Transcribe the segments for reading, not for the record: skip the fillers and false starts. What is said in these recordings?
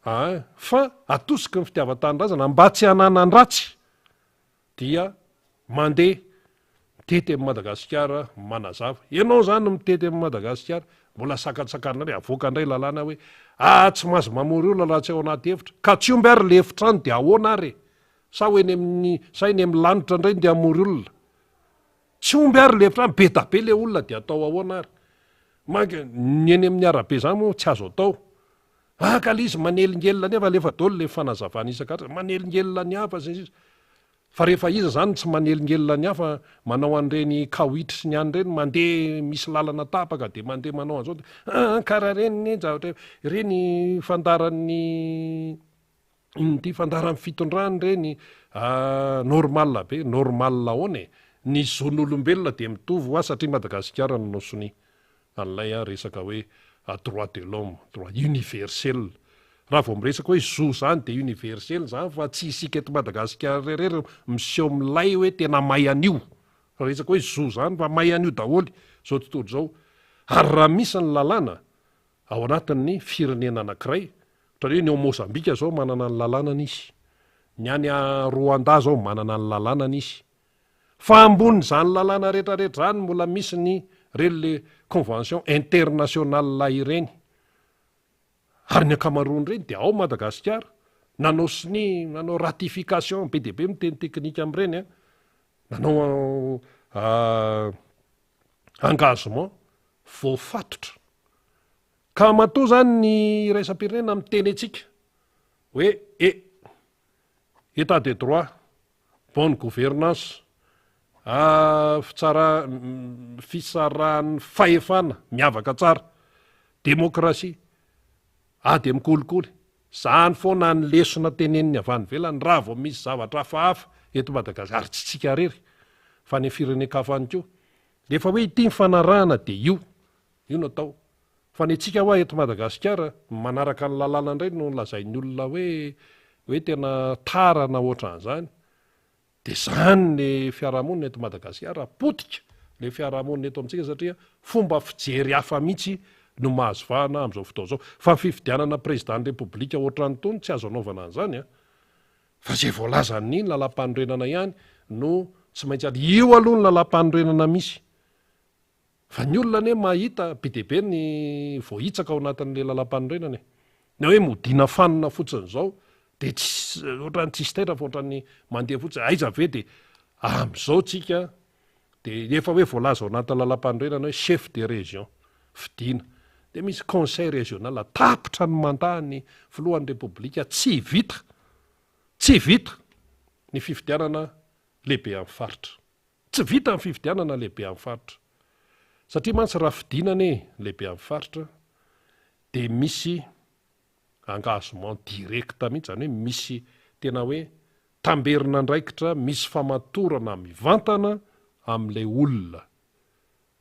Aa fa atosiky ny fitiavan-tanindrazana mba tsy hananan-dratsy dia mandeha mitety an'i Madagasikara manazava. Ianao izany mitety an'i Madagasikara, mbola sakantsakanina indray, avoaka indray lalàna hoe aa tsy mahazo mamory olona raha tsy ao anaty efitra. Ka tsy omby ary le efitrano dia ahoana ary e? Sa ho eny amin'ny, sa eny amin'ny lanitra indray no dia hamory olona? Tsy omby ary le efitrano, be da be le olona dia atao ahoana ary? Mank, ny eny amin'ny arabe izany moa tsy azo atao. Ah ka le izy manelingelina ny hafa, alefa daholo le fanazavana isan-karazany, manelingelina ny hafa sy ny sisa. Fa rehefa iza zany no tsy manelingelina ny hafa, manao an'ireny kawitry sy ny any ireny, mandeha misy lalana tapaka dia mandeha manao an'izao dia ah karaha ireny ny zavatra ireny fandaharan'ny inona ity fandaharan'ny fitondrana ireny normal be, normal ahoana e? Ny zon'olombelona dia mitovy hoa satria Madagasikara no nanao sonia. an'ilay resaka hoe droit de l'homme, droit universel. Raha vao miresaka hoe zo izany dia universel izany fa tsy isika eto Madagasikara irery miseho milay hoe tena mahay an'io. Raha resaka hoe zo izany fa mahay an'io daholo izao tontolo izao. Ary raha misy ny lalàna ao anatin'ny firenena anankiray, ohatra hoe ny ao Mozambika izao manana ny lalànany izy, ny any Rwanda izao manana ny lalànany izy, Fa ambonin'izany lalàna rehetrarehetra izany mbola misy ny ireny le convention internationale ireny. Ary ny ankamaroan'ireny dia ao Madagasikara, nanao sonia, nanao ratification, be dia be miteny teknika amin'ireny an, nanao engagement voafatotra. Ka matoa izany ny iraisam-pirenena miteny antsika hoe e, Etat de droit, bonne gouvernance, fitsara, fisarahan'ny fahefana miavaka tsara, demokrasia, ady amin'ny kolikoly. Zany foana ny lesona teneniny avy any ivelany raha vao misy zavatra hafahafa eto Madagasikara, ary tsy tsika irery fa ny firenen-kafa any koa. Rehefa hoe ity ny fanarahana dia io, io no atao. Fa ny antsika hoa eto Madagasikara, manaraka ny lalàna indray no lazain'ny olona hoe hoe tena tara na ohatran'izany. Dia izany ny fiarahamonina eto Madagasikara, potika ilay fiarahamonina eto amintsika satria fomba fijery hafa mihitsy no mahazo vahana amin'izao fotoana izao. Fa ny fifidianana président ny Repoblika ohatran'itony tsy azo anaovana an'izany an. Fa izay voalazan'ny lalàmpanorenana ihany no tsy maintsy, io aloha ny lalàmpanorenana misy. Fa ny olona anie mahita be dia be ny voahitsaka ao anatin'ilay lalampanorenana e. Ny hoe modiana fanina fotsiny izao dia tsy ohatran'ny tsisy taitra fa ohatran'ny mandeha fotsiny. Aiza ve dia amin'izao tsika dia efa hoe voalaza ao anatin'ny lalampanorenana hoe chef de région fidiana. Dia misy conseil régional tapitra ny mandat ny filohan'ny repoblika tsy vita tsy vita ny fifidianana lehibe amin'ny faritra. Tsy vita ny fifidianana lehibe amin'ny faritra. Satria mantsy raha fidiana anie ny lehibe amin'ny faritra dia misy engagement direct mihitsy, izany hoe misy tena hoe tamberin'andraikitra, misy famatorana mivantana amin'ilay olona,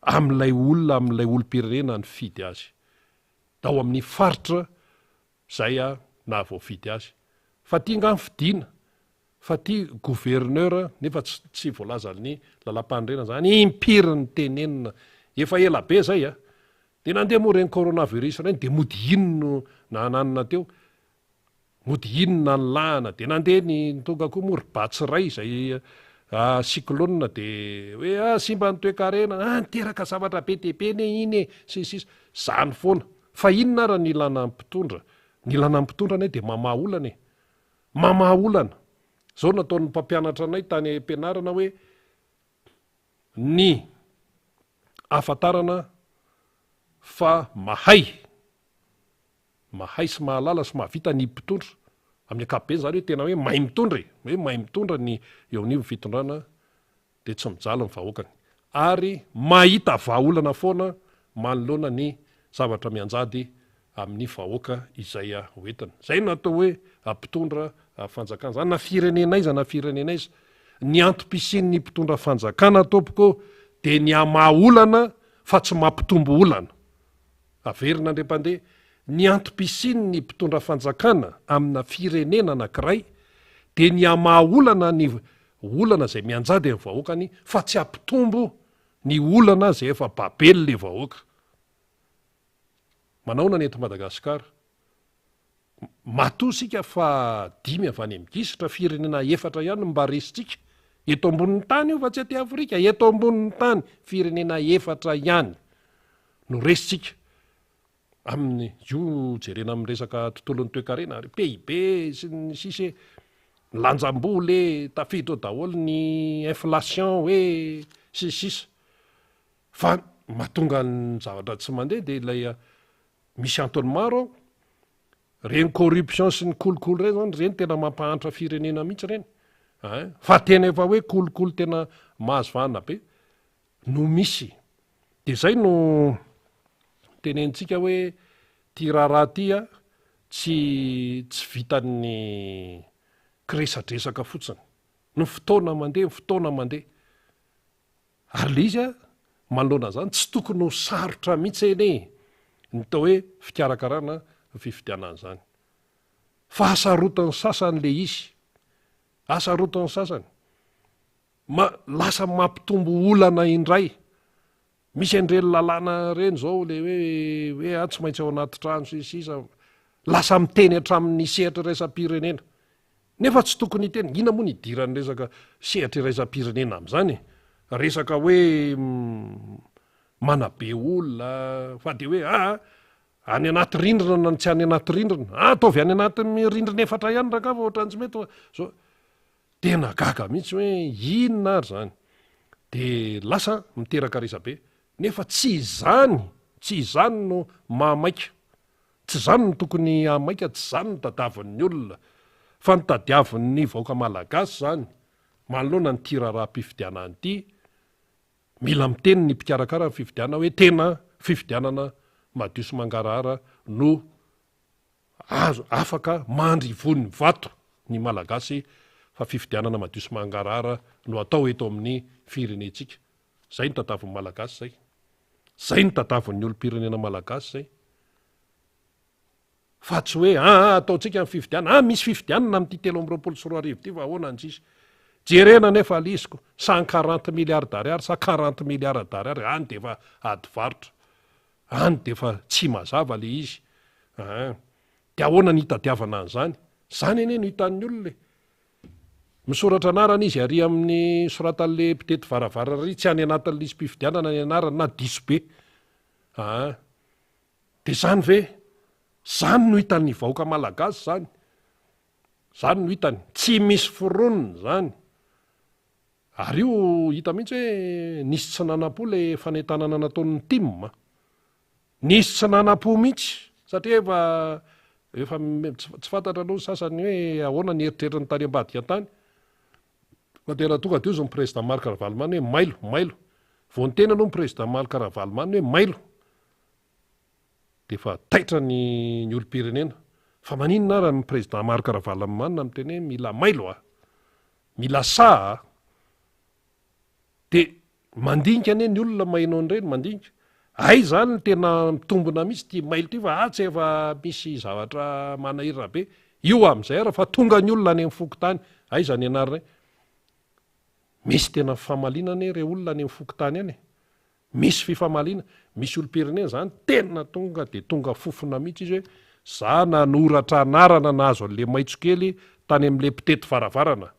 amin'ilay olona, amin'ilay olom-pirenena nifidy azy. Tao amin'ny faritra izay nahavoafidy azy. Fa aty angaha ny fidiana Fa ty gouverneur nefa tsy tsy voalazan'ny lalampanorenana zany impiry ny tenenina efa ela be zay a! De nandeha moa reny coronavirus reny de mody inn no nananina teo mody inn nanilahana de nandeha ny tonga koa moa ry batsiray izay cyclone de hoe ah simba ny toekarena ah niteraka zavatra be dia be anie iny e sy ny sisa zany foana fa inona ara ny ilana ny mpitondra ny ilana ny mpitondra anie de mamaha olana e Mamaha olana. Izao no nataon'ny mpampianatra anay tany am-pianarana hoe ny ahafantarana fa mahay, mahay sy mahalala sy mahavita ny mpitondra, amin'ny ankapobeny izany hoe tena hoe mahay mitondra e, hoe mahay mitondra ny eo anivon'ny fitondrana dia tsy mijaly ny vahoakany ary mahita vahaolana foana manoloana ny zavatra mianjady amin'ny vahoaka izay hoentiny. Izay no atao hoe mpitondra fanjakana. Izany na firenena aiza na firenena aiza. Ny antom-pisian'ny mpitondra fanjakana tompoko dia ny hamaha olana fa tsy mampitombo olana. Averina indray mpandeha, ny antom-pisian'ny mpitondra fanjakana amina firenena anankiray dia ny hamaha olana ny olana izay mianjady amin'ny vahoakany fa tsy hampitombo ny olana izay efa babely le vahoaka. Manaona ny eto Madagasikara? Matoa isika fa dimy avy any amin'ny gisitra, firenena efatra ihany no mba resintsika. Eto ambonin'ny tany io fa tsy aty Afrika, eto ambonin'ny tany, firenena efatra ihany no resintsika. Amin'ny, io jerena amin'ny resaka tontolon'ny toekarena, ry PIB sy ny sisa e, ny lanjam-bola e, tafiditra ao daholo ny inflation hoe sy ny sisa. Fa mahatonga ny zavatra tsy mandeha dia ilay misy antony maro ao, ireny corruption sy ny kolikoly ireny zany, ireny tena mampahantra firenena mihitsy ireny ein, fa tena efa hoe kolikoly tena mahazo vahana be no misy. De zay no tenenintsika hoe ty raharaha ty a tsy tsy vitan'ny kiresadresaka fotsiny, ny fotoana mandeha, ny fotoana mandeha. Ary le izy a, manoloana an'izany, tsy tokony ho sarotra mihitsy anie ny atao hoe fikarakarana fifidianana izany. Fa hasarotin'ny sasany le izy. Hasarotin'ny sasany. Ma, lasa mampitombo olana indray. Misy an'ireny lalàna ireny izao le hoe hoe a tsy maintsy ao anaty trano sy ny sisa, lasa miteny hatramin'ny sehatra iraisam-pirenena. Nefa tsy tokony hiteny, inona moa ny idiran'ny resaka sehatra iraisam-pirenena amin'izany e? Resaka hoe manabe olona fa dia hoe aa any anaty rindrina na tsy any anaty rindrina, ataovy any anaty rindrina efatra ihany rangaha fa ohatran'ny tsy mety fa zao. Tena gaga mihitsy hoe inona ary izany? Dia lasa miteraka resabe. Nefa tsy izany, tsy izany no mahamaika. Tsy izany no tokony hahamaika, tsy izany no tadiavin'ny olona. Fa ny tadiavin'ny vahoaka malagasy izany, manoloana an'ity raharaham-pifidianana ity, mila miteny ny mpikarakara ny fifidianana hoe tena fifidianana madio sy mangarahara no Azo afaka mandry ivon'ny vato ny Malagasy fa fifidianana madio sy mangarahara no atao eto amin'ny firenentsika. Zay no tadavin'ny Malagasy zay. Zay no tadavin'ny olom-pirenena Malagasy zay. Fa tsy hoe aa ataontsika ny fifidianana, aa misy fifidianana amin'ity 2023 ity fa ahoana ny sisa. Jerena anefa lisiko, cent quarante milliards d'ariary sa quarante milliards d'ariary, any dia efa ady varotra. Any dia efa tsy mazava le izy ein. Dia ahoana ny hitadiavana an'izany? Izany anie no hitan'ny olona e. Misoratra anarana izy ary amin'ny soratan'le mpitety varavarana ary tsy any anatin'ny lisi-pifidianana ny anarany na diso be. Ein. Dia izany ve? Izany no hitan'ny vahoaka malagasy izany. Izany no hitany. Tsy misy foronina izany. Ary io hita mihitsy hoe nisy tsy nanam-po le fanentanana nataon'ny tim a! Nisy tsy nanam-po mihitsy satria efa efa tsy fantatra aloha ny sasany hoe ahoana ny eritreriny tany ambadika tany fa tena tonga dia hozy ny président Marc Ravalomanana hoe mailo, mailo. Vao niteny aloha ny président Marc Ravalomanana hoe mailo dia efa taitra ny ny olom-pirenena. Fa maninona ara ny président Marc Ravalomanana miteny hoe mila mailo a! Mila saha a! Dia mandinika anie ny olona maheno an'ireny, mandinika. Aiza any no tena mitombina mihitsy ity mail ity fa atsy efa misy zavatra manahirana be. Io amin'izay ary fa tonga ny olona any amin'ny fokontany, aiza ny anarana e? Misy tena fifamaliana anie ireo olona any amin'ny fokontany any e! Misy fifamaliana, misy olom-pirenena zany tena tonga de tonga fofona mihitsy izy hoe za nanoratra anarana nahazo an'le maitso kely tany amin'le mpitety varavarana,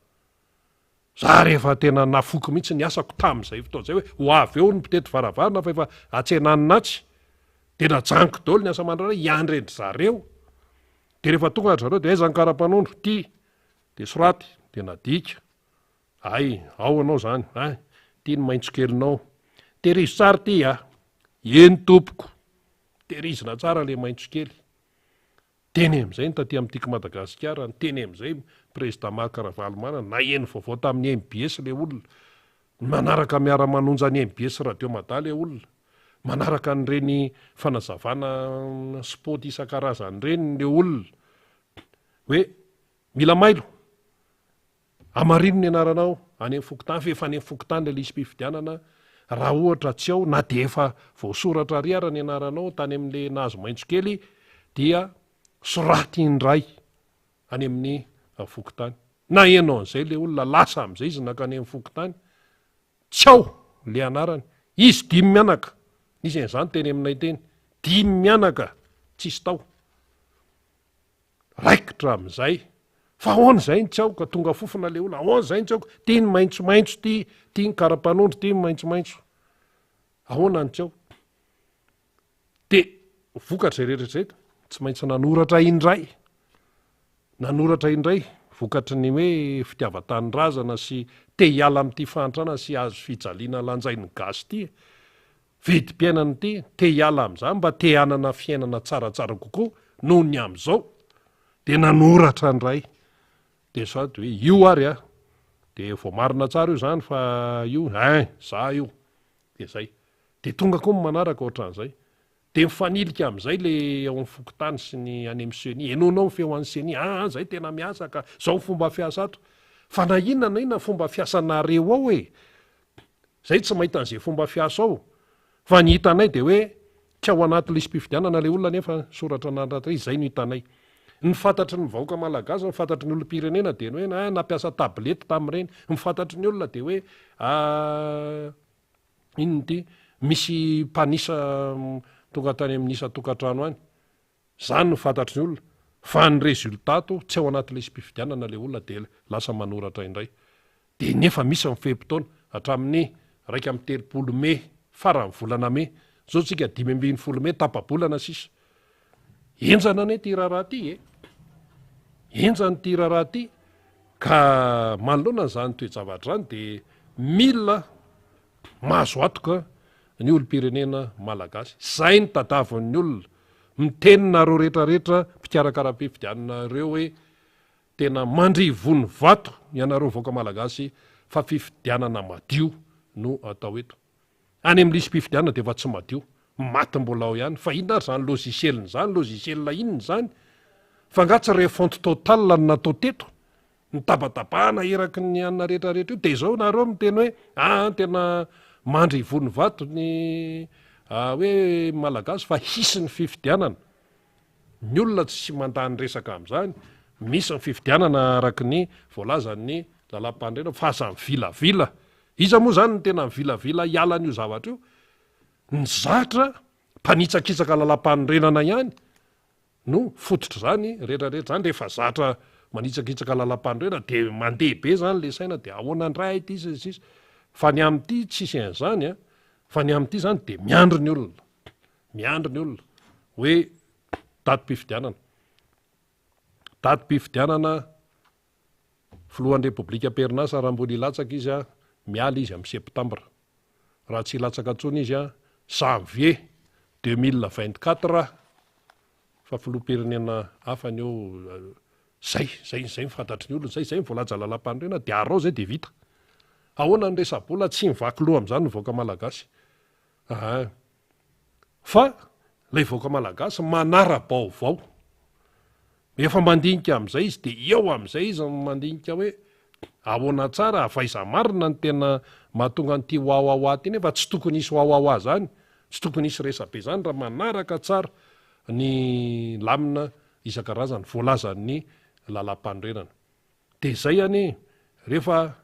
za rehefa tena nafoiko mihitsy ny asako tamin'izay fotoana izay hoe ho avy eo ny mpitety varavarana fa efa atsenanina atsy, de najanoko daholo ny asa aman-draharaha hiandry an-dry zareo, de rehefa tonga ry zareo de aiza ny kara-panondro, ty, de soraty, de nadika. Hay, ao anao zany ein! Ty ny maitso kelinao. Tehirizo tsara ty a! Eny tompoko! Tehirizina tsara le maitso kely. Teny amin'izay ny taty amin'ny Tiako Madagasikara, niteny amin'izay ny Prezida Marc Ravalomanana, naheno vaovao tamin'ny mbs le olona. Manaraka miara-manonja ny mbs Radio Mada le olona. Manaraka an'ireny fanazavana spot isan-karazany ireny le olona. Hoe mila mailo. Hamarino ny anaranao any amin'ny fokontany fa efa any amin'ny fokontany ilay lisi-pifidianana raha ohatra tsy ao na dia efa voasoratra ary ara ny anaranao tany amin'ilay nahazo maitso kely dia soraty indray any amin'ny fokontany. Naheno an'izay ilay olona lasa amin'izay izy nankany amin'ny fokontany tsy ao ilay anarany. Izy dimy mianaka, nisy an'izany teny aminay teny, dimy mianaka tsisy tao. Raikitra amin'izay. Fa ahoana izay ny tsy ao ka tonga fofona le olona, ahoana izay ny tsy ao ka, ty ny maitsomaitso ty, ty ny karapanondro, ty ny maitsomaitso. Ahoana ny tsy ao? De vokatra izay rehetra izay, tsy maintsy nanoratra indray, nanoratra indray vokatry ny hoe fitiavan-tanindrazana sy te hiala amin'ity fahantrana sy hazo fijaliana lanjain'ny gasy ity e. Vidim-piainana ity, te hiala amin'izany mba te hanana fiainana tsaratsara kokoa noho ny amin'izao, dia nanoratra indray. Dia sady hoe io ary a! Dia voamarina tsara io izany fa io ein! Za io. Dia zay. Dia tonga koa ny manaraka ohatran'izay. Dia mifanilika amin'izay le ao amin'ny fokontany sy ny any amin'ny ceni. Henoinao ny feo an'ny ceni, aa zay tena miasa ka, zao ny fomba fiasa ato. Fa na inona na inona fomba fiasanareo ao e! Zay tsy mahita an'izay fomba fiasa ao. Fa ny hitanay dia hoe tsy ao anaty lisi-pifidianana ilay olona nefa soratra anaty izay no hitanay. Ny fantatry ny vahoaka malagasy, ny fantatry ny olom-pirenena dia ny hoe ah nampiasa tablette tamin'ireny. Ny fantatry ny olona dia hoe ah inona ity, misy mpanisa tonga tany amin'ny isan-tokantrano any. Zany no fantatry ny olona, fa ny resultat to tsy ao anaty lisi-pifidianana le olona de lasa manoratra indray. De nefa misy ny fe-potoana, hatramin'ny 31 mey, faran'ny volana mey, zao tsika 15 mey, tapa-bolana sisa. Henjana anie ty raharaha ty e! Henjana ity raharaha ty, ka manoloana an'izany toe-javatra izany de mila mahazo antoka ny olom-pirenena malagasy. Zay no tadavin'ny olona. Miteny nareo rehetra rehetra mpikarakara fifidianana reo hoe tena mandrivony vato ianareo vahoaka malagasy fa fifidianana madio no atao eto. Any amin'ny lisi-pifidianana dia efa tsy madio. Maty mbola ao ihany. Fa inona ary izany logiciel izany? Logiciel inona izany? Fa angaha tsy refonte totale no natao teto? Nitabatabahana eraky ny anona rehetra rehetra io dia izao nareo miteny hoe aa tena mandry ivony vato ny hoe malagasy fa hisy ny fifidianana. Ny olona tsy mandany resaka amin'izany, misy ny fifidianana araky ny voalazan'ny lalàmpanorenana fa aza mivilavila. Iza moa izany no tena mivilavila hiala an'io zavatra io? Ny zatra mpanitsakitsaka lalàmpanorenana ihany. no fototr'izany rehetra rehetra zany, rehefa zatra manitsakitsaka lalam-panorenana de mandeha be zany le saina de ahoana ndray ity sy ny sisa, fa ny amin'ity tsisy an'izany an, fa ny amin'ity zany de miandry ny olona, miandry ny olona hoe datim-pifidianana, datim-pifidianana filohan'ny repoblika am-perinasa raha mbola hilatsaka izy an, miala izy amin'ny septambra, raha tsy hilatsaka intsony izy an, janvier 2024 fa filoham-pirenena hafa ny eo, zay, zay, zay ny fantatry ny olona, zay, zay ny voalaza lalàmpanorenana dia arao zay dia vita. Ahoana ny resa-bola, tsy mivaky loha amin'izany ny vahoaka malagasy. Aa. Fa ilay vahoaka malagasy manara-baovao. Efa mandinika amin'izay izy dia eo amin'izay izy no mandinika hoe ahoana tsara, avy aiza marina no tena mahatonga an'ity wawawa ity nefa tsy tokony hisy wawawa zany, tsy tokony hisy resabe zany raha manaraka tsara ny lamina isan-karazany voalazan'ny lalàmpanorenana. Dia izay anie, rehefa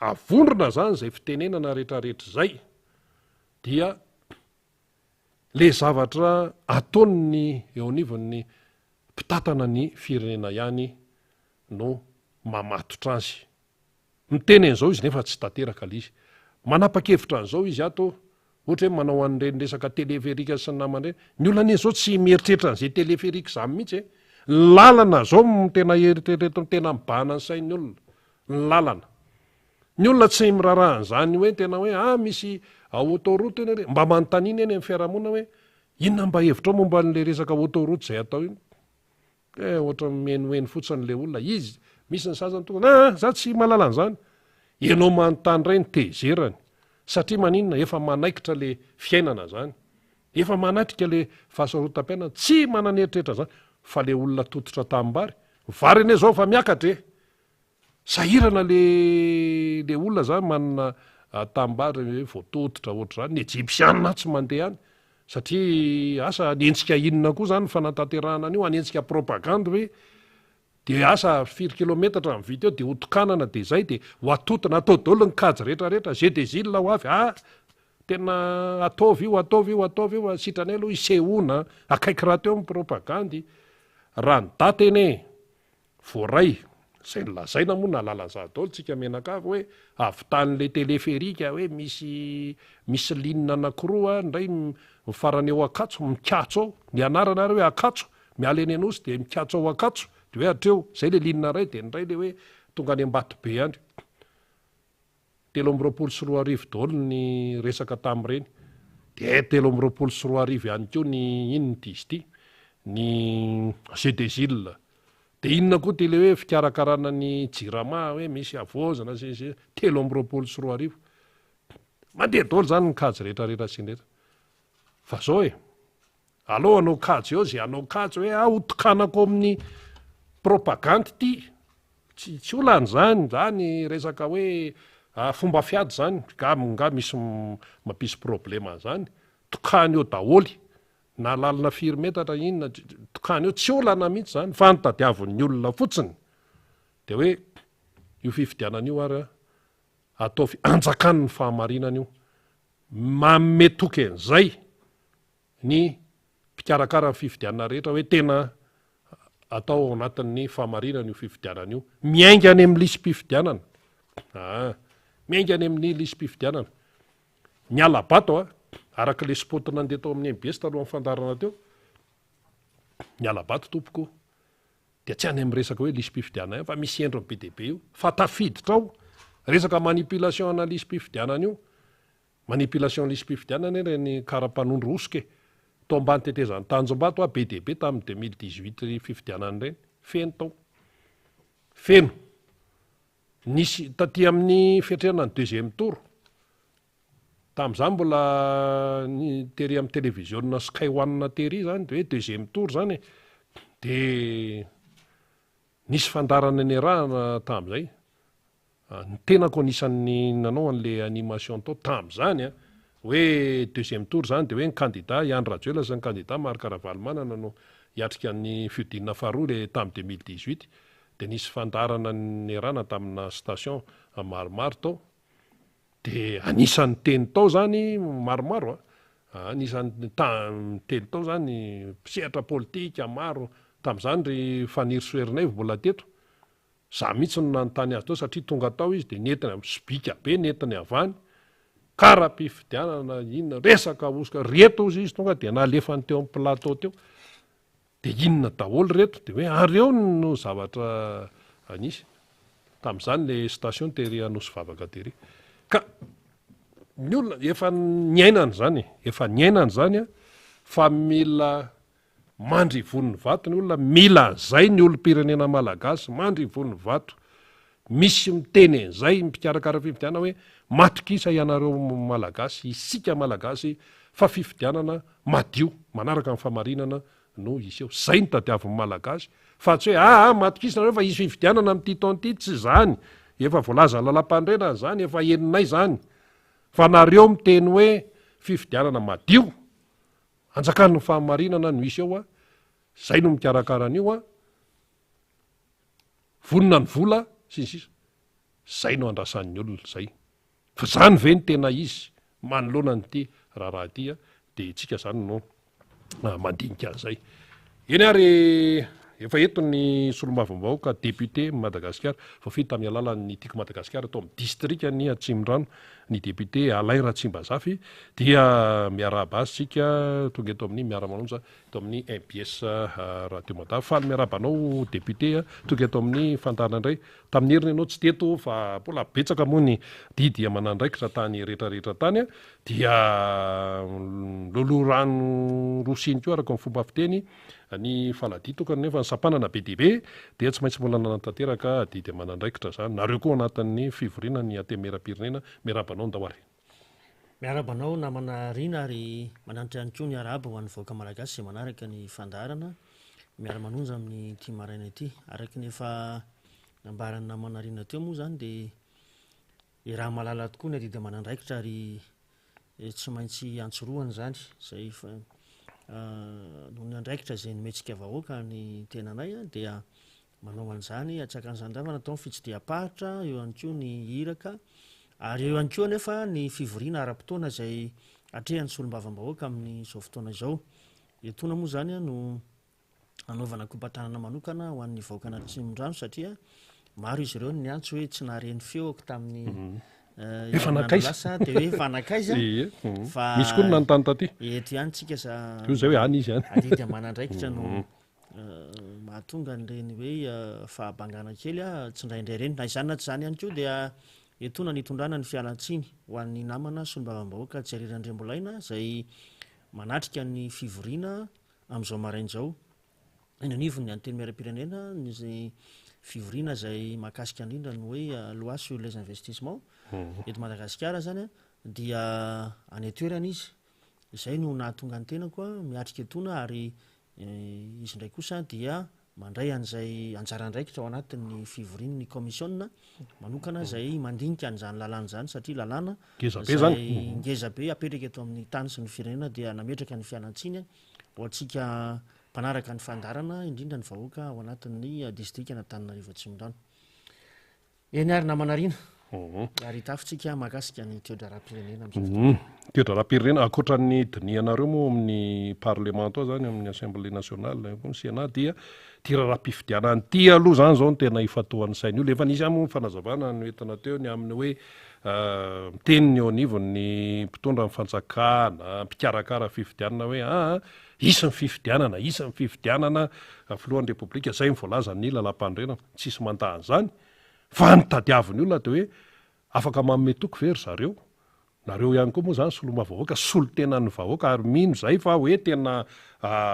avondrona zany izay fitenenana retraretra izay dia Le zavatra ataon'ny eo anivon'ny mpitantana ny firenena ihany no mamatotra azy. Miteny an'izao izy nefa tsy tanteraka le izy. Manapa-kevitra an'izao izy ato, ohatra hoe manao an'ireny resaka téléphérique sy ny namany ireny. Ny olona anie izao tsy mieritreritra an'izay téléphérique izany mihitsy e. Ny lalana izao no tena eritreretiny, tena mibahana ny sain'ny olona. Ny lalana. Ny olona tsy miraharaha an'izany hoe tena hoe ah misy autoroute eny re, mba manontaniana eny amin'ny fiarahamonina hoe inona mba hevitrao momba an'ilay resaka autoroute izay atao iny? Eh ohatran'ny mihenoheno fotsiny ilay olona, izy, misy ny sasany tonga ah za tsy mahalala an'izany. Ianao manontany indray ny tezerany, satria maninona efa manaikitra le fiainana zany, efa manatrika le fahasarotam-piainana, tsy manana eritreritra an'izany, fa le olona tototra tanimbary, vary anie zao efa miakatra e! Sahirana le le olona zany manana tanimbary hoe voatototra ohatr'izany, ny ejipsiana tsy mandeha any satria asa hanenjika inona koa zany ny fanatanterahana an'io, hanenjika propagandy ve? De asa firy kilometatra ny vita eo de ho tokanana de zay de ho atotona, atao daholo ny kajy rehetra rehetra, jeu des îles ho avy, ah tena ataovy io ataovy io ataovy io, sitranay aloha hisehoana, akaiky rahateo ny propagandy, raha ny daty anie. Voaray, izay nolazaina moa nahalala an'izany daholo tsika mianakavy hoe avy tany le téléphérique hoe misy misy ligne anakiroa indray ny farany eo Ankatso mikatso ao, ny anarana ary hoe Ankatso, miala eny Anosy dia mikatso ao Ankatso dia hoe hatreo, izay le ligne iray dia ny iray le hoe tonga any Ambatobe any. 2023 daholo ny resaka tamin'ireny. Dia 2023 ihany koa ny inona ity izy ity? Ny Jeux des îles. Dia inona koa ity ilay hoe fikarakarana ny Jirama hoe misy havaozana sy ny sisa. 2023. Mandeha daholo izany ny kajy rehetra rehetra sy ny rehetra. Fa izao e, aleo hanao kajy eo izay hanao kajy hoe ah hotokanako amin'ny propagandy ity. Tsy tsy olana izany, izany resaka hoe fomba fiady izany, nga nga misy mampisy problema an'izany, tokany eo daholo na lalina firy metatra inona, tokany eo, tsy olana mihitsy izany fa ny tadiavin'ny olona fotsiny dia hoe io fifidianana io ary ataovy anjakan'ny fahamarinana io, manome toky an'izay ny mpikarakara ny fifidianana rehetra hoe tena atao ao anatin'ny fahamarinana io fifidianana io. Miainga any amin'ny lisi-pifidianana. Ah, miainga any amin'ny lisi-pifidianana. Ny hala-bato a, araka ilay spot nandeha tao amin'ny MBS talohan'ny fandaharana teo, ny hala-bato tompoko dia tsy any amin'ny resaka hoe lisi-pifidianana ihany fa misy endriny be dia be io. Fa tafiditra ao resaka manipulation ana lisi-pifidianana io. Manipulation lisi-pifidianana anie ireny kara-panondro hosoka e! Tao ambany tetezan'i Tanjombato aho be dia be tamin'ny 2018 fifidianana ireny. Feno tao. Feno. Nisy taty amin'ny fiatrehana ny deuxième tour. Tamin'izany mbola ny tery amin'ny televiziona Sky One tery izany dia hoe deuxième tour izany e. Dia nisy fandaharana niarahana tamin'izay. Ny tenako anisan'ny nanao an'le animation tao tamzany an, hoe deuxième tour zany de hoe ny candidat i Andry Rajoelina sy ny candidat Marc Ravalomanana no hiatrika ny fihodinana faharoa le tam 2018, de nisy fandaharana niarahana tamina station maromaro tao, de anisan'ny niteny tao zany maromaro an, anisan'ny niteny tao zany mpisehatra politika maro, tamzany ry Fanirisoa Ernaivo mbola teto, Za mihitsy no nanontany azy teo satria tonga tao izy dia nentiny avy sobika be nentiny avy any, kara-pifidianana inona, resaka hosoka, reto ozy izy tonga dia nalefany teo amin'ny plateau teo, dia inona daholo reto, dia hoe ary eo no zavatra nisy, tamin'izany le station tery Anosivavaka tery, ka ny olona efa niainana izany e, efa niainana izany an, fa mila Mandry ivon'ny vato ny olona, mila an'izay ny olom-pirenena malagasy, mandry ivon'ny vato. Misy miteny an'izay ny mpikarakara fifidianana hoe matokisa ianareo malagasy, isika malagasy fa fifidianana madio, manaraka ny famarinana no hisy eo. Izay no tadiavin'ny malagasy fa tsy hoe aa matokisa nareo fa hisy fifidianana amin'ity taona ity, tsy izany, efa voalazan'ny lalàmpanorenana izany, efa henonay izany. Fa nareo miteny hoe fifidianana madio, Anjakan'ny fahamarinana no hisy eo a, zay no mikarakara an'io a, vonona ny vola sy ny sisa, zay no andrasan'ny olona zay. Fa zany ve no tena izy manoloana an'ity raharaha ity a, de itsika zany no mandinika an'izay. Eny ary efa eto ny solombavambahoaka député Madagasikara, voafidy tamin'ny alalan'ny Tiako Madagasikara tao amin'ny distrikan'i Atsimondrano ny député Alain Ratsimbazafy dia miarahaba azy tsika tonga eto amin'ny miara-manonja eto amin'ny MBS Radio Mada. Faly miarahaba anao député tonga eto amin'ny fandaharana indray. Tamin'ny heriny ianao tsy teto fa mbola betsaka moa ny didy aman'andraikitra tany rehetra rehetra tany dia loloha rano roa siny koa araka ny fomba fiteny Ny faladia tokana nefa ny sampanana be dia be dia tsy maintsy mbola nanatanteraka adidy aman'andraikitra izany. Nareo koa ao anatin'ny fivoriana ny Antenimierampirenena. Miarahaba anao Ndao ary. Miarahaba anao namana Rina ary mananitra ihany koa ny arahaba ho an'ny vahoaka malagasy izay manaraka ny fandaharana miara-manonja amin'ity maraina ity. Araka ny efa nambaran'ny namana Rina teo moa izany dia iaraha-mahalala tokoa ny adidy aman'andraikitra ary tsy maintsy iantsorohana izany, izay efa noho ny andraikitra izay nomentsika vahoaka ny tenanay dia manao an'izany atsakan'izany ravana atao ny fitsidiham-paritra, eo ihany koa ny iraka ary eo ihany koa anefa ny fivoriana ara-potoana izay atrehan'ny solombavambahoaka amin'izao fotoana izao. Etoana moa izany no. Hanaovana kopa-tanana manokana ho an'ny vahoakan'Atsimondrano satria maro izy ireo no niantso hoe tsy nahare ny feoko tamin'ny eh, Efa nankaiza? lasa dia hoe efa nankaiza Ie. Mhm. fa Misy koa ny nanontany taty. eto ihany tsika za Io zay hoe any izy any. adidy aman'andraikitra no eh, mahatonga an'ireny hoe eh, fahabangana kely a tsindraindray ireny. Na izany na tsy izany ihany koa dia etoana ny hitondrana ny fialantsiny ho an'ny namana solombavambahoaka Jerry Randriambolaina izay manatrika ny fivoriana amin'izao maraina izao eny anivon'ny Antenimierampirenena ny fivoriana izay mahakasika indrindra ny hoe loi sur les investissements eto Madagasikara izany dia any an-toerana izy. Izay no nahatonga ny tenako miatrika etoana ary izy indray kosa dia mandray an'izay anjara andraikitra ao anatin'ny fivorian'ny kaomisiona manokana izay mandinika an'izany lalàna izany satria lalàna izay ngeza be apetraka eto amin'ny tany sy ny firenena dia nametraka ny fialantsiny ho antsika mpanaraka ny fandaharana indrindra ny vahoaka ao anatin'ny distrikan'Antananarivo Atsimondrano. Eny ary namana Rina, ary hitafintsika mahakasika ny toe-draharaham-pirenena amin'izao fotoana. Toe-draharaham-pirenena, ankoatra ny dinihanareo moa amin'ny parlemanta ao izany, amin'ny Assemblée nationale, eo koa ny Sénat, dia ity raharaham-pifidianana ity aloha izany izao no tena ifantohan'ny sain'ny olona. Efa nisy ihany moa ny fanazavana noentina teo ny amin'ny hoe miteny ny eo anivon'ny mpitondra ny fanjakana, mpikarakara fifidianana hoe aa hisy ny fifidianana, hisy ny fifidianana filohan'ny Repoblika, izay no voalazan'ny lalàmpanorenana. Tsisy mandà an'izany fa ny tadiavin'ny olona dia hoe afaka manome toky ve ry zareo? Nareo ihany koa moa izany solombavambahoaka, solontenan'ny vahoaka ary mino izahay fa hoe tena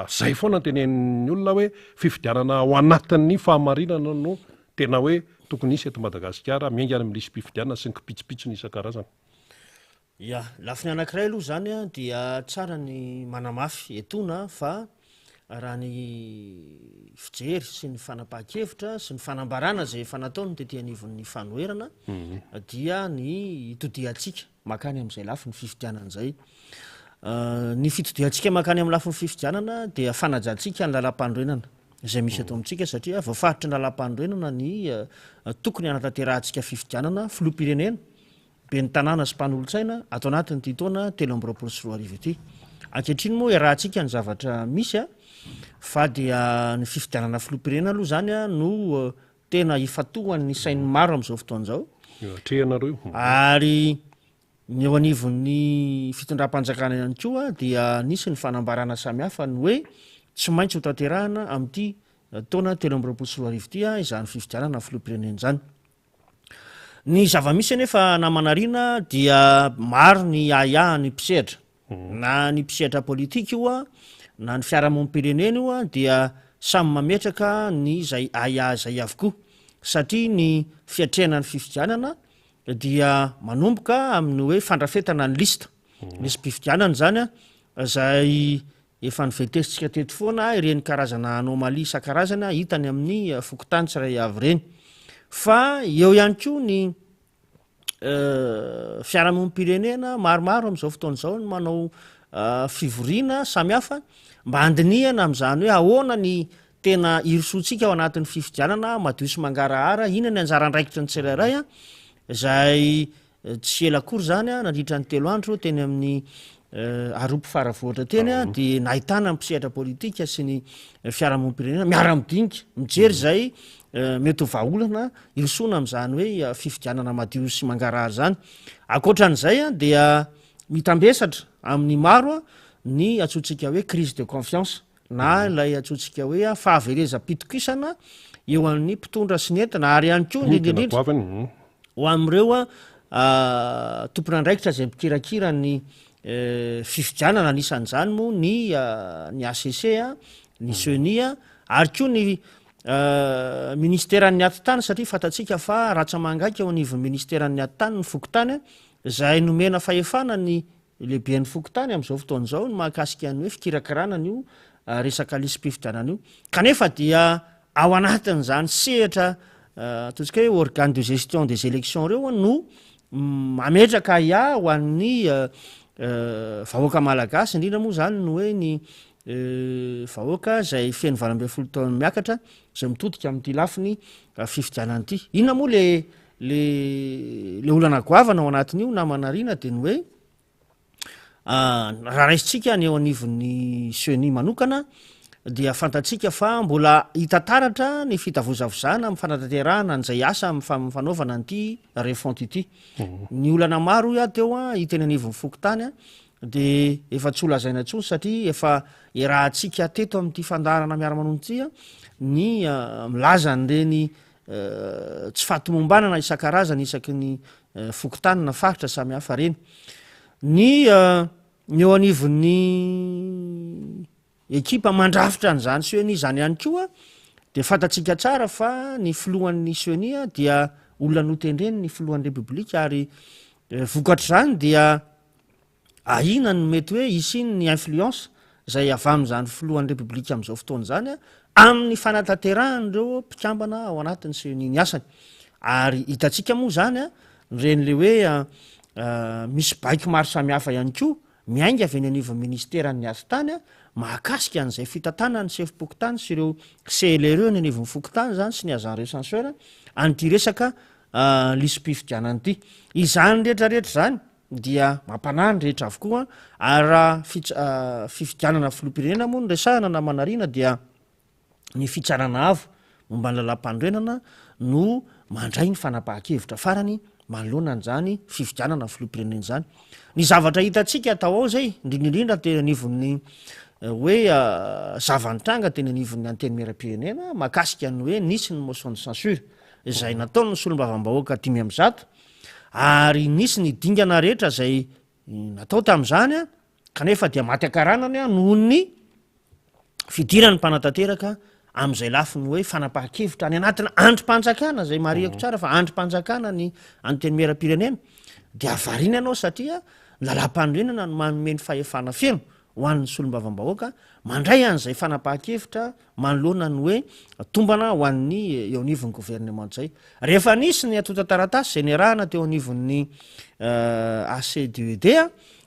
izay foana no tenenin'ny olona hoe fifidianana ao anatin'ny fahamarinana no tena hoe tokony hisy eto Madagasikara miainga any amin'ny lisi-pifidianana sy ny kipitsopitsony isan-karazany. Ya, lafiny anankiray aloha izany dia tsara ny manamafy etoana fa raha ny fijery sy ny fanapahan-kevitra sy ny fanambarana izay efa nataony tety anivon'ny fanoherana dia ny hitodihantsika mankany amin'izay lafiny fifidianana izay. Ny fitodihantsika mankany amin'ny lafiny fifidianana dia fanajantsika ny lalàmpanorenana izay misy eto amintsika satria voafaritry ny lalàmpanorenana ny tokony hanatanterahantsika fifidianana filoham-pirenena Ben'ny tanàna sy mpanolotsaina ato anatin'ity taona 2023 ity. Ankehitriny moa iarahantsika ny zavatra misy fa dia ny fifidianana filoham-pirenena aloha izany no tena ifantohan'ny sain'ny maro amin'izao fotoana izao. Io atrehanareo io. Ary ny eo anivon'ny fitondram-panjakana ihany koa dia nisy ny fanambarana samihafa ny hoe tsy maintsy hotanterahina amin'ity taona 2023 ity izany fifidianana filoham-pirenena izany. Ny zava-misy anefa namana Rina dia maro ny ahiahin'ny mpisehatra. Na ny mpisehatra politika io na ny fiarahamonim-pirenena io dia samy mametraka ny izay ahiahy izay avokoa. Satria ny fiatrehana ny fifidianana dia manomboka amin'ny hoe fandrafetana ny lista. Lisi-pifidianana izany izay Efa noventesintsika teto foana ireny karazana anomalie isan-karazany hita any amin'ny fokontany tsirairay avy ireny. Fa eo ihany koa ny fiarahamonim-pirenena maromaro amin'izao fotoana izao no manao fivoriana samihafa mba handinihana amin'izany hoe ahoana ny tena hirosoantsika ao anatin'ny fifidianana madio sy mangarahara, inona ny anjara andraikitry ny tsirairay izay Tsy ela akory izany, nandritra ny telo andro teny amin'ny Aropo Faravohitra teny dia nahitana ny mpisehatra politika sy ny fiarahamonim-pirenena miara-midinika, mijery izay mety ho vahaolana hirosoana amin'izany hoe fifidianana madio sy mangarahara izany. Ankoatra an'izay dia mitambesatra amin'ny maro ny antsointsika hoe crise de confiance. na ilay antsointsika hoe fahaverezam-pitokisana eo amin'ny mpitondra sy ny entina ary ihany koa indrindra indrindra ho amin'ireo tompon'andraikitra izay mikirakira ny fifidianana, anisan'izany moa ny ny HCC, ny CENI ary koa ny ministeran'ny atitany satria fantatsika fa ratsa-mangaika eo anivon'ny ministeran'ny atitany ny fokontany izay nomena fahefana ny Lehiben'ny fokontany amin'izao fotoana izao ny mahakasika ny hoe fikirakirana an'io resaka lisi-pifidianana io. Kanefa dia ao anatin'izany sehatra ataontsika hoe organe de gestion des élections ireo no mametraka ahiahy ho an'ny vahoaka malagasy, indrindra moa izany ny hoe ny vahoaka izay feno 18 taona miakatra izay mitodika amin'ity lafiny fifidianana ity. Inona moa le Le le olana goavana ao anatin'io namana Rina dia ny hoe raha raisintsika ny eo anivon'ny CENI manokana. dia fantatsika fa mbola hita taratra ny fitavozavozana amin'ny fanatanterahana an'izay asa amin'ny fanaovana an'ity refonte ity. Ny olana maro hoy aho teo hita eny anivon'ny fokontany dia efa tsy ho lazaina intsony satria efa iarahantsika teto amin'ity fandaharana miara-manonja ity ny milaza an'ireny tsy fahatomombanana isan-karazany isaky ny fokontany na faritra samihafa ireny. Ny ny eo anivon'ny ekipa mandrafitra an'izany CENI izany ihany koa dia fantatsika tsara fa ny filohan'ny CENI dia olona notendreny ny filohan'ny Repoblika ary vokatr'izany dia ahiana ny mety hoe hisian'ny influence izay avy amin'izany filohan'ny Repoblika amin'izao fotoana izany amin'ny fanatanterahan'ireo mpikambana ao anatin'ny CENI ny asany. Ary hitantsika moa izany ireny le hoe misy baiko maro samihafa ihany koa miainga avy eny anivon'ny ministeran'ny Atitany mahakasika an'izay fitantanan'ny sefom-pokontany sy ireo CLRE eny anivon'ny fokontany izany sy ny agent recenseur an'ity resaka lisi-pifidianana ity. Izany rehetra rehetra izany dia mampanahy ny rehetra avokoa ary raha fifidianana filoham-pirenena moa no resahana na manariana dia ny fitsarana avo momba ny lalàmpanorenana no mandray ny fanapahan-kevitra farany manoloana an'izany fifidianana filoham-pirenena izany. Ny zavatra hitantsika tao ao izay, indrindra indrindra teny anivon'ny hoe zava-nitranga teny anivon'ny antenimieram-pirenena mahakasika ny hoe nisy ny motion de censure izay nataon'ny solombavambahoaka 105 ary nisy ny dingana rehetra izay natao tamin'izany kanefa dia maty an-karanany noho ny fidiran'ny mpanatanteraka amin'izay lafiny hoe fanapahan-kevitra any anatina andrim-panjakana izay marihako tsara fa andrim-panjakana ny antenimieram-pirenena dia variana ianao satria ny lalàm-panorenana no manome ny fahefana feno ho an'ny solombavambahoaka mandray an'izay fanapahan-kevitra manoloana ny hoe tombana ho an'ny eo anivon'ny gouvernement izay. Rehefa nisy ny antontan-taratasy izay niarahana teo anivon'ny ACDED,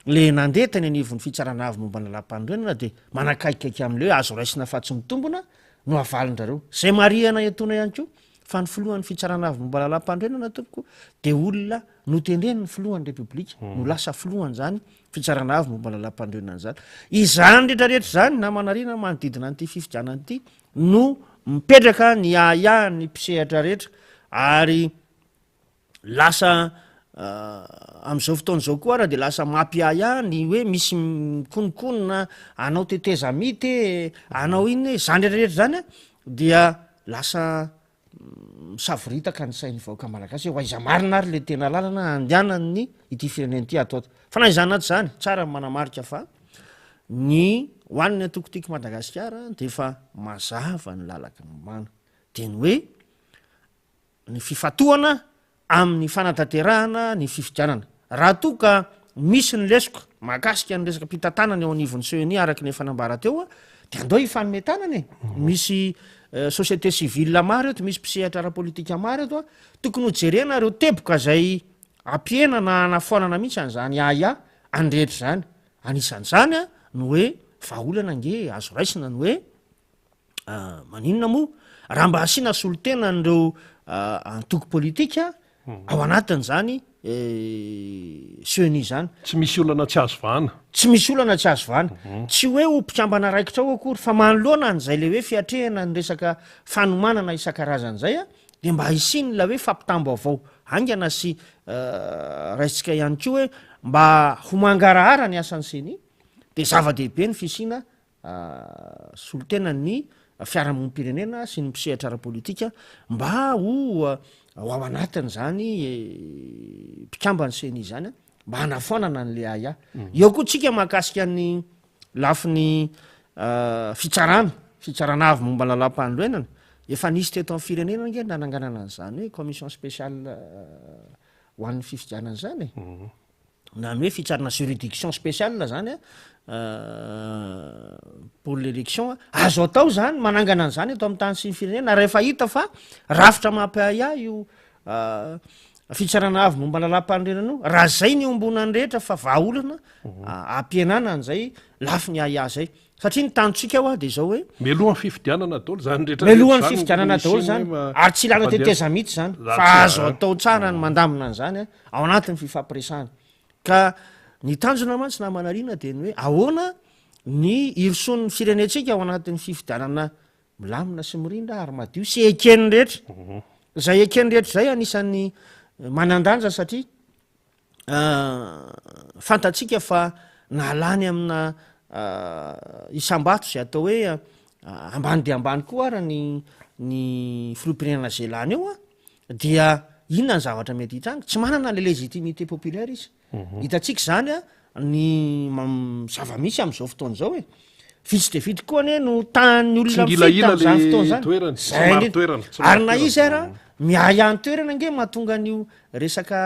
le nandeha teny anivon'ny fitsarana avo momba ny lalàm-panorenana dia manakaikikaiky amin'ilay hoe azo raisina fa tsy mitombona no avalon-drareo. Izay marihana etoana ihany koa fa ny filohan'ny fitsarana avo momba lalàm-panorenana tompoko dia olona notendren'ny filohan'ny repoblika no lasa filohan'izany fitsarana avo momba lalàm-panorenana izany. Izany rehetra rehetra izany namana Rina manodidina an'ity fifidianana ity no mipetraka ny ahiahin'ny mpisehatra rehetra ary lasa amin'izao fotoana izao koa ara dia lasa mampiahiahy ny hoe misy mikononkonona hanao tetezamita e, hanao inona e, izany rehetra rehetra izany a dia lasa misavoritaka ny sain'ny vahoaka malagasy hoe ho aiza marina ary le tena lalana andehanan'ny ity firenena ity ato ato. Fa na izany na tsy izany, tsara ny manamarika fa ny ho an'ny antoko Tiako Madagasikara dia efa mazava ny lalaka nomana, dia ny hoe ny fifantohana amin'ny fanatanterahana ny fifidianana. Raha toa ka misy ny lesoka mahakasika ny resaka mpitantanana eo anivon'ny CENI araka ny efa nambara teo dia andao hifanome tanana e. Misy société civile maro eto, misy mpisehatra ara-politika maro eto, tokony ho jerena ireo teboka izay hampihena na hanafoanana mihitsy an'izany ahiahy any rehetra izany. Anisan'izany ny hoe vahaolana ange azo raisina ny hoe Maninona moa raha mba asiana solontena an'ireo antoko politika ao anatin'izany CENI izany. Tsy misy olana tsy azo vahana. Tsy misy olana tsy azo vahana. Tsy hoe ho mpikambana raikitra ao akory fa manoloana an'izay le hoe fiatrehana ny resaka fanomanana isan-karazany izay dia mba hisian'ilay hoe fampitam-baovao haingana sy raisintsika ihany koa hoe mba ho mangarahara ny asan'ny CENI dia zava-dehibe ny fisiana solontenan'ny fiarahamonim-pirenena sy ny mpisehatra ara-politika mba ho ho ao anatin'izany mpikamban'ny CENI izany mba hanafoanana an'le ahiahy. Eo koa tsika mahakasika ny lafiny fitsarana, fitsarana avo momba ny lalàm-panorenana, efa nisy teto amin'ny firenena ange nananganana an'izany hoe commission spéciale ho an'ny fifidianana izany e. Na ny hoe fitsarana juridiction spéciale zany a pour l'élection azo atao zany manangana an'izany eto amin'ny tany sy ny firenena rehefa hita fa rafitra mampiahiahy io fitsarana avo momba lalàm-panorenana io raha zay ny iombonan'ny rehetra fa vahaolana hampihenana an'izay lafiny ahiahy zay satria ny tanjontsika hoa de zao hoe Mialohan'ny fifidianana daholo zany rehetra rehetra mialohan'ny zany fifidianana no daholo misy zany hoe ma- ary tsy ilana mandeha tetezamita zany Raha fa tsy azo a- atao tsara ny mandamina an'izany a ao anatin'ny fifampiresahana. Ka ny tanjona mantsy namana Rina dia ny hoe ahoana ny hirosoan'ny firenentsika ao anatin'ny fifidianana milamina sy mirindra ary madio sy eken'ny rehetra. Izay eken'ny rehetra izay anisan'ny manan-danja satria Fantatsika fa na lany amina isam-bato izay atao hoe ambany dia ambany koa ara ny ny filoham-pirenena izay lany eo dia inona ny zavatra mety hitranga? Tsy manana le légitimité populaire izy. Hitantsika izany ny zava-misy amin'izao fotoana izao e. Vitsy dia vitsy koa anie no tahan'ny olona mifidy tamin'izany fotoana izany. Toerana, tsy Zay maro indrindra. toerana, tsy Ary maro na toerana. izy ara, miahiahy ny toerana ange mahatonga an'io resaka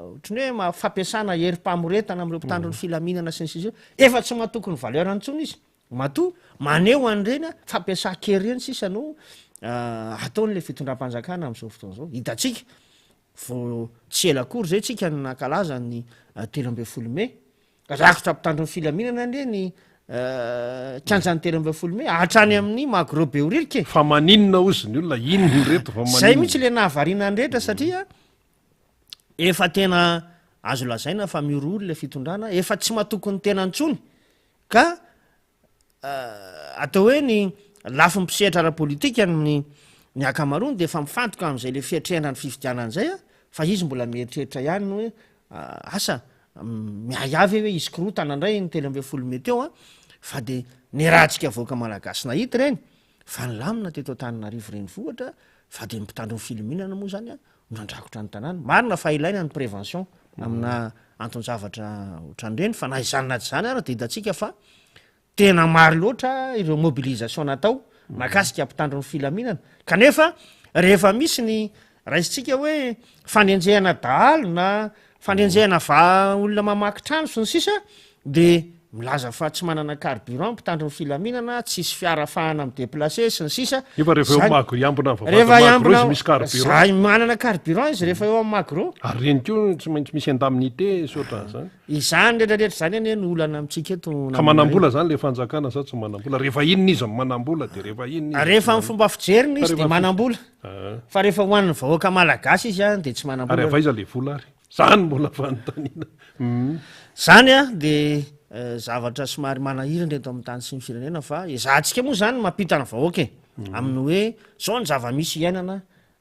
ohatran'ny hoe ma- fampiasana herim-pamoretana amin'ireo mpitandro ny filaminana sy ny sisa io. Efa tsy matoky ny valeur-ny intsony izy. Matoa maneho an'ireny fampiasan-kery ireny sisa no ataon'ilay fitondram-panjakana amin'izao fotoana izao. Hitantsika, vao tsy ela akory izay tsika no nankalaza ny 13 mey. Rakotra mpitandro ny filaminana anie ny kianjan'ny 13 mey hatrany amin'ny Magro Behoririka e. Fa maninona ozy ny olona inona ireto fa maninona? Zay mihitsy le nahavariana ny rehetra satria efa tena azo lazaina fa mihorohoro le fitondrana, efa tsy matoky ny tenany intsony ka Atao hoe ny lafiny mpisehatra ara-politika ny ny ankamaroany dia efa mifantoka amin'izay le fiatrehana ny fifidianana izay fa izy mbola mieritreritra ihany ny hoe asa miahiahy ve hoe hisy korontana indray ny 13 mey teo fa dia niarahantsika vahoaka malagasy nahita ireny fa nilamina teto Antananarivo renivohitra fa dia ny mpitandro ny filaminana moa izany no nandrakotra ny tanàna. Marina fa ilaina ny prévention amina anton-javatra ohatran'ireny fa na izany na tsy izany ara dia hitantsika fa tena maro loatra ireo mobilisation natao mahakasika mpitandro ny filaminana kanefa rehefa misy ny raisintsika hoe fanenjehana dahalo na fanenjehana va olona mamaky trano sy ny sisa de milaza fa tsy manana carburant mpitandro ny filaminana, tsisy fiara afahana mi-déplacer sy ny sisa. Nefa rehefa eo Zany- Magro hiambina ny vavahadin'ny Rehefa Magro hiambina izy misy carburant. Zay manana carburant izy rehefa eo amin'ny Magro. Ary ireny koa tsy maintsy misy indemnité sy ohatran'izany. Izany rehetra rehetra izany anie no olana amintsika eto Ka namana manam-bola zany le fanjakana sa tsy manam-bola? Rehefa inona izy no manam-bola de rehefa inona izy Rehefa amin'ny fomba fijeriny izy Fa de rehefa manam-bola. Ah. Fa rehefa ho an'ny vahoaka malagasy izy an de tsy manam-bola. Ary avy aiza le vola ary? Zany mbola fanontaniana. Hum. Zany an de zavatra somary manahirana eto amin'ny tany sy ny firenena fa ezahantsika moa zany mampita ny vahoaka e, amin'ny hoe zao ny zava-misy iainana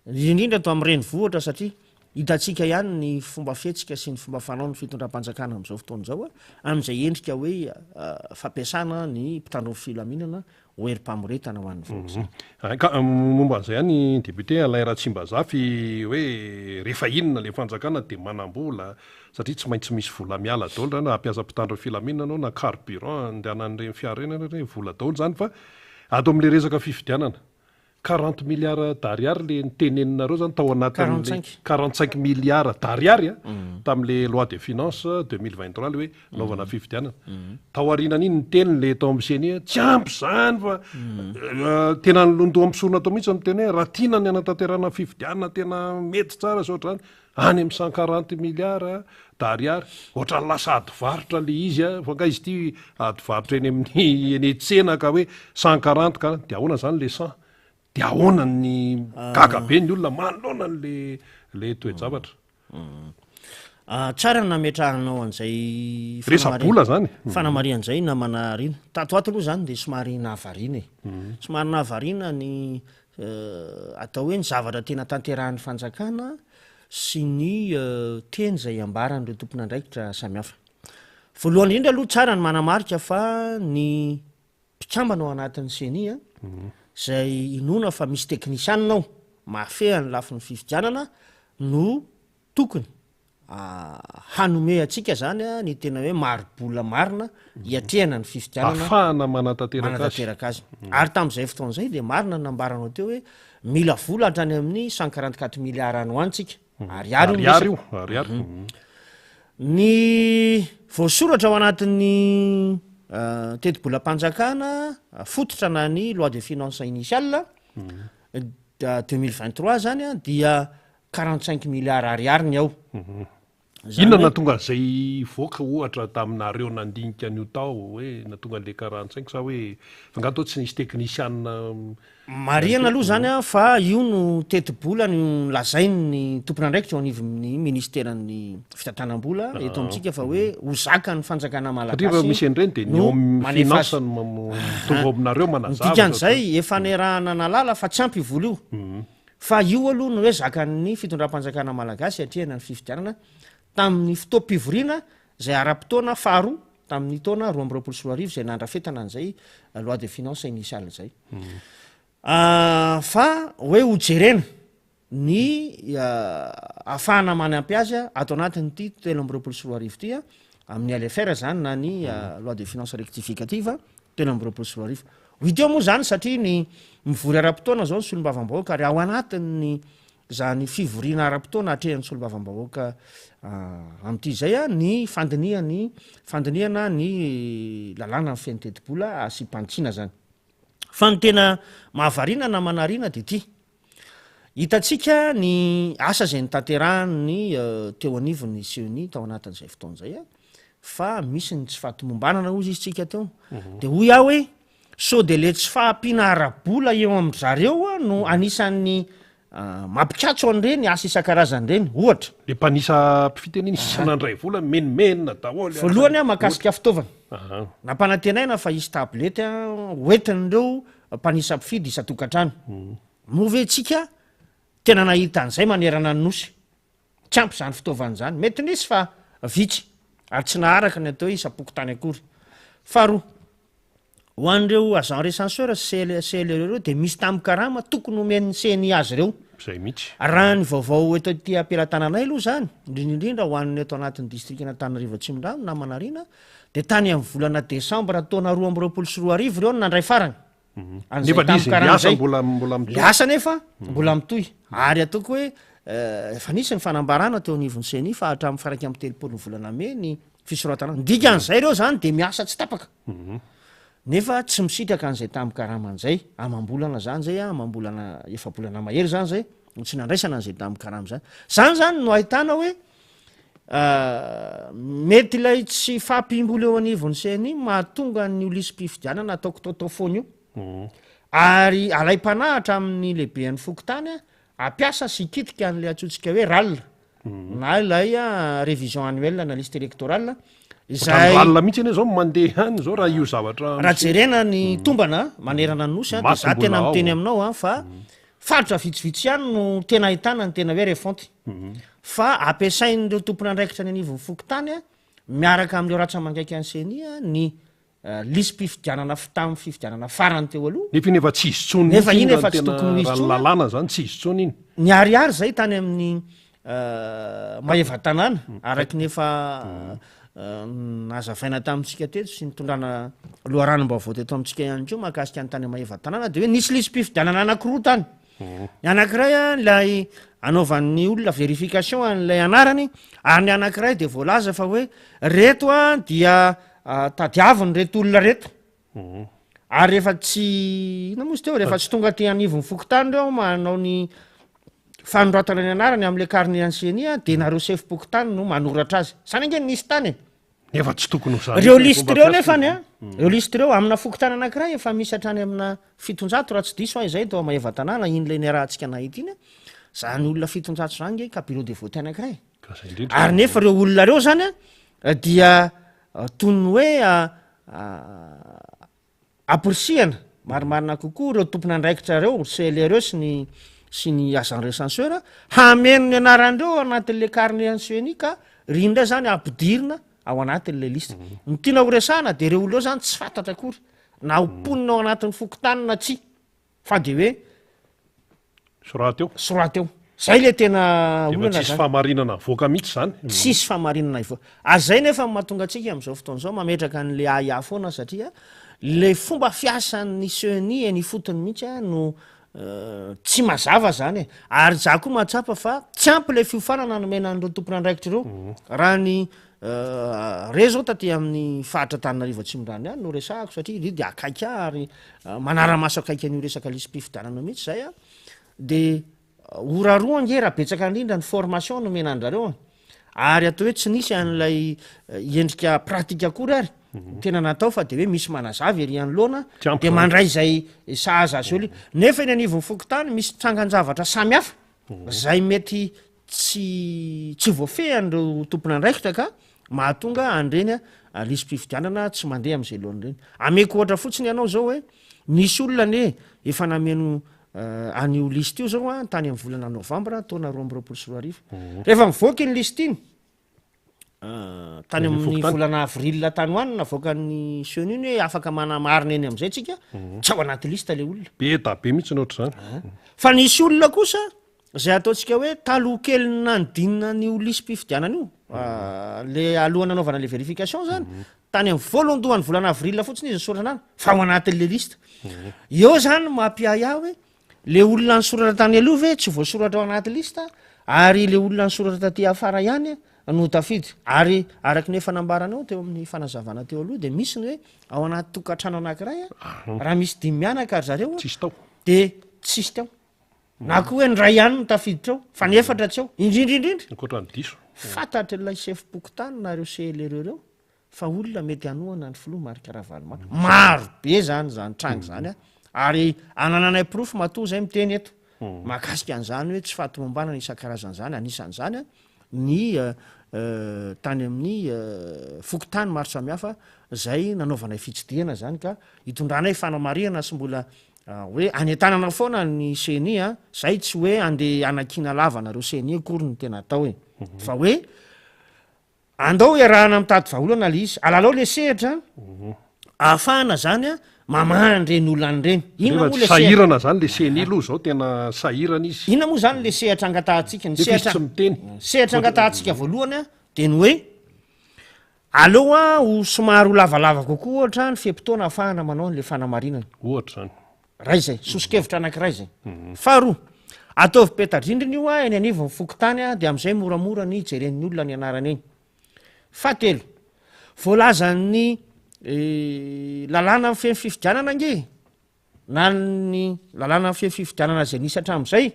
indrindra eto amin'ny renivohitra satria hitantsika ihany ny fomba fihetsika sy ny fomba fanaon'ny fitondram-panjakana amin'izao fotoana izao amin'izay endrika hoe fampiasana ny mpitandro ny filaminana ho herim-pamoretana ho an'ny vahoaka izany. Hay ka, momba an'izay ihany député Alain Ratsimbazafy hoe rehefa inona le fanjakana dia manam-bola satria tsy maintsy misy vola miala daholo zany na hampiasa mpitandro ny filaminana anao na carburant andehanan'ireny fiara ireny ary vola daholo zany fa ato amin'le resaka fifidianana Quarante milliards d'ariary le niteneninareo zany tao anatin'le 45 milliards d'ariary a tamin'le loi de finance 2023 le hoe naovana fifidianana. Tao aorianan'iny niteny le tao amin'ny ceni hoe tsy ampy zany fa tena nilondoha-misorona tao mihitsy niteny hoe raha tiana ny hanatanterahana fifidianana tena mety tsara sy ohatr'izany any amin'ny 140 milliards d'ariary. Ohatran'ny lasa ady varotra le izy a, fa nga izy ity ady varotra eny amin'ny eny an-tsena ka hoe 140 ka dia ahoana zany le 100? Dia ahoana ny gaga be ny olona manoloana an'le le toe-javatra. Tsara ny nametrahanao an'izay Resa-bola zany. fanamarihana izay namana Rina. Tato ho ato aloha zany dia somary nahavariana e. Somary nahavariana ny atao hoe ny zavatra tena tanterahin'ny fanjakana sy ny teny izay ambaran'ireo tompon'andraikitra samihafa. Voalohany indrindra aloha tsara ny manamarika fa ny mpikambana ao anatin'ny ceni izay inoana fa misy teknisianina ao mahafehy ny lafiny fifidianana no tokony hanome antsika zany ny tena hoe mari-bola marina hiatrehana ny fifidianana Ahafahana manatanteraka azy. manatanteraka azy. Ary tamin'izay fotoana izay dia marina ny nambaranao teo hoe mila vola hatrany amin'ny 144 milliards any ho any tsika. Ariary io ny Ariary resaka. io, ariary. Ny voasoratra ao anatin'ny tetibolam-panjakana fototra na ny loi de finances initiale 2023 zany dia 45 milliards ariary ny ao. Izany Inona hoe. nahatonga an'izay hivoaka ohatra taminareo nandinika an'io tao hoe nahatonga an'ilay karantsaiko sa hoe fa angaha toa tsy nisy teknisianina Marihana aloha izany fa io no tetibola nolazain'ny tompon'andraikitra eo anivon'ny minisiteran'ny fitantanam-bola eto amintsika fa hoe ho zakan'ny fanjakana Satria rehefa malagasy misy an'ireny dia ny no ao amin'ny manefa finance azy. no tonga ao aminareo Ny manazava sao dikan'izay dia. efa niarahana nahalala fa tsy ampy io vola io. Fa io aloha no hoe zakan'ny fitondram-panjakana malagasy hiatrehana ny fifidianana tamin'ny fotoam-pivoriana izay ara-potoana faharoa tamin'ny taona 2022 izay nandrafetana an'izay loi de finances initiale izay. Fa hoe hojerena ny ahafahana manampy azy ato anatin'ity 2023 ity amin'ny LFR izany na ny loi de finances rectificative 2023. Ho hita eo moa izany satria ny mivory ara-potoana izao ny solombavambahoaka ary ao anatin'ny izany fivoriana ara-potoana atrehan'ny solombavambahoaka amin'ity izay ny fandinihany fandinihana ny lalàna mifehy ny tetibola asiam-panitsiana izany. Fa ny tena mahavariana na manariana dia ity, hitantsika ny asa izay notanterahan'ny teo anivon'ny CENI tao anatin'izay fotoana izay fa misy ny tsy fahatomombanana hozy izy tsika teo. Dia hoy aho hoe sao dia le tsy fahampiana ara-bola eo amin-dry zareo no anisan'ny mampikatso an'ireny asa isan-karazany ireny. Ohatra. Le mpanisa mpifitenena izy tsy nandray vola, mimenomenona daholo. Voalohany aho mahakasika fitaovana. Nampanantenaina fa hisy tablette hoentin'ireo mpanisa mpifidy isan-tokantrano. Moa ve tsika tena nahita an'izay manerana ny Nosy? Tsy ampy izany fitaovana izany. Mety nisy fa vitsy ary tsy naharaka ny atao hoe isam-pokontany akory. Faharoa, ho an'ireo agent recenseur sy CLRE ireo dia misy tambin-karama tokony homen'ny CNI azy ireo. Izay mihitsy. Raha ny vaovao eto aty am-pelatananay aloha izany, indrindra indrindra ho an'ny eto anatin'ny distrikan'Antananarivo Atsimondrano, Namanarina, dia tany amin'ny volana desambra taona 2022 ireo no nandray farany. An'izay Nefa izy tambin-karama ny asa izay. mbola mbola mitohy. Le asa nefa mbola mitohy. Ary ataoko hoe efa nisy ny fanambarana teo anivon'ny CENI fa hatramin'ny faha 31 ny volana mey ny fisoratana. Ny dikan'izay ireo izany dia miasa tsy tapaka. Nefa tsy misitraka an'izay tambin-karamany izay, amam-bolana izany izay, amam-bolana efa-bolana mahery izany izay no tsy nandraisana an'izay tambin-karama izany. Izany izany no ahitana hoe Mety ilay tsy fahampiam-bola eo anivon'ny CNI mahatonga an'io lisi-pifidianana atao kitaotao foana io. Ary alaim-panahy hatramin'ny lehiben'ny fokontany hampiasa sy hikitika an'ilay antsointsika hoe RAL na ilay révision annuelle na liste électorale izay. Ohatran'ny RAL mihitsy anie zao mandeha any zao raha io zavatra Raha jerena ny tombana manerana ny Nosy dia za tena miteny aminao fa Faritra vitsivitsy ihany no tena ahitana ny tena hoe refonte. Fa ampiasain'ireo tompon'andraikitra any anivon'ny fokontany miaraka amin'ireo ratsa-mangaika ny Ceni ny lisi-pifidianana tamin'ny fifidianana farany teo aloha. Nefa iny efa tsy izy intsony Nefa mihitsy iny iny raha efa ny tsy tena tokony ho izy raha ny intsony. lalàna izany tsy izy intsony iny. Niharihary izay tany amin'ny Maevatanàna, araka ny efa nazavaina tamintsika teto sy nitondrana loharanom-baovao teto amintsika ihany koa mahakasika ny tany Maevatanàna dia hoe nisy lisi-pifidianana anankiroa tany. Ny anankiray ilay anaovan'ny olona vérification an'ilay anarany ary ny anankiray dia voalaza fa hoe reto dia tadiaviny reto olona reto. Ary rehefa tsy inona moa izy teo, rehefa tsy tonga aty anivon'ny fokontany ireo manao ny fanoratana ny anarany amin'ilay carnet an'ny CENI a, dia nareo sefom-pokontany no manoratra azy. Zany ange no nisy tany e. Nefa tsy tokony ho zany Ireo mihitsy ny liste fomba ireo fiasa. nefany a, ireo liste ireo amina fokontany anankiray efa misy hatrany amina 700 raha tsy diso aho izay tao Maevatanàna iny ilay niarahantsika nahita iny a, zany olona 700 zany ange ka bureau de vote anankiray. Ka zay indrindra. Ary nefa ireo olona ireo zany a dia toy ny hoe Amporisihana marimarina kokoa ireo tompon'andraikitra ireo, CLRE sy ny sy ny agent recenseur, hameno ny anaran'ireo ao anatin'ilay carnet an'ny CENI ka ry indray zany ampidirina ao anatin'ilay liste. Ny tiana ho resahana dia ireo olona ireo zany tsy fantatra akory na ho mponina ao anatin'ny fokontany na tsia. Fa de hoe. Soraty eo. Soraty eo. Zay le tena Dia efa olana tsisy zany. fahamarinana avoaka mihitsy zany. Tsisy fahamarinana hivoaka. Ary zay nefa no mahatonga antsika amin'izao fotoana izao mametraka an'le ahiahy foana satria le fomba fiasan'ny CENI eny ifotony mihitsy no tsy mazava zany e. Ary za koa mahatsapa fa tsy ampy le fiofanana nomena an'ireo tompon'andraikitra ireo. Raha ny Re zao taty amin'ny faritra Antananarivo Atsimondrano ihany no resahako satria ry dia akaiky ahy ary manara-maso akaiky an'io resaka lisi-pifidianana io mihitsy zay a, de ora roa ange raha betsaka indrindra ny formation nomena an-drareo a, Ary atao hoe tsy nisy an'ilay endrika pratique akory ary tena natao fa de hoe misy manazava ery anoloana Tsy ampy de zany. mandray izay sahaza azy eo le, nefa eny anivon'ny fokontany misy trangan-javatra samihafa zay mety tsy tsy voafehin'ireo tompon'andraikitra ka mahatonga an'ireny lisi-pifidianana tsy mandeha amin'izay laoniny ireny. Ameko ohatra fotsiny ianao zao hoe nisy olona anie efa nameno an'io liste io zao an tany amin'ny volana novambra taona 2022. Rehefa mivoaka iny liste iny, tany amin'ny volana avril tany ho any navoakan'ny CENI iny hoe afaka manamarina eny amin'izay tsika, tsy ao anaty liste le olona. Be da be mihitsy ny ohatr'izany. Fa nisy olona kosa izay ataontsika hoe taloha kelin'ny nanodinina an'io lisi-pifidianana io, le alohan'ny nanaovana le vérification zany, tany amin'ny voalohandohan'ny volana avril fotsiny izy nisoratra anarana fa ao anatin'le liste. Eo zany no mampiahiahy hoe le olona nisoratra tany aloha ve tsy voasoratra ao anaty liste ary le olona nisoratra taty afara ihany no tafiditra. Ary araka ny efa nambaranao teo amin'ny fanazavana teo aloha dia misy ny hoe ao anaty tokantrano anankiray raha misy dimy mianaka ry zareo Tsisy tao. dia tsisy tao. Na koa hoe ny iray ihany no tafiditra ao fa ny efatra tsy ao. Indrindra indrindra. Ankoatra ny diso. Fantatr'ilay sefom-pokontany na ireo CL ireo ireo fa olona mety hanohana ny filoha Marc Ravalomanana. Maro be zany zany tranga zany a! Ary anananay porofo matoa zay miteny eto mahakasika an'izany hoe tsy fahatomombanana isan-karazany zany, anisan'izany a ny tany amin'ny fokontany maro samihafa zay nanaovanay fitsidihana zany ka hitondranay fanamarihana sy mbola hoe anentanana foana ny ceni a, zay tsy hoe andeha hanakiana lava anareo ceni akory no tena atao e, fa hoe Andao iarahana mitady vahaolana le izy. Alalao le sehatra ahafahana zany a mamaha an'ireny olana ireny. Inona moa le sehatra? Sahirana zany le CENI aloha zao tena sahirana izy. Inona moa zany le sehatra angatahantsika? Ny Nefa izy sehatra tsy miteny. sehatra angatahantsika voalohany a de ny hoe aleo a ho somary ho lavalava kokoa ohatra ny fe-potoana ahafahana manao an'le fanamarinana. Ohatra zany. Ray izay, soso-kevitra anankiray izay. Faharoa, ataovy peta-drindrina io eny anivon'ny fokontany dia amin'izay moramora ny hijeren'ny olona ny anarana eny. Fahatelo, voalazan'ny lalàna mifehy ny fifidianana ange, na ny lalàna mifehy ny fifidianana izay nisy hatramin'izay,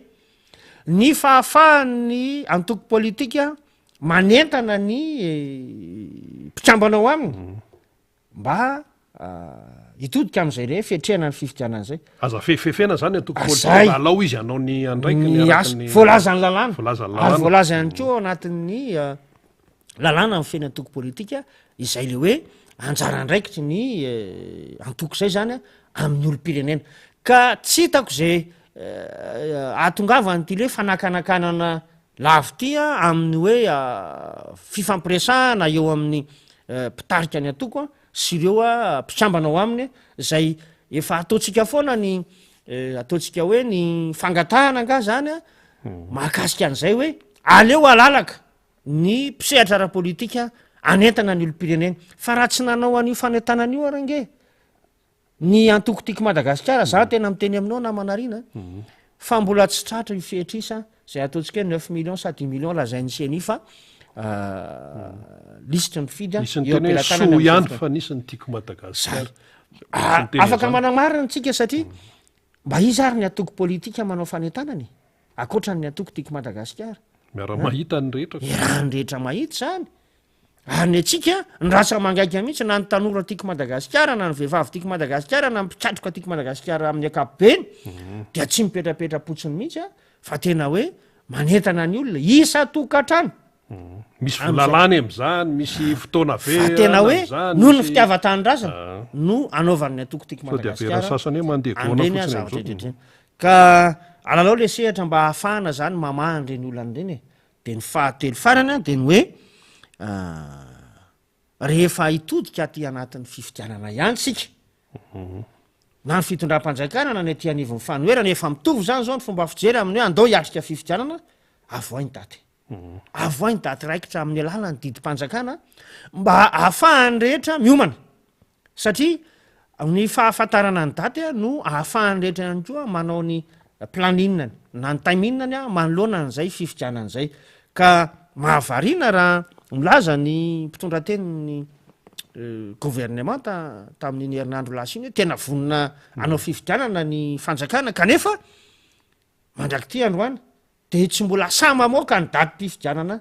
ny fahafahan'ny antoko politika manentana ny mpikambana ao aminy. Mba hitodika amin'izay re fiatrehana ny fifidianana izay. Aza fefefena zany antoko politika fa alao izy hanao ny andraikiny Ny araka asa. ny Voalazan'ny lalàna. Voalazan'ny Ary lalàna. voalaza ihany koa ao anatin'ny lalàna mifehy ny antoko politika izay le hoe anjara andraikitry ny antoko izay zany amin'ny olom-pirenena. Ka tsy hitako izay ahatongavan'ity le hoe fanakanakanana Lavo ity amin'ny hoe fifampiresahana eo amin'ny mpitarika ny antoko sy ireo mpikambana ao aminy izay efa ataontsika foana ny ataontsika hoe ny fangatahana angaha zany mahakasika an'izay hoe aleo alalaka ny mpisehatra ara-politika hanentana ny olom-pirenena fa raha tsy nanao an'io fanentanana io ary ange Ny antoko Tiako Madagasikara, za tena miteny aminao namana Rina fa mbola tsy tratra io fetr'isa zay ataontsika hoe neuf millions sa dix millions lazain'ny ceni fa lisitry ny mpifidy Nisy eo niteny hoe am-pelatanana soa ihany amin'izao fotoana. fa nisy ny Tiako Madagasikara. Zay. Nisy niteny Afaka an'izany. manamarina tsika satria mba iza ary ny antoko politika manao fanentanana e? Ankoatran'ny antoko Tiako Madagasikara. Miara-mahita ny rehetra. Iarahan'ny rehetra mahita izany. Ary ny antsika, ny rasa-mangaika mihitsy, na ny tanora tiako Madagasikara, na ny vehivavy tiako Madagasikara, na ny mpikatroka tiako Madagasikara amin'ny ankapobeny, dia tsy mipetrapetra-potsiny mihitsy a, fa tena hoe manentana ny olona, isan-tokantrano. Misy vola lany amin'izany, misy fotoana Fa very tena hoe amin'izany, noho ny misy fitiavan-tanindrazana Ah. no anaovan'ny antoko tiako Sao dia Madagasikara avera sasany hoe mandeha gona an'ireny fotsiny zavatra amin'izao. rehetra ireny. Ka alalao le sehatra mba hahafahana zany mamaha an'ireny olana ireny e. Dia ny fahatelo farany dia ny hoe rehefa hitodika aty anatin'ny fifidianana ihany isika, na ny fitondram-panjakana na ny aty anivon'ny fanoherana, efa mitovy izany izao ny fomba fijery amin'ny hoe andao hiatrika fifidianana, avoahy ny daty. Avoahy ny daty raikitra amin'ny alalan'ny didim-panjakana mba ahafahan'ny rehetra miomana. Satria ny fahafantarana ny daty no ahafahan'ny rehetra ihany koa manao ny planning-ny na ny timing-ny manoloana an'izay fifidianana izay. Ka mahavariana raha milaza ny mpitondra tenin'ny governemanta tamin'iny herinandro lasa iny hoe tena vonona hanao fifidianana ny fanjakana kanefa mandrak'ity androany dia tsy mbola sahy mamoaka ny datim-pifidianana.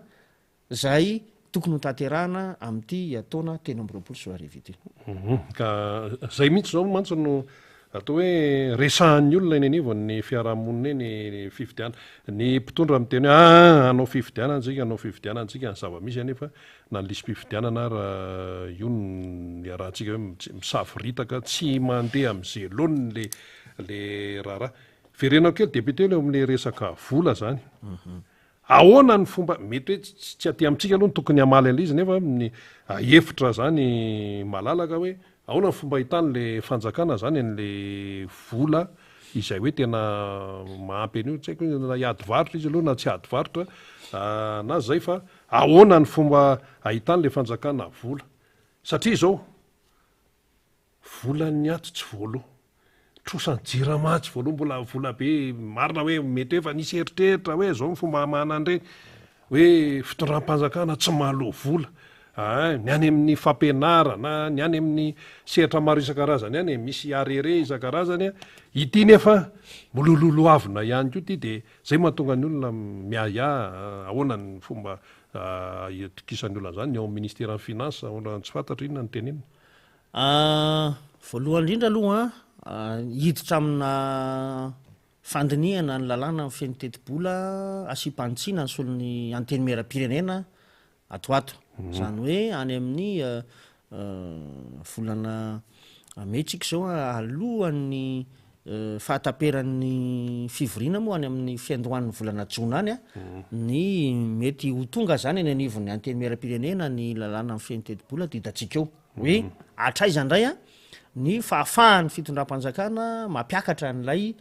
izay tokony ho tanterahana amin'ity taona 2023 ity. Ka izay mihitsy izao mantsy no atao hoe resahan'ny olona eny anivon'ny fiarahamonina eny fifidianana. Ny mpitondra miteny hoe aa hanao fifidianana isika, hanao fifidianana isika, ny zava-misy anefa na ny lisi-pifidianana ara io no iarahantsika hoe misavoritaka, tsy mandeha amin'izay laoniny le le raharaha. Verenako kely député eo amin'le resaka vola zany. Ahoana ny fomba, mety hoe tsy aty amintsika aloha no tokony hamaly an'ilay izy nefa ny hevitra zany malalaka hoe ahoana ny fomba ahitan'le fanjakana zany an'le vola izay hoe tena mahampy an'io, tsy haiko hoe na hiady varotra izy aloha na tsy hiady varotra na zay fa ahoana ny fomba ahitan'le fanjakana vola satria izao Volan'ny ato tsy voaloa. Trosan'ny jirama tsy voaloa mbola vola be marina hoe mety hoe efa nisy eritreritra hoe zao ny fomba hamahana an'ireny hoe fitondram-panjakana tsy mahaloa vola aa ny any amin'ny fampianarana ny any amin'ny sehatra maro isan-karazany any e misy arere isan-karazany a ity nefa mbola lolohavina ihany koa ity de zay mahatonga ny olona miahiahy ahoana ny fomba itokisan'ny olona an'izany ny ao amin'ny ministeran'ny finance ahoana tsy fantatra inona no tenenina. Voalohany indrindra aloha an, hiditra amina fandinihana ny lalàna mifehy ny tetibola asiam-panitsiana ny solon'ny Antenimierampirenena ato ho ato. Izany hoe any amin'ny volana mey tsika izao alohan'ny fahataperan'ny fivoriana moa any amin'ny fiandohan'ny volana jona any ny mety ho tonga izany eny anivon'ny Antenimierampirenena ny lalàna mifehy ny tetibola dia hitantsika eo. Hoe hatraiza indray ny fahafahan'ny fitondram-panjakana mampiakatra an'ilay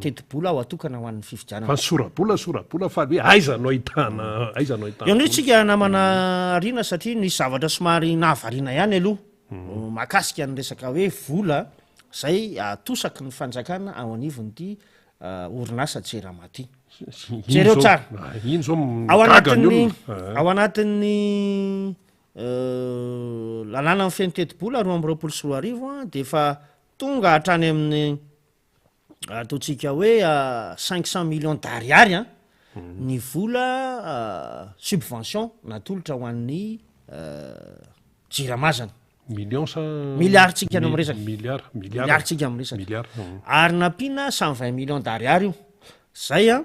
tetibola ao atokana ho an'ny fifidianana. Fa ny sora-bola sora-bola fa hoe aiza no ahitana aiza no ahitana Eo indray tsika namana Rina satria nisy zavatra somary nahavariana ihany aloha mahakasika ny resaka hoe vola izay atosaky ny fanjakana ao anivon'ity orinasa Jirama ity. Jereo tsara. Iny zao Ao migaga ny anatin'ny olona. ao anatin'ny Lalàna mifehy ny tetibola 2022 dia efa tonga hatrany amin'ny ataontsika hoe 500 millions d'ariary ny vola subvention natolotra ho an'ny Jirama zany. Millions sa Milliards tsika no miresaka. Milliards, milliards. Milliards tsika miresaka. Milliards. Ary nampiana 120 millions d'ariary io. Zay an.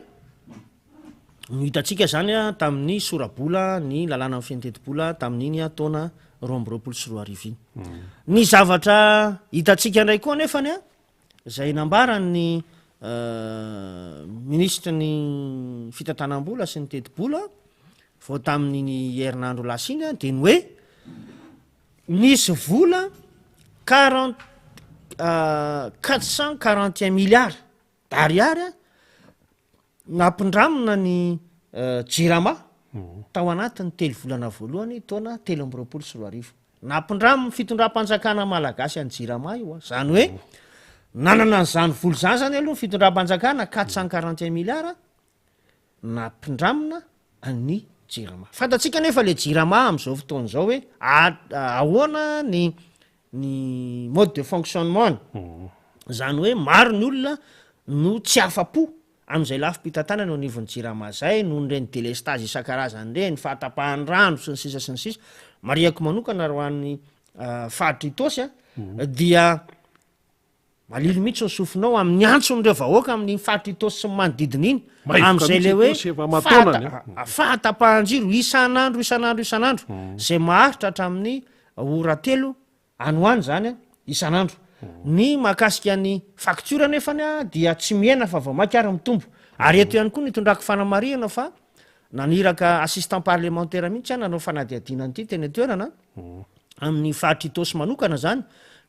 No hitantsika izany tamin'ny sora-bola ny lalàna mifehy ny tetibola tamin'iny taona 2022 iny. Ny zavatra hitantsika indray koa anefany izay nambaran'ny minisitry ny fitantanam-bola sy ny tetibola vao tamin'iny herinandro lasa iny dia ny hoe nisy vola quarante 441 milliards d'ariary Nampindramina ny Jirama tao anatin'ny telo volana voalohany taona 2023. Nampindramin'ny fitondram-panjakana malagasy an'ny Jirama io. Izany hoe nanana an'izany vola izany izany aloha ny fitondram-panjakana 441 milliards nampindramina an'ny Jirama. Fantatsika anefa ilay Jirama amin'izao fotoana izao hoe ahoana ny ny mode de fonctionnement-ny. Izany hoe maro ny olona no tsy afa-po amin'izay lafim-pitantanana eo anivon'ny Jirama izay noho ireny délestage isan-karazany ireny, fahatapahan'ny rano sy ny sisa sy ny sisa. Marihako manokana raha ho an'ny faritra Itaosy dia malilo mihitsy ny sofinao amin'ny antson'ireo vahoaka amin'iny faritra Itaosy sy ny manodidina iny Maivoka amin'izay mihitsy ilay hoe Itaosy efa aman-taonany a. fahatapahan-jiro isan'andro isan'andro isan'andro izay maharitra hatramin'ny ora telo Any ho any izany an, isan'andro. Ny mahakasika ny facture anefany an dia tsy mihena fa vao mainka ary mitombo. Ary eto ihany koa no itondrako fanamarihana fa naniraka assistant parlementaire mihitsy aho nanao fanadihadiana an'ity teny an-toerana, amin'ny faritra Itaosy manokana izany,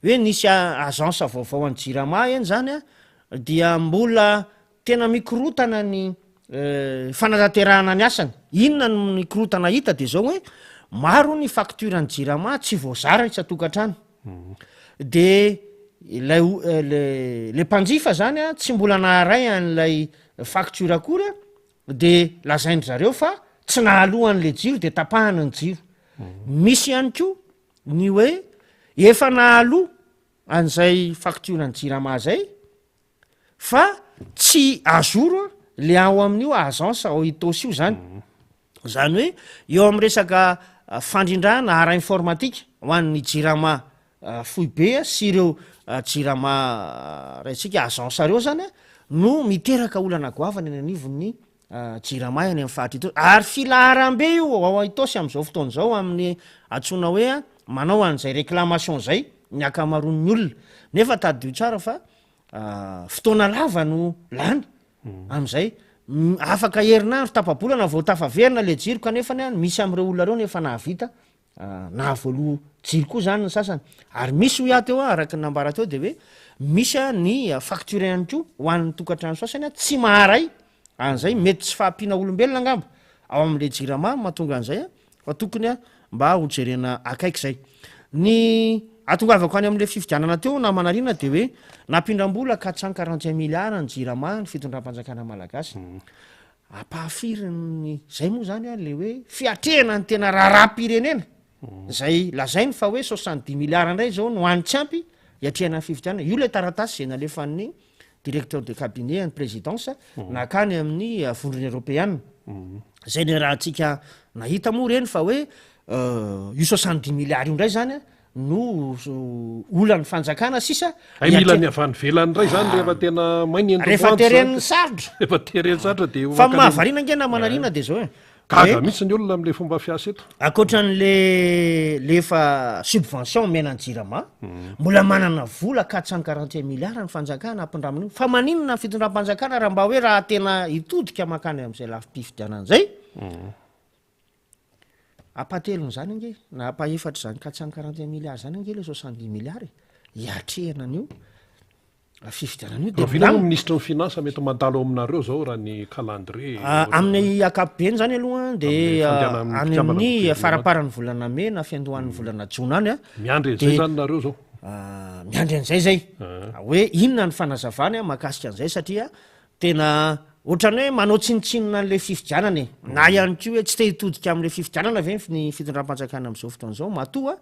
hoe nisy agence vaovao an'ny Jirama eny izany an, dia mbola Tena mikorotana ny fanatanterahana ny asany. Inona no mikorotana hita dia zao hoe maro ny facture ny jirama tsy voazara isan-tokantrano. De ilay le le mpanjifa zany a tsy mbola naharay an'ilay facture akory a de lazain-dry zareo fa tsy nahaloa an'le jiro de tapahana ny jiro. Misy ihany koa ny hoe efa nahaloa an'izay facture ny jirama zay Fa tsy à jour le ao amin'io agence ao Itaosy io zany. Izany hoe eo amin'ny resaka fandrindrana ara-informatika ho an'ny Jirama foibe sy ireo Jirama raintsika agence ireo zany no miteraka olana goavana eny anivon'ny Jirama any amin'ny faritra Itaosy. Ary filaharam-be io ao Itaosy amin'izao fotoana izao amin'ny antsoina hoe manao an'izay réclamation izay ny ankamaroan'ny olona. Nefa tadidio tsara fa fotoana lava no lany amin'izay. Afaka herinandro, tapa-bolana vao tafaverina le jiro kanefany an, misy amin'ireo olona ireo no efa nahavita nahavoaloa jiro koa zany ny sasany. Ary misy hoy aho teo an, araka ny nambara teo de hoe misy an ny facture ihany koa ho an'ny tokantrano sasany an tsy maharay an'izay, mety tsy fahampiana olombelona angamba ao amin'le jirama no mahatonga an'izay an, fa tokony mba ho jerena akaiky izay. Ny atongavako any amin'ilay fifidianana teo namana Rina dia hoe nampindram-bola 441 milliards ny jirama ny fitondram-panjakana malagasy. Ampahafirin'ny izay moa izany ilay hoe fiatrehana ny tena raharaham-pirenena izay lazainy fa hoe 70 milliards indray izao no any tsy ampy hiatrehana ny fifidianana. Io ilay taratasy izay nalefan'ny directeur de cabinet an'ny présidence nankany amin'ny vondrona eropeana zay niarahantsika nahita moa reny fa hoe io 70 milliards io ndray zany no olan'ny fanjakana sisa. Hay mila ny avy any ivelany indray zany rehefa tena may ny rehefa teren'ny sarotra. Rehefa teren'ny sarotra dia fa mahavariana ange namana Rina dia zao e. Gaga mihitsy ny olona amin'ilay fomba fiasa eto. Ankoatran'le le efa subvention omena ny Jirama, mbola manana vola 441 milliards ny fanjakana hampindramina io. Fa maninona ny fitondram-panjakana raha mba hoe raha tena hitodika mankany amin'izay lafim-pifidianana izay? Ampahatelon'izany ange na ampahefatr'izany 441 milliards izany ange le 70 milliards e, hiatrehana an'io. Fifidianana io dia Rahoviana moa minisitry ny finance mety mandalo ao aminareo zao raha ny calendrier ah, amin'ny ankapobeny zany aloha dia ah, any amin'ny faraparan'ny volana mey na fiandohan'ny hmm. volana jona any a miandry an'izay zany nareo zao ah, miandry an'izay zay hoe inona ny fanazavany mahakasika an'izay satria tena ohatrany hoe manao tsinontsinona an'ilay fifidianana e na hmm. ihany koa hoe tsy te hitodika amin'ilay fifidianana ve ny fitondram-panjakana amin'izao fotoana izao matoa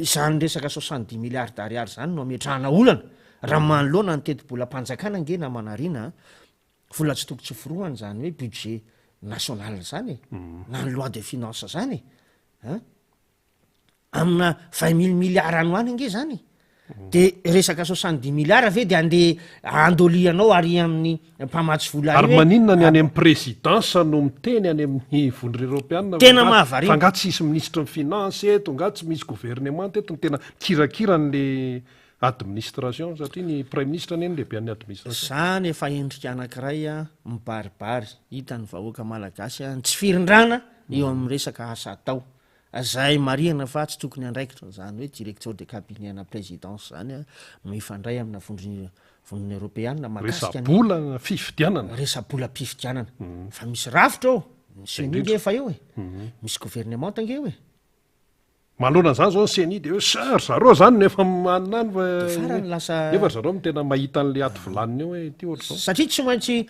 Izany resaka 70 milliards d'ariary izany no ametrahana olana raha manoloana ny tetibolam-panjakana ange namana Rina a! Vola tsy toko tsy forohana izany hoe budget national izany e! Na ny loi de finance izany e! An! Amina vingt mille milliards any ho any ange izany e! De resaka 70 milliards ve de andeha andolianao ary amin'ny mpamatsy vola Ary maninona ny any amin'ny présidence no miteny any amin'ny vondrona eropeanina fa Tena mahavariana. fa nga tsisy minisitry ny finance eto, nga tsy misy gouvernement eto no tena mikirakira an'le administration satria ny praiminisitra anie no lehiben'ny administration. Zany efa endrika anankiray mibaribary hitan'ny vahoaka malagasy ny tsy firindrana eo amin'ny resaka asa atao. Izay marihana fa tsy tokony andraikitra izany hoe directeur de cabinet ana présidence izany no hifandray amina vondrona vondrona eropeana mahakasika ny Resa-bola fifidianana. Resa-bolam-pifidianana. Fa misy rafitra ao, ny CENI nge efa eo e. Misy gouvernemanta nge eo e. Manoloana an'izany izao ny CENI dia hoe sa ry zareo izany no efa manana any fa Dia farany lasa nefa ry zareo no tena mahita an'ilay ato vilaniny eo hoe ity ohatr'izao. Satria tsy maintsy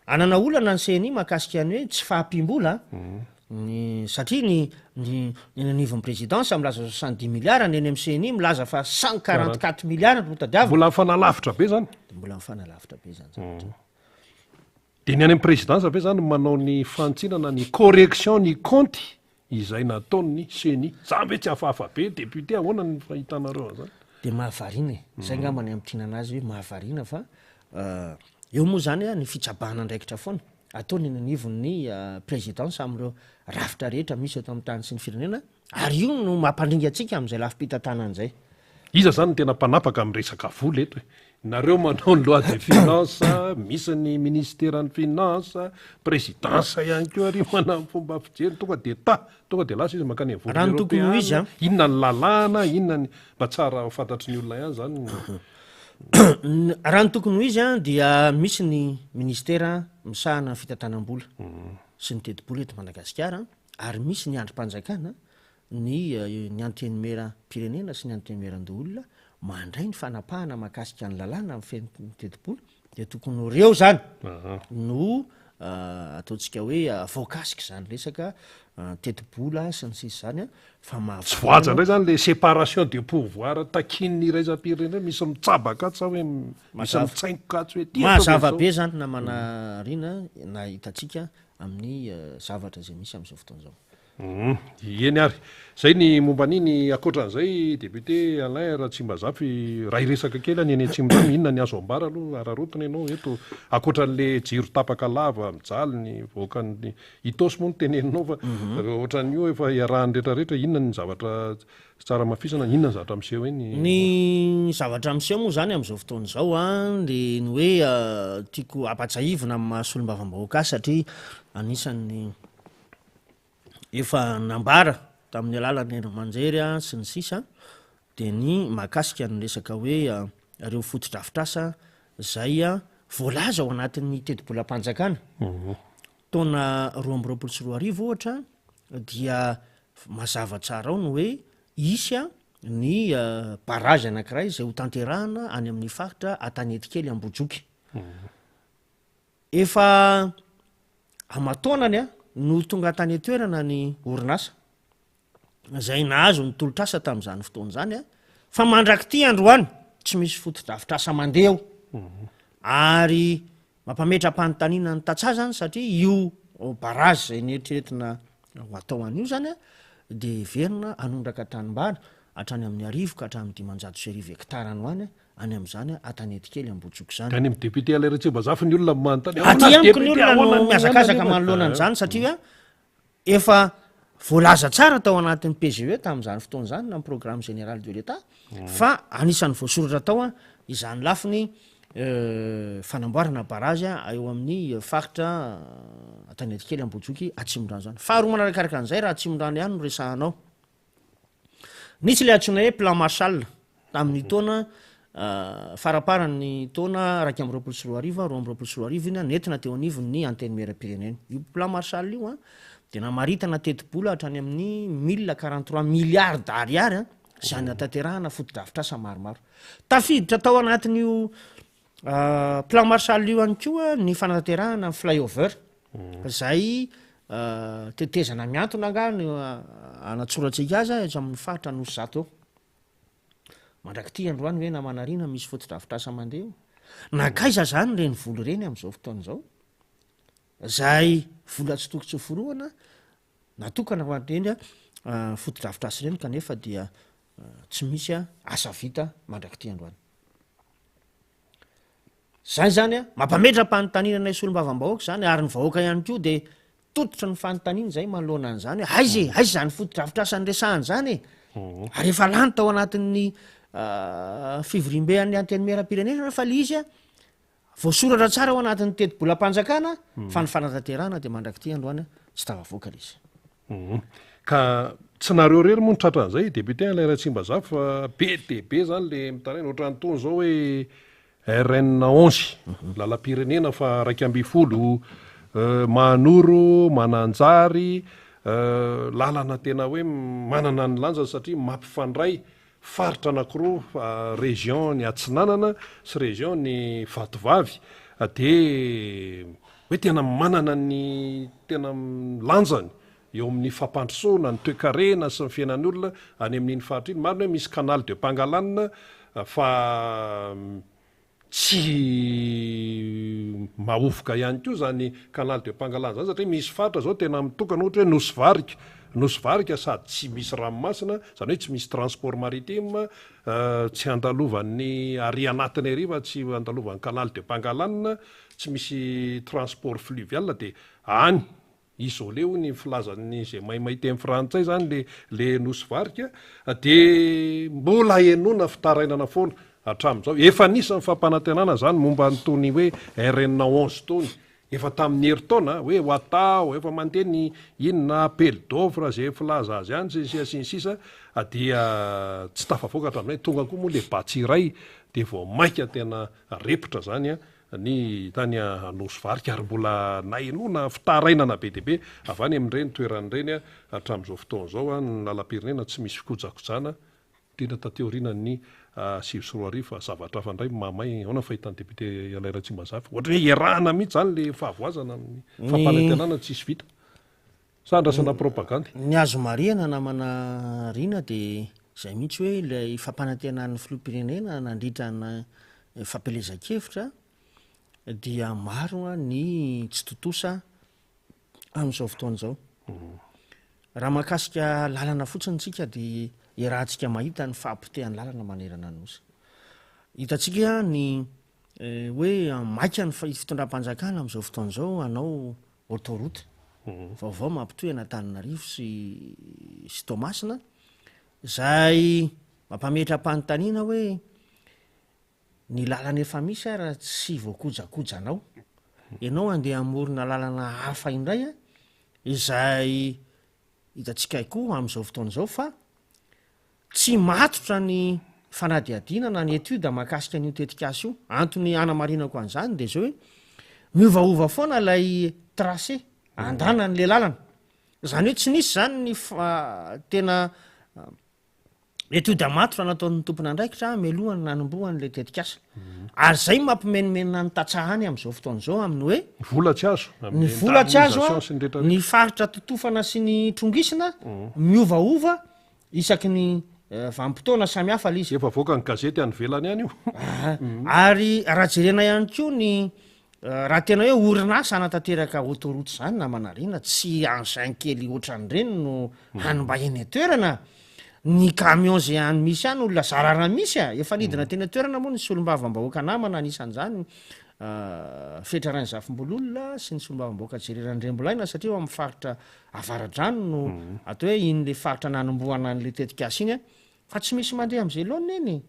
Hanana olana ny CNI mahakasika ny hoe tsy fahampiam-bola ny satria ny ny eny anivon'ny présidence milaza 70 milliards, ny eny amin'ny CNI milaza fa 144 milliards no tadiavina. Mbola mifanalavitra be zany. Dia mbola mifanalavitra be zany zavatra. Dia ny any amin'ny présidence ve zany manao ny fanitsiana na ny correction ny kaonty Izay nataon'ny ceni. Zany ve tsy hafahafa be député ahoana ny fahitanareo an'izany? Dia mahavariana e! Zay angamba ny hamintinana azy hoe mahavariana fa eo moa zany ny fitsabahana andraikitra foana ataony eny anivon'ny présidence amin'ireo rafitra rehetra misy eto amin'ny tany sy ny firenena ary io no mampandringa antsika amin'izay lafim-pitantanana izay. Iza zany no tena mpanapaka amin'ny resaka vola eto e? Nareo manao ny loi de finance, misy ny ministeran'ny finance, présidence ihany koa ary manana ny fomba fijery, tonga de ta, tonga de lasa izy mankany amin'ny Raha ny tokony ho izy an. Inona ny lalàna, inona ny, mba tsara ho fantatry ny olona ihany zany ny. Raha ny tokony ho izy an dia misy ny ministera misahana ny fitantanam-bola sy ny tetibola eto Madagasikara ary misy ny andrim-panjakana ny ny Antenimieram-pirenena sy ny Antenimierandoholona mandray ny fanapahana mahakasika ny lalàna mifehy ny tetibola dia tokony ho ireo izany no ataontsika hoe voakasik'izany resaka tetibola sy ny sisa izany fa Tsy voahaja indray izany ilay séparation de pouvoir takian'ny iraisam-pirenena hoe misy mitsabaka atsy sa hoe misy mitsaingoka atsy hoe ity ataovy Mazava be izany namana Rina na hitantsika amin'ny zavatra izay misy amin'izao fotoana izao. Humm, eny ary. Zay ny momba an'iny, ankoatran'izay député Alain Ratsimbazafy, raha hiresaka kely any eny Atsimondrano, inona ny azo ambara aloha, araraotina ianao eto, ankoatran'le jiro tapaka lava, mijaly ny vahoakan'ny Itaosy moa no teneninao fa ohatran'io efa iarahan'ny retraretra, inona ny zavatra tsara hamafisana, inona ny zavatra miseho eny? Ny zavatra miseho moa izany amin'izao fotoana izao an, dia ny hoe tiako hampatsiahivina amin'ny maha solombavambahoaka ahy satria anisan'ny efa nambara tamin'ny alalan'ny haino aman-jery sy ny sisa dia ny mahakasika ny resaka hoe ireo fotodrafitrasa izay voalaza ao anatin'ny tetibolam-panjakana. Taona 2022 ohatra dia mazava tsara ao ny hoe hisy ny barrage anankiray izay hotanterahana any amin'ny faritra Antanetikely Ambohijoky. Efa aman-taonany no tonga tany an-toerana ny orinasa izay nahazo ny tolotr'asa tamin'izany fotoana izany fa mandrak'ity androany tsy misy fotodrafitrasa mandeha ao ary mampametra-panontaniana ny tantsaha izany satria io barrage izay neritreretina ho atao an'io izany dia heverina hanondraka tanimbary hatrany amin'ny arivo ka hatramin'ny 1500 hektara any ho any any amin'izany Antanetikely Ambohijoky izany. Any amin'ny député Alain Ratsimbazafy ny olona manontany ahoana Aty amiko ny olona no mihazakazaka manoloana an'izany satria efa voalaza tsara tao anatin'ny PGE tamin'izany fotoana izany na ny programme général de l'Etat fa anisan'ny voasoratra tao izany lafiny fanamboarana barrage eo amin'ny faritra Antanetikely Ambohijoky Atsimondrano izany. Faharoa manarakaraka an'izay raha Atsimondrano ihany no resahanao. Nisy ilay antsoina hoe plan Marshall tamin'ny taona faramparan'ny taona 2021, 2022 iny nentina teo anivon'ny Antenimierampirenena. Io plan Marshall io dia namaritana tetibola hatrany amin'ny 1043 milliards d'ariary izay hanatanterahana fotodrafitrasa maromaro. Tafiditra tao anatin'io Plan Marshall io ihany koa ny fanatanterahana ny flyover izay tetezana mihantona angaha no anatsorantsika azy etsy amin'ny faritra Anosizato eo. Mandrak'ity androany ve namana Rina misy fotodrafitrasa mandeha eo? Nankaiza izany ireny vola ireny amin'izao fotoana izao? Izay vola tsy toko tsy forohana natokana ho an'ireny fotodrafitrasa ireny kanefa dia tsy misy asa vita mandrak'ity androany. Zay zany a, mampametra-panontaniana anay solombavambahoaka zany ary ny vahoaka ihany koa dia tototry ny fanontaniana zay manoloana an'izany hoe aiza e, aiza zany fotodrafitrasa niresahana zany e? Ary efa lany tao anatin'ny fivoriambe an'ny antenimierampirenena fa le izy a Voasoratra tsara ao anatin'ny tetibolam-panjakana fa ny fanatanterahana dia mandrak'ity androany tsy tafavoaka ilay izy. Ka tsy nareo irery moa no tratran'izay, député Alain Ratsimbazafy fa be dia be zany le mitaraina, ohatran'itony zao hoe RN 11, lalam-pirenena faha 11, Mahanoro, Mananjary, lalana tena hoe manana ny lanjany satria mampifandray Faritra anakiroa, région ny Atsinanana sy région ny Vatovavy dia hoe tena manana ny tena lanjany eo amin'ny fampandrosoana ny toekarena sy ny fiainan'ny olona any amin'iny faritra iny. Marina hoe misy canal de Pangalane fa Tsy mahovoka ihany koa izany canal de Pangalane izany satria misy faritra izao tena mitokana ohatra hoe Nosy Varika, Nosy Varika sady tsy misy ranomasina, izany hoe tsy misy transport maritime, tsy andalovan'ny ary anatiny ary fa tsy andalovan'ny canal de Pangalane, tsy misy transport fluvial dia any Isolé hoy ny filazan'ny izay mahay teny frantsay izany le le nosy varika dia mbola henoina fitarainana foana hatramin'izao. Efa nisy ny fampanantenana izany momba an'itony hoe RN 11 itony efa tamin'ny herintaona hoe ho atao, efa mandeha ny inona appel d'offre izay filaza azy any sy ny sisa sy ny sisa dia tsy tafavoaka hatramin'izay. Tonga koa moa le Batsirai dia vao mainka tena repotra izany an. ny tany Anosy Varika ary mbola nahenoana fitarainana be dia be avy any amin'ireny toerana ireny hatramin'izao fotoana izao, ny lalam-pirenena tsy misy fikojakojana, indrindra taty aorianan'ny 2009 fa zavatra hafa indray mahamay. Ahoana ny fahitan'ny député Alain Ratsimbazafy? Ohatran'ny hoe iarahana mihitsy izany ilay fahavoazana amin'ny fampanantenana tsisy vita. Sa andrasana propagandy? Ny azo marihana namana Rina dia izay mihitsy hoe ilay fampanantenan'ny filoham-pirenena nandritra ny fampielezan-kevitra dia maro ny tsy tontosa amin'izao fotoana izao. Raha mahakasika lalana fotsiny tsika dia iarahantsika mahita ny fahapotehan'ny lalana manerana ny Nosy. Hitantsika ny hoe maika ny fitondram-panjakana amin'izao fotoana izao hanao autoroute vaovao mampitohy an'Antananarivo sy sy Toamasina izay mampametra-panontaniana hoe Ny lalana efa misy ara tsy voakojakojanao. Ianao andeha hamorona lalana hafa indray an, izay hitantsika koa amin'izao fotoana izao fa tsy matotra ny fanadihadiana na ny étude mahakasika an'io tetikasa io. Antony hanamarinako an'izany dia izao hoe miovaova foana ilay tracé andanan'ilay lalana. Izany hoe tsy nisy izany ny tena Étude matotra nataon'ny tompon'andraikitra mialohan'ny nanombohan'ilay tetikasa. Ary izay no mampimenomenona ny tantsaha any amin'izao fotoana izao amin'ny hoe. Ny vola tsy azo. Ny vola tsy azo, ny faritra totofana sy ny trongisina miovaova isaky ny vanim-potoana samihafa ilay izy. Efa avoakan'ny gazety any ivelany any io. Ary raha jerena ihany koa ny Raha tena hoe orinasa hanatanteraka autoroute izany namana Rina, tsy engin kely ohatran'ireny no hany mba eny an-toerana, ny camion izay any misy any olona zara raha misy a, efa nidina teny an-toerana moa ny solombavambahoaka namana anisan'izany Fetra Rainizafimbololona sy ny solombavambahoaka Jerry Randriambolaina satria ao amin'ny faritra Avaradrano no atao hoe iny le faritra nanombohana an'le tetikasa iny a, fa tsy misy mandeha amin'izay laoniny eny e.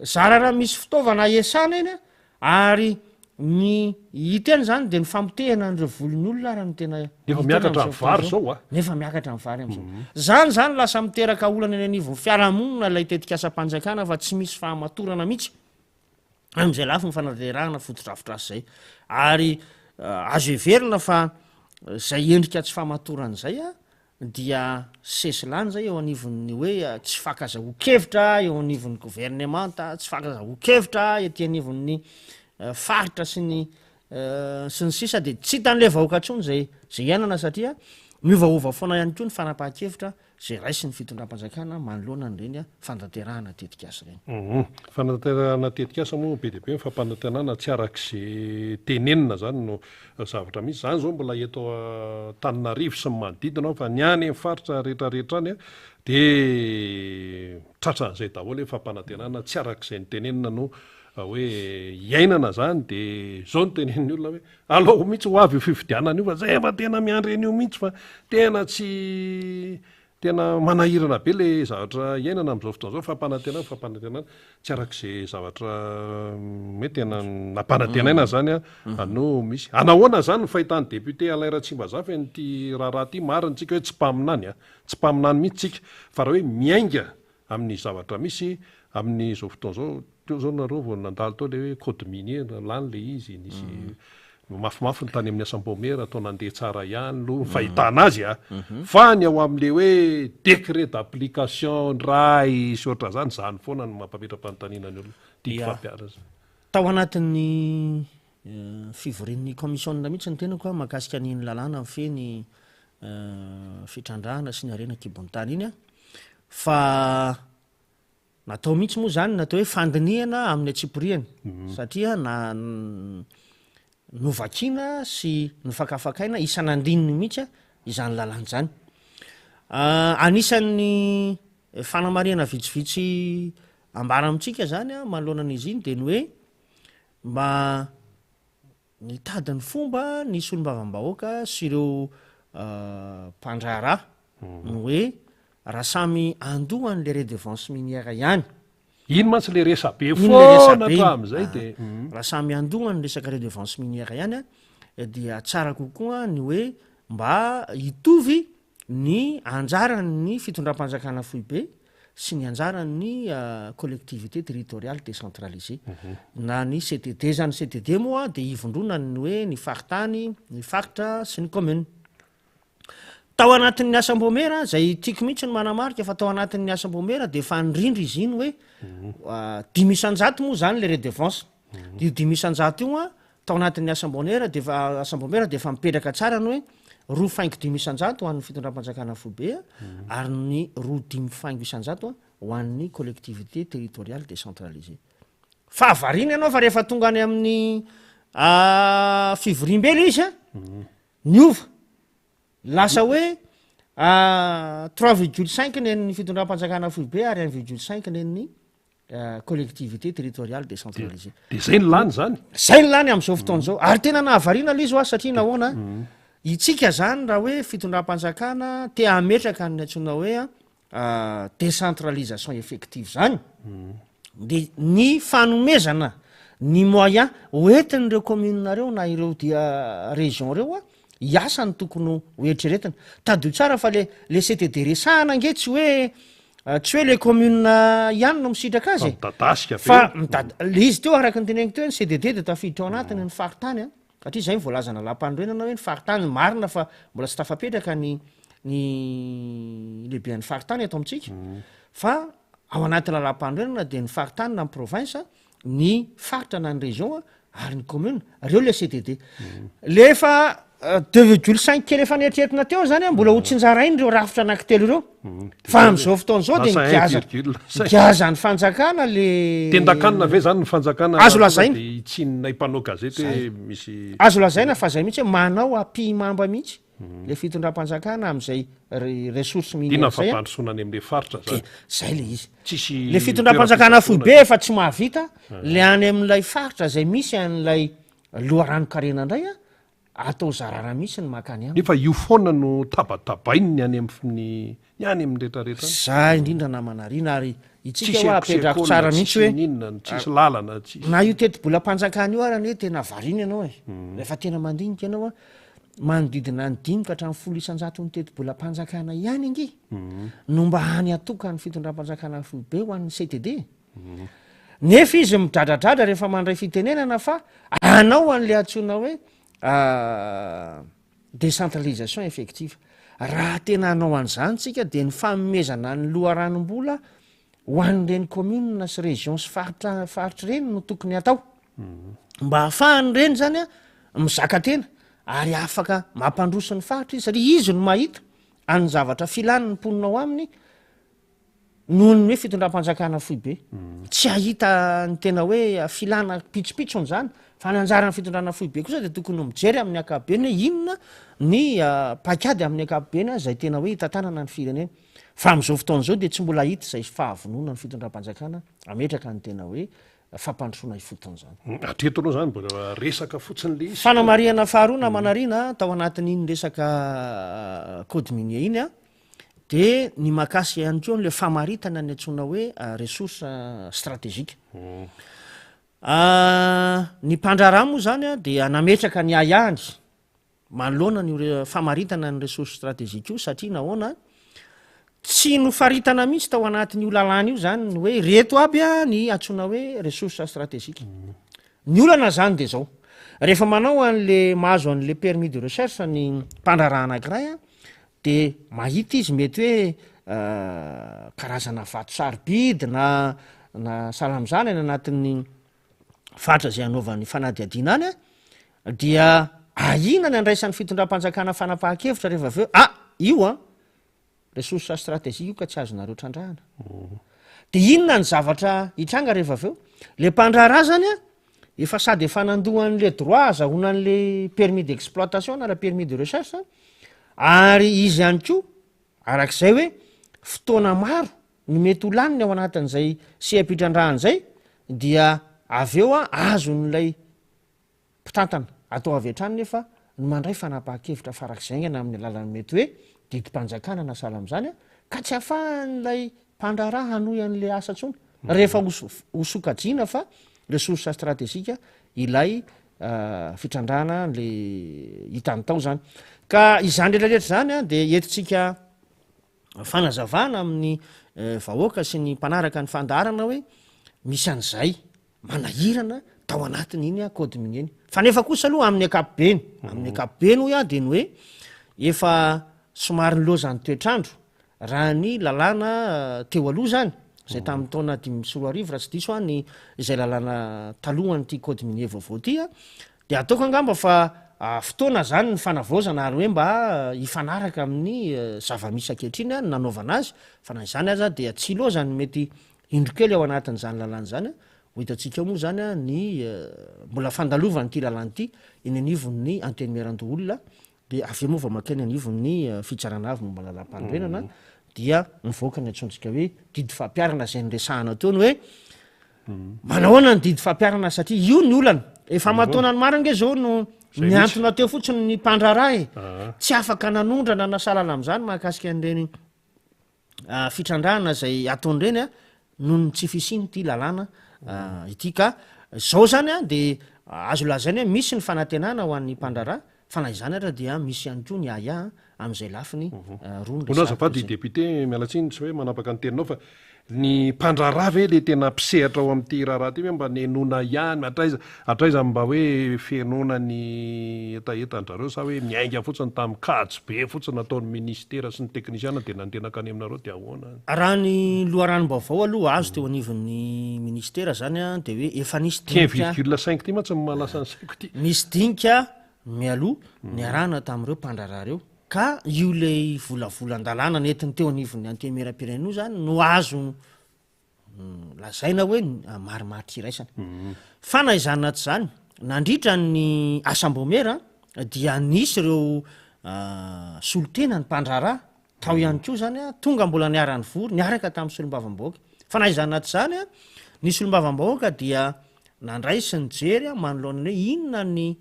Zara raha misy fitaovana iasana eny ary ny hita eny zany de ny famotehana an'ireo volon'ny olona ara no tena Nefa miakatra ny vary zao a! Nefa miakatra ny vary am'zao. Zany zany lasa miteraka olana eny anivon'ny fiarahamonina ilay tetikasam-panjakana fa tsy misy fahamatorana mihitsy amin'izay lafiny fanatanterahana fotodrafitrasa izay. Ary azo heverina fa zay endrika tsy fahamatorana izay a dia sesilany zay eo anivon'ny hoe tsy fankazahoan-kevitra eo anivon'ny governemanta, tsy fankazahoan-kevitra ety anivon'ny faritra sy ny sy ny sisa dia tsy hitan'ilay vahoaka intsony zay zay iainana satria miovaova foana ihany koa ny fanapahan-kevitra zay raisin'ny fitondram-panjakana manoloana an'ireny fantanterahana tetikasa ireny. Hum. Fanatanterahana tetikasa moa be dia be ny fampanantenana tsy arak'izay tenenina zany no zavatra misy. Zany zao mbola eto Antananarivo sy ny manodidina ao fa ny any amin'ny faritra rehetra rehetra any dia tratran'izay daholo hoe fampanantenana tsy arak'izay notenenina no hoe iainana zany dia zao no tenenin'ny olona hoe alao mihitsy ho avy io fifidianana io fa zay efa tena miandry an'io mihitsy fa tena tsy Tena manahirana be le zavatra iainana amin'izao fotoana izao, fampanantenana, fampanantenana, tsy arak'izay zavatra hoe tena nampanantenaina zany no misy. Anahoana zany ny fahitan'ny député Alain Ratsimbazafy an'ity raharaha ity? Marina tsika hoe tsy mpaminany a, tsy mpaminany mihitsy tsika, fa raha hoe miainga amin'ny zavatra misy amin'izao fotoana izao, Teo zao nareo vao nandalo teo le hoe code minier lany le izy, nisy mafimafy ny tany amin'ny asam-baomiera toa nandeha tsara ihany aloha ny fahitana azy a! Fa ny ao amin'le hoe décret d'application ndray sy ohatran'izany, izany foana no mampametra-panontaniana ny olona. Didy fampiharana izany. Tao anatin'ny fivorian'ny kaomisiona mihitsy ny tenako mahakasika an'iny lalàna mifehy ny fitrandrahana sy ny harena an-kibon'ny tany iny fa Natao mihitsy moa izany ny atao hoe fandinihana amin'ny antsipiriany satria na novakiana sy nofakafakaina isan'andininy mihitsy izany lalàna izany. Anisan'ny fanamarihana vitsivitsy ambara amintsika izany manoloana an'izy iny dia ny hoe mba Nitady ny fomba ny solombavambahoaka sy ireo mpandraharaha ny hoe raha samy handoa an'ilay redevance minière ihany. Iny mantsy ilay resabe foana hatramin'izay dia. Raha samy handoa ny resaka redevance minière ihany dia tsara kokoa ny hoe mba hitovy ny anjaran'ny fitondram-panjakana foibe sy ny anjaran'ny collectivité territoriale décentralisée na ny CTD zany. CTD moa dia ivondronan'ny hoe ny faritany, ny faritra sy ny commune. Tao anatin'ny asam-baomiera, izay tiako mihitsy ny manamarika fa tao anatin'ny asam-baomiera dia efa nirindra izy iny hoe 5% moa izany le redevance. Io 5% io an, tao anatin'ny asam-baomiera dia efa asam-baomiera dia efa mipetraka tsara ny hoe 2,5% ho an'ny fitondram-panjakana foibe ary ny 2,5% ho an'ny collectivité territoriale décentralisée. Fa variana ianao fa rehefa tonga any amin'ny fivoriambe le izy an, niova. Lasa hoe 3,5 nen'ny fitondram-panjakana foibe ary 1,5 nen'ny collectivité territoriale décentralisée. De zay ny lany zany? Zay ny lany am'izao fotoana izao. Ary tena nahavariana le izy hoa satria nahoana? Itsika zany raha hoe fitondram-panjakana te hametraka ny antsoina hoe décentralisation effective zany de ny fanomezana ny moyen hoentin'ireo commune reo na ireo dia région reo a hiasa no tokony ho eritreretina. Tadidio tsara fa le le CTD resahana ange tsy hoe tsy hoe le commune ihany no misitraka azy Fa e. midadasika be. Fa midad- le izy teo araka ny teneniko teo hoe ny CDD de tafiditra ao anatiny ny faritany a. Satria izay no voalazana lalàmpanorenana hoe ny faritany, marina fa mbola tsy tafapetraka ny ny lehiben'ny faritany eto amintsika fa ao anaty lalàmpanorenana dia ny faritany na ny province, ny faritra na ny région ary ny commune, reo le CDD. Le efa 2,5 kely efa neritreretina teo zany mbola ho tsinjaraina ireo rafitra anankitelo ireo. Fa amin'izao fotoana izao dia Lasa un migaza virgule cinq. migaza ny fanjakana le Tendakanina ve zany ny fanjakana Azo raha tonga lazaina. dia hitsininay mpanao gazety hoe Zay. misy Azo lazaina fa zay mihitsy hoe manao ampihimamba mihitsy le fitondram-panjakana amin'izay re- ressources Inona minières zay a. fampandrosoana any amin'le faritra Dia zany? zay le izy. Tsisy Le fitondram-panjakana toeram-pitsaboana foibe zany. efa tsy mahavita, le any amin'ilay faritra zay misy an'ilay loharanon-karena indray a, Atao zarara mihitsy ny mankany aminy. Nefa io foana no tabatabainy ny any amin'ny ny any amin'ny retraretra any. Za indrindra namana Rina ary itsika Tsisy hoa apetrako école, tsara mihitsy tsisy hoe n'inona, tsisy lalana, tsisy. Na io tetibolam-panjakana io ary anie tena variana ianao e. Rehefa tena mandinika ianao a, manodidina ny 5 ka hatramin'ny 10 isan-jaton'ny tetibolam-panjakana ihany ange no mba hany atokan'ny fitondram-panjakana foibe ho an'ny CTD. Nefa izy midradradradra rehefa mandray fitenenana fa anao an'le antsoina hoe décentralisation effective. Raha tena hanao an'izany tsika dia ny fanomezana ny loharanom-bola ho an'ireny commune sy région sy faritra faritra ireny no tokony hatao. Mba ahafahan'ireny zany a mizaka tena ary afaka mampandroso ny faritra izy satria izy no mahita an'ny zavatra filan'ny mponina ao aminy Noho ny hoe fitondram-panjakana foibe. Tsy hahita ny tena hoe filana pitsopitsony izany, fa ny anjaran'ny fitondrana foibe kosa dia tokony mijery amin'ny ankapobeny hoe inona ny paikady amin'ny ankapobeny izay tena hoe hitantanana ny firenena. Fa amin'izao fotoana izao dia tsy mbola hita izay fahavononan'ny fitondram-panjakana hametraka ny tena hoe fampandrosoana ifotony izany. Hatreto aloha izany mbola resaka fotsiny ilay izy. Fanamarihana faharoa namana Rina, tao anatin'iny resaka code minier iny an, De ny mahakasika ihany koa an'le famaritana ny antsoina hoe ressource stratégique. Ny mpandraharaha moa zany a dia nametraka ny ahiahiny manoloana an'io re- famaritana ny ressource stratégique io satria nahoana? Tsy nofaritana mihitsy tao anatin'io lalàna io zany ny hoe ireto aby a ny antsoina hoe ressource stratégique. Ny olana zany de zao, rehefa manao an'le mahazo an'le permis de recherche ny mpandraharaha anankiray a De mahita izy mety hoe karazana vato sarobidy na na sahala am'zany any anatin'ny faritra zay anaovany fanadihadiana any a, dia ahiana ny andraisan'ny fitondram-panjakana fanapahan-kevitra rehefa avy eo, ah io an, ressource stratégique io ka tsy azonareo trandrahana. De inona ny zavatra hitranga rehefa avy eo? Le mpandraharaha zany a, efa sady efa nandoa an'le droit azahoana an'le permis d'exploitation na le permis de recherche, Ary izy ihany koa, arak'izay hoe fotoana maro no mety ho laniny ao anatin'izay seha-pitrandrahana izay, dia avy eo azon'ilay mpitantana atao avy hatrany nefa ny mandray fanapahan-kevitra farak'izay haingana amin'ny alalan'ny mety hoe didim-panjakana na sahala amin'izany, ka tsy ahafahan'ilay mpandraharaha hanohy an'ilay asa intsony rehefa ho sokajiana fa ressource stratégique ilay fitrandrahana le hitany tao zany. Ka izany rehetra rehetra izany dia entintsika fanazavana amin'ny vahoaka sy ny mpanaraka ny fandaharana hoe misy an'izay manahirana tao anatin'iny code minier iny. Fa nefa kosa aloha amin'ny ankapobeny, amin'ny ankapobeny hoy aho dia ny hoe efa. somary nilaozan'ny toetr'andro raha ny lalàna teo aloha izany, izay tamin'ny taona 2005 raha tsy diso aho ny izay lalàna talohan'ity code minier vaovao ity an, dia ataoko angamba fa fotoana izany ny fanavaozana ary hoe mba hifanaraka amin'ny zava-misy ankehitriny ny nanaovana azy, fa na izany aza dia tsy ilaozany mety indro kely ao anatin'izany lalàna izany, ho hitantsika eo moa izany ny mbola fandalovan'ity lalàna ity eny anivon'ny Antenimierandoholona Dia avy eo moa vao mankeny anivon'ny Fitsarana Avo momba ny Lalàmpanorenana dia mivoaka ny antsointsika hoe didy fampiharana izay niresahana teo ny hoe manahoana ny didy fampiharana satria io ny olana. Efa aman-taonany maro ange izao no nihantona teo fotsiny ny mpandraharaha e. Tsy afaka nanondrana na sahala amin'izany mahakasika an'ireny fitrandrahana izay ataony ireny a, noho ny tsy fisian'ity lalàna ity ka izao zany a de azo lazaina hoe misy ny fanantenana ho an'ny mpandraharaha fa na izany ara dia misy ihany koa ny ahiahy amin'izay lafiny roa ny Hono azafady député, miala tsiny tsy hoe manapaka ny teninao fa Ny mpandraharaha ve le tena mpisehatra ao amin'ity raharaha ity ve mba nenoana ihany hatraiza hatraiza mba hoe fenoana ny hetahetan-drareo sa hoe niainga fotsiny tamin'ny kajy be fotsiny nataon'ny minisitera sy ny teknisiana dia nandeha nankany aminareo dia ahoana? Raha ny loharanom-baovao aloha azo teo anivon'ny minisitera zany dia hoe efa nisy Ity un dinika virgule cinq ity mantsy no mahalasa ny saiko ity. Nisy dinika mialoha niarahana tamin'ireo mpandraharaha ireo. Ka io ilay volavolan-dalàna nentiny teo anivon'ny Antenimierampirenena io izany no azo lazaina hoe marimaritra iraisana. Fa na izany na tsy izany, nandritra ny asam-baomiera dia nisy ireo solontenan'ny mpandraharaha tao ihany koa izany, tonga mbola niara-nivory niaraka tamin'ny solombavambahoaka. Fa na izany na tsy izany, ny solombavambahoaka dia nandray sy nijery manoloana ny hoe inona ny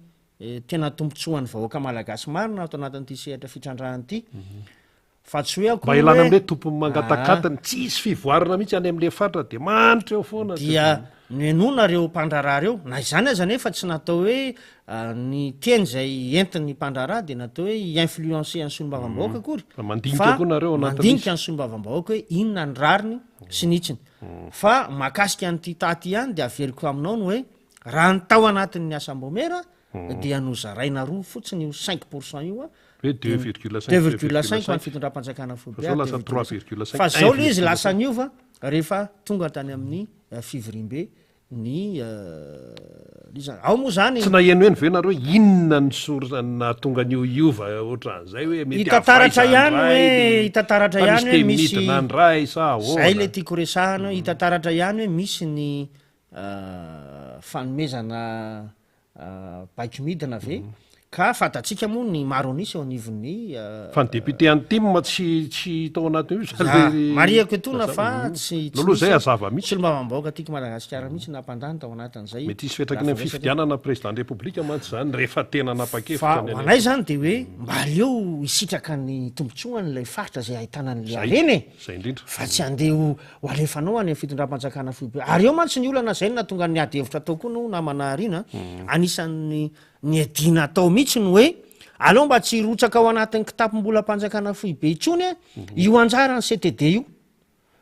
Tena tombontsoan'ny vahoaka malagasy marina ato anatin'ity sehatra fitrandrahana ity fa tsy hoe akory hoe. Mba ilana amin'ilay tompony mangatakatiny, tsisy fivoarana mihitsy any amin'ilay faritra dia manitra eo foana. Dia nohenoina ireo mpandraharaha ireo, na izany aza anefa tsy natao hoe ny teny izay entin'ny mpandraharaha dia natao hoe hi-influencer ny solombavambahoaka akory fa mandinika koa nareo ao anatin'ilay izy. Mandinika ny solombavambahoaka hoe inona ny rariny sy ny hitsiny. Fa mahakasika an'ity taty ihany dia averiko aminao ny hoe Raha ny tao anatin'ny asam-baomiera dia nozaraina roa fotsiny io 5% io Hoe 2,5, 2,5 ho an'ny fitondram-panjakana foibe Fa zao lasa 3,5, Fa zao le izy lasa niova rehefa tonga tany amin'ny fivoriambe ny iza ao moa zany. Tsy nahenoheno ve nareo inona ny source nahatonga an'io hiova ohatran'izay hoe mety Hita taratra ihany hoe hita taratra ihany hoe misy midina ndray sa ahoana? Zay le tiako resahana hoe hita taratra ihany hoe misy ny Fanomezana baiko midina ve? Ka fantatsika moa ny maro an'isa eo anivon'ny. Fa ny député an'ny tim tsy tsy tao anatin'io zany ve ry. Marihako etoana fa tsy tsy Aloha zay hazava mihitsy. Solombavambahoaka tiako Madagasikara mihitsy nampandany tao anatin'izay. Mety hisy fiantraikany amin'ny fifidianana président ny République mantsy zany rehefa tena nanapa-kevitra Fa ho anay zany dia hoe mba aleo hisitraka ny tombotsoany ilay faritra izay ahitana an'ilay harena e! Zay indrindra. Fa tsy andeha ho Ho alefanao any amin'ny fitondram-panjakana foibe. Ary eo mantsy ny olana, izay no nahatonga ny ady hevitra tao koa no namana Rina a. Anisan'ny niadiana tao mihitsy ny hoe aleo mba tsy hirotsaka ao anatin'ny kitapom-bolam-panjakana foibe intsony io anjaran'ny CTD io.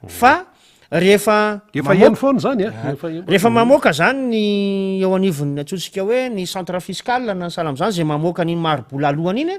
Fa rehefa Efa heno foana izany a. Efa heno. Rehefa mamoaka izany ny eo anivon'ny antsointsika hoe ny centre fiscal na ny sahala amin'izany izay mamoaka an'iny mari-bola alohany iny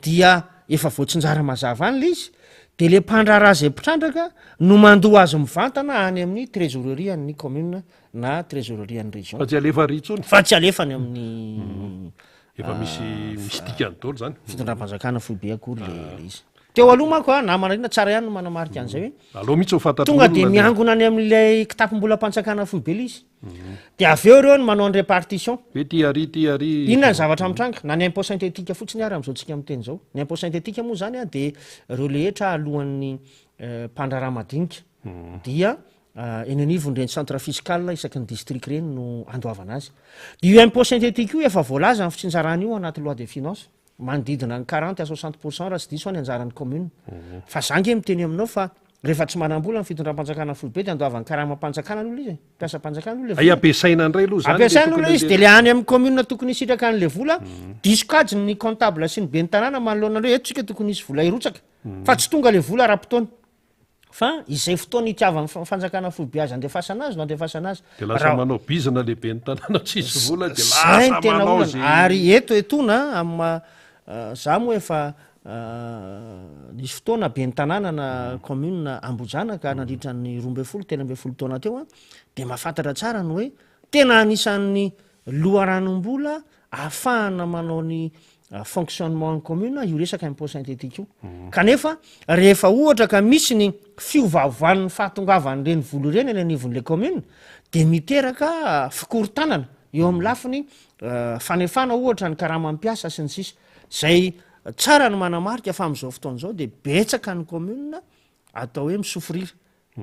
dia efa voatsinjara mazava any ilay izy, dia ilay mpandraharaha izay mpitrandraka no mandoa azy mivantana any amin'ny trésorerie an'ny commune na trésorerie an'ny région. Fa tsy alefa ary intsony. Fa tsy alefa any amin'ny. Efa misy misy dikany daholo izany. Fitondram-panjakana foibe akory ilay izy. Teo aloha manko a, namana Rina, tsara ihany ny manamarika an'izay hoe. Aleo mihitsy ho fantatry ny olona. Tonga dia miangona any amin'ilay kitapom-bolam-panjakana foibe ilay izy. Dia avy eo ireo no manao ny répartition. Hoe ty ary, ty ary. Inona ny zavatra mitranga? Na ny impôt synthétique fotsiny ary amin'izao tsika miteny izao. Ny impôt synthétique moa izany dia ireo lehetra alohan'ny mpandraharaha madinika. Dia eny anivon'ireny centre fiscal isaky ny district ireny no andoavana azy. Io impôt synthétique io efa voalaza ny fitsinjarana io anaty loi de finance. Manodidina ny 40 à 60 pour cent raha tsy diso aho ny anjaran'ny commune. Fa za nge miteny aminao fa rehefa tsy manam-bola ny fitondram-panjakana foibe dia andoavany karamam-panjakana aloha ilay izy e, mpiasam-panjakana aloha ilay vola. Hay ampiasaina indray aloha izany. Ampiasaina aloha ilay izy dia ilay any amin'ny commune tokony hisitraka an'ilay vola, diso kajy ny comptable sy ny ben'ny tanàna manoloana an'ireo, eto tsika tokony hisy vola hirotsaka fa tsy tonga ilay vola ara-potoana. Fa izay fotoana itiavan'ny fanjakana foibe azy andefasana azy no andefasana azy. Dia lasa manao bizina le ben'ny tanàna tsisy vola dia lasa manao ze. Ary eto etoana amin'ny maha za moa efa Nisy fotoana ben'ny tanàna na commune Ambohijanaka nandritra ny 12, 13 taona teo dia mahafantatra tsara ny hoe tena anisan'ny loharanom-bola ahafahana manao ny fonctionnement ny commune io resaka impôt synthétique io. Kanefa rehefa ohatra ka misy ny fiovaovan'ny fahatongavan'ireny vola ireny any anivon'ilay commune dia miteraka fikorontanana eo amin'ny lafiny fanefana ohatra ny karaman'ny mpiasa sy ny sisa. Izay tsara ny manamarika fa amin'izao fotoana izao dia betsaka ny commune atao hoe mi-souffrir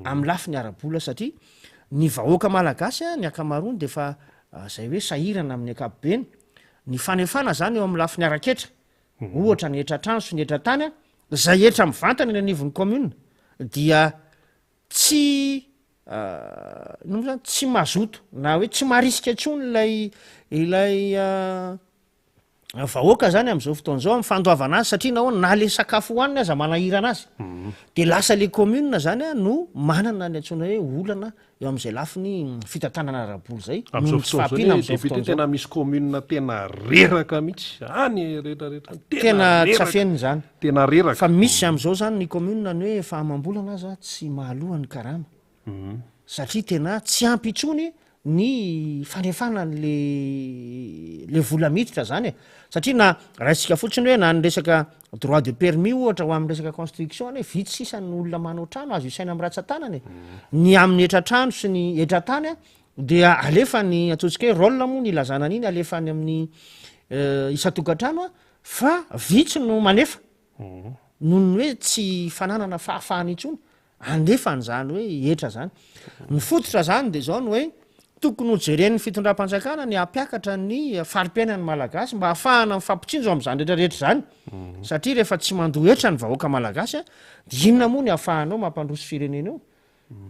amin'ny lafiny ara-bola satria ny vahoaka malagasy ny ankamaroany dia efa izay hoe sahirana amin'ny ankapobeny. Ny fanefana izany eo amin'ny lafiny ara-ketra, ohatra ny hetra-trano sy ny hetra-tany, izay hetra mivantana eny anivon'ny commune dia tsy inona moa izany, tsy mazoto na hoe tsy marisika intsony ilay ilay vahoaka zany am'zao fotoana zao am fandoavana azy satria nahoana na le sakafo hohaniny aza manahirana azy mhm. de lasa le commune zany a no manana ny antsoina hoe olana eo am'izay lafiny fitantanana ara-bola zay am'zao fotoana zao député tena misy commune tena reraka mihitsy any rehetrarehetra tena tsy afeniny zany tena reraka fa misy am'zao zany ny commune ny hoe efa amam-bolana aza tsy mahaloa ny karama Satria tena tsy ampy intsony ny fanefana an'le le vola miditra zany e. Satria na raisitsika fotsiny hoe na ny resaka droit de permis ohatra ho amin'ny resaka construction anie vitsy sisa ny olona manao trano azo isaina amin'ny ratsan-tanana e. Ny amin'ny hetra-trano sy ny hetra-tany a dia alefa ny antsointsika hoe rôle moa ny ilazana an'iny alefa any amin'ny isan-tokantrano a fa vitsy no manefa noho ny hoe tsy fananana fahafahana intsony handefa an'izany hoe hetra zany. Ny fototra zany de zao ny hoe tokony ho jeren'ny fitondram-panjakana ny hampiakatra ny fari-piainan'ny Malagasy mba hahafahana mifampitsinjo amin'izany rehetra rehetra izany satria rehefa tsy mandoa hetra ny vahoaka Malagasy a de inona moa ny ahafahanao mampandroso firenena eo?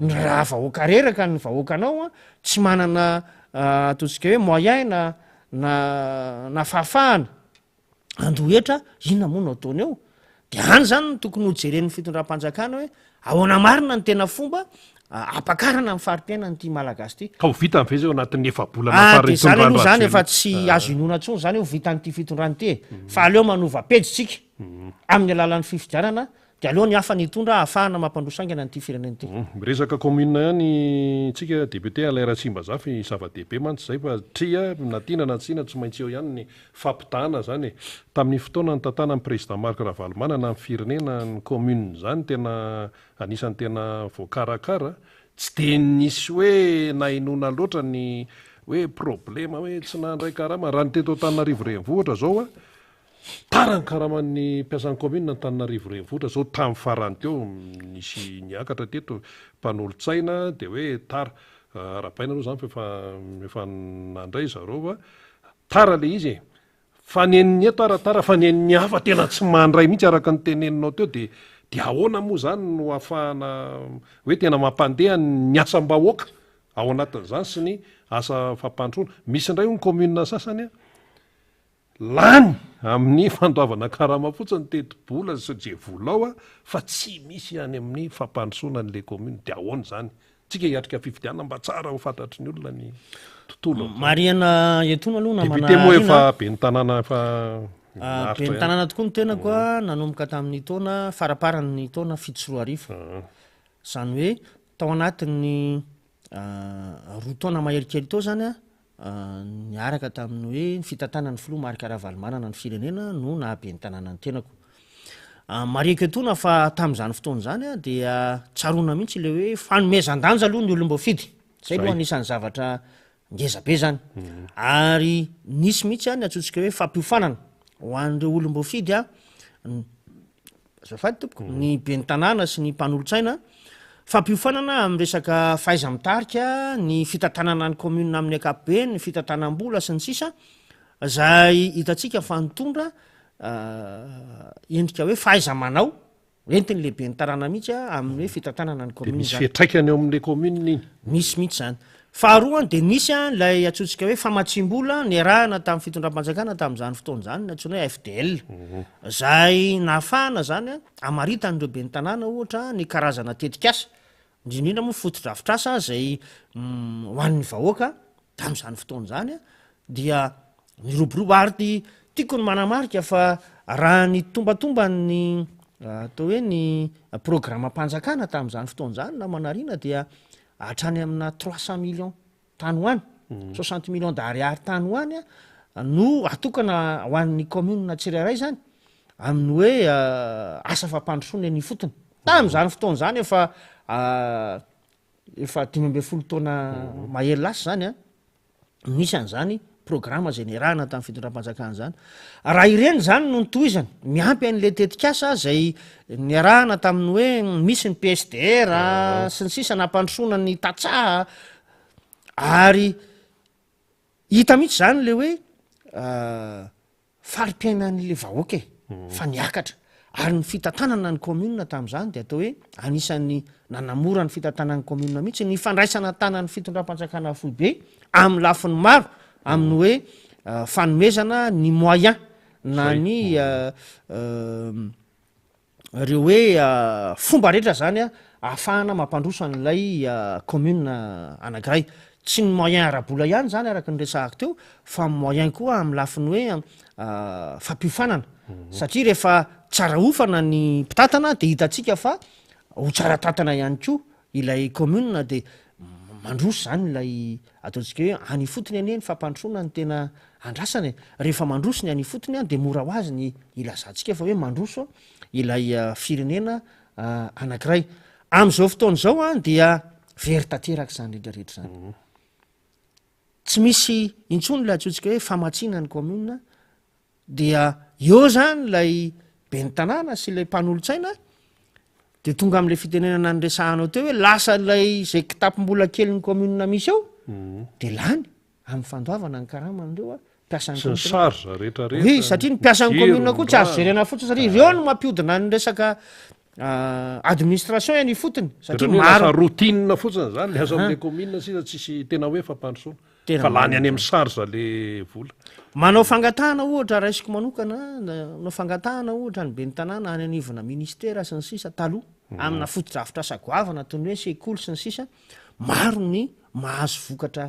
Ny raha vahoaka reraka ny vahoakanao a tsy manana ataontsika hoe moyen na na na fahafahana Andoha hetra, inona moa no ataony eo? De any zany no tokony ho jeren'ny fitondram-panjakana hoe ahoana marina ny tena fomba ampakarana ny fari-piainan'ity Malagasy ity. Ka ho vitany ve zay ao anatin'ny efa-bolana Ah, de zany aloha zany efa tsy azo inoana intsony zany hoe ho vitan'ity fitondrana ity e. Fa aleo manova pejy tsika amin'ny alalan'ny fifidianana De aleo ny hafa ny hitondra ahafahana mampandroso haingana an'ity firenena ity. Miresaka commune ihany tsika député Alain Ratsimbazafy, zava-dehibe mantsy izay fa tria na tiana na tsy tiana tsy maintsy eo ihany ny fampitahana zany e. Tamin'ny fotoana nitantanan'ny président Marc Ravalomanana ny firenena ny commune zany tena anisan'ny tena voakarakara, tsy dia nisy hoe nahenoana loatra ny hoe problema hoe tsy nandray karama, raha ny teto Antananarivo renivohitra zao a, Tara ny karaman'ny mpiasan'ny kaominina Antananarivo Renivohitra zao tamin'ny farany teo nisy niakatra teto mpanolotsaina dia hoe tara. Arahabaina aloha zany fa efa efa nandray zareo fa tara le izy e. Fa nen'ny eto ara tara fa nen'ny hafa tena tsy mandray mihitsy araka ny teneninao teo dia dia ahoana moa zany no ahafahana hoe tena mampandeha ny asam-bahoaka ao anatin'izany sy ny asa fampandrosoana. Misy indray hono commune sasany a, Lany amin'ny fandoavana karama fotsiny tetibola sy ze vola ao fa tsy misy any amin'ny fampandrosoana an'le commune de ahoana izany? Tsika hiatrika fifidianana mba tsara ho fantatry ny olona ny tontolo amin'izao. Marihana etoana aloha namana Député moa Rina efa a. ben'ny tanàna efa Ben'ny naharitra ihany. tanàna tokoa ny tenako a, nanomboka tamin'ny taona faramparan'ny taona 2007. Izany hoe tao anatin'ny roa taona mahery kely teo izany a, Niaraka tamin'ny hoe ny fitantanan'ny filoha Marc Ravalomanana ny firenena no naha ben'ny tanàna ny tenako. Marihiko etoana fa tamin'izany fotoana izany dia tsaroana mihitsy ilay hoe fanomezan-danja aloha ny olom-boafidy. Izay aloha anisan'ny zavatra ngeza be izany. Ary nisy mihitsy ny antsointsika hoe fampiofanana ho an'ireo olom-boafidy Azafady tompoko, ny ben'ny tanàna sy ny mpanolotsaina, fampiofanana amin'ny resaka fahaiza-mitarika, ny fitantanana ny commune amin'ny ankapobeny, ny fitantanam-bola sy ny sisa, izay hitantsika fa nitondra endrika hoe fahaiza-manao entin'ny lehiben'ny tanàna mihitsy amin'ny hoe fitantanana ny Dia commune misy izany. fiantraikany eo amin'ilay commune iny. Misy mihitsy izany. Faharoa dia nisy ilay antsointsika hoe famatsiam-bola niarahana tamin'ny fitondram-panjakana tamin'izany fotoana izany, ny antsoina hoe FDL, izay nahafahana izany hamaritan'ireo ben'ny tanàna ohatra ny karazana tetikasa, indrindra indrindra moa fotodrafitrasa izay ho an'ny vahoaka tamin'izany fotoana izany dia niroborobo ary Tiako ny manamarika fa raha ny tombatomban'ny atao hoe ny programam-panjakana tamin'izany fotoana izany namana Rina dia hatrany amina trois cent millions tany ho any, soixante millions d'ariary tany ho any no atokana ho an'ny commune tsirairay izany amin'ny hoe asa fampandrosoana eny ifotony. Tamin'izany fotoana izany efa efa 15 taona mahery lasa izany an, nisy an'izany programa izay niarahana tamin'ny fitondram-panjakana izany. Raha ireny izany no notohizana, miampy an'ilay tetikasa izay niarahana tamin'ny hoe misy ny PSDR sy ny sisa nampandrosoana ny tantsaha ary hita mihitsy izany ilay hoe fari-piainan'ilay vahoaka e, fa niakatra. Ary ny fitantanana ny commune tamin'izany dia atao hoe anisan'ny nanamora ny fitantanana ny commune mihitsy ny fandraisana an-tanan'ny fitondram-panjakana foibe amin'ny lafiny maro, amin'ny hoe fanomezana ny moyen na ny Ireo hoe fomba rehetra zany ahafahana mampandroso an'ilay commune anankiray. Tsy ny moyen ara-bola ihany zany araka ny resahako teo fa moyen koa amin'ny lafiny hoe fampiofanana. Satria rehefa tsara ofana ny mpitantana dia hitantsika fa ho tsara tantana ihany koa ilay commune dia mandroso zany ilay ataontsika hoe any ifotony anie ny fampandrosoana no tena andrasana e, rehefa mandroso ny any ifotony an dia mora ho azy ny ilazantsika fa hoe mandroso ilay firenena anankiray. Amin'izao fotoana izao an dia very tanteraka izany rehetra rehetra izany. Tsy misy intsony ilay antsointsika hoe famatsiana ny commune Dia eo zany ilay ben'ny tanàna sy ilay mpanolotsaina dia tonga amin'ilay fitenenana niresahanao teo hoe lasa ilay zay kitapom-bola kelin'ny commune misy eo dia lany amin'ny fandoavana ny karaman'ireo a mpiasan'ny Sy ny commune. charge rehetra rehetra, Oui, satria ny mpiasan'ny jiro, commune koa tsy azo rano. jerena fotsiny satria ireo no mampihodina ny resaka administration eny ifotony satria Ohatran'ny hoe lasa maro routine fotsiny zany le asa amin'le commune sisa tsisy tena hoe fampandrosoana. Tena Fa lany any marina amin'ny charge le vola. Manao fangatahana ohatra raisiko manokana, manao fangatahana ohatra ny ben'ny tanàna any anivona ministera sy ny sisa taloha, amina fotodrafitrasa goavana toy ny hoe sekoly sy ny sisa, maro ny mahazo vokatra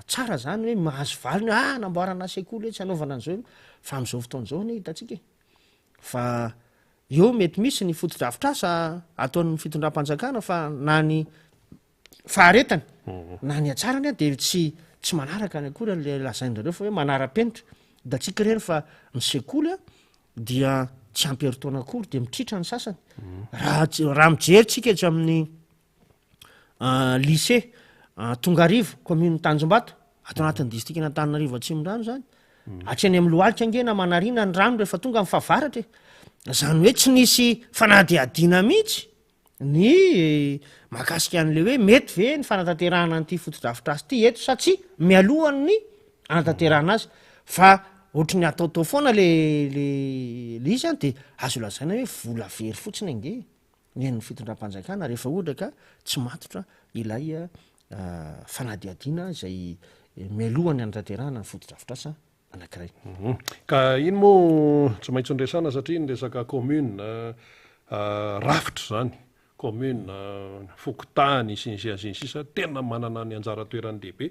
tsara zany hoe mahazo valiny hoe ah namboarana sekoly etsy hanaovana an'izao, fa amin'izao fotoana izao anie hitantsika e, fa eo mety misy ny fotodrafitrasa ataon'ny fitondram-panjakana fa na ny faharetany na ny hatsarany a de tsy tsy manaraka any akory an'le lazain-drareo fa hoe manara-penitra. Hitantsika ireny fa ny sekoly a dia tsy ampy herintaona akory de mitritra ny sasany. Raha tsy- raha mijery tsika etsy amin'ny lycée Tongarivo, commune Tanjombato, ato anatin'ny distrikan'Antananarivo Atsimondrano zany, hatreny amin'ny lohalika ange na Manarina ny rano rehefa tonga amin'ny fahavaratra e. Zany hoe tsy nisy fanadihadiana mihitsy ny mahakasika an'ilay hoe mety ve ny fanatanterahana an'ity fotodrafitrasa ity eto sa tsia mialohan'ny anatanterahana azy fa ohatry ny ataotao foana le le le izy an de azo lazaina hoe vola very fotsiny ange ny an'ny fitondram-panjakana rehefa ohatra ka tsy matotra ilay fanadihadiana izay mialohan'ny anatanterahana ny fotodrafitrasa anankiray. Ka iny moa tsy maintsy noresahana satria ny resaka commune, rafitra izany, commune, fokontany sy ny sisa sy ny sisa tena manana ny anjara toerany lehibe.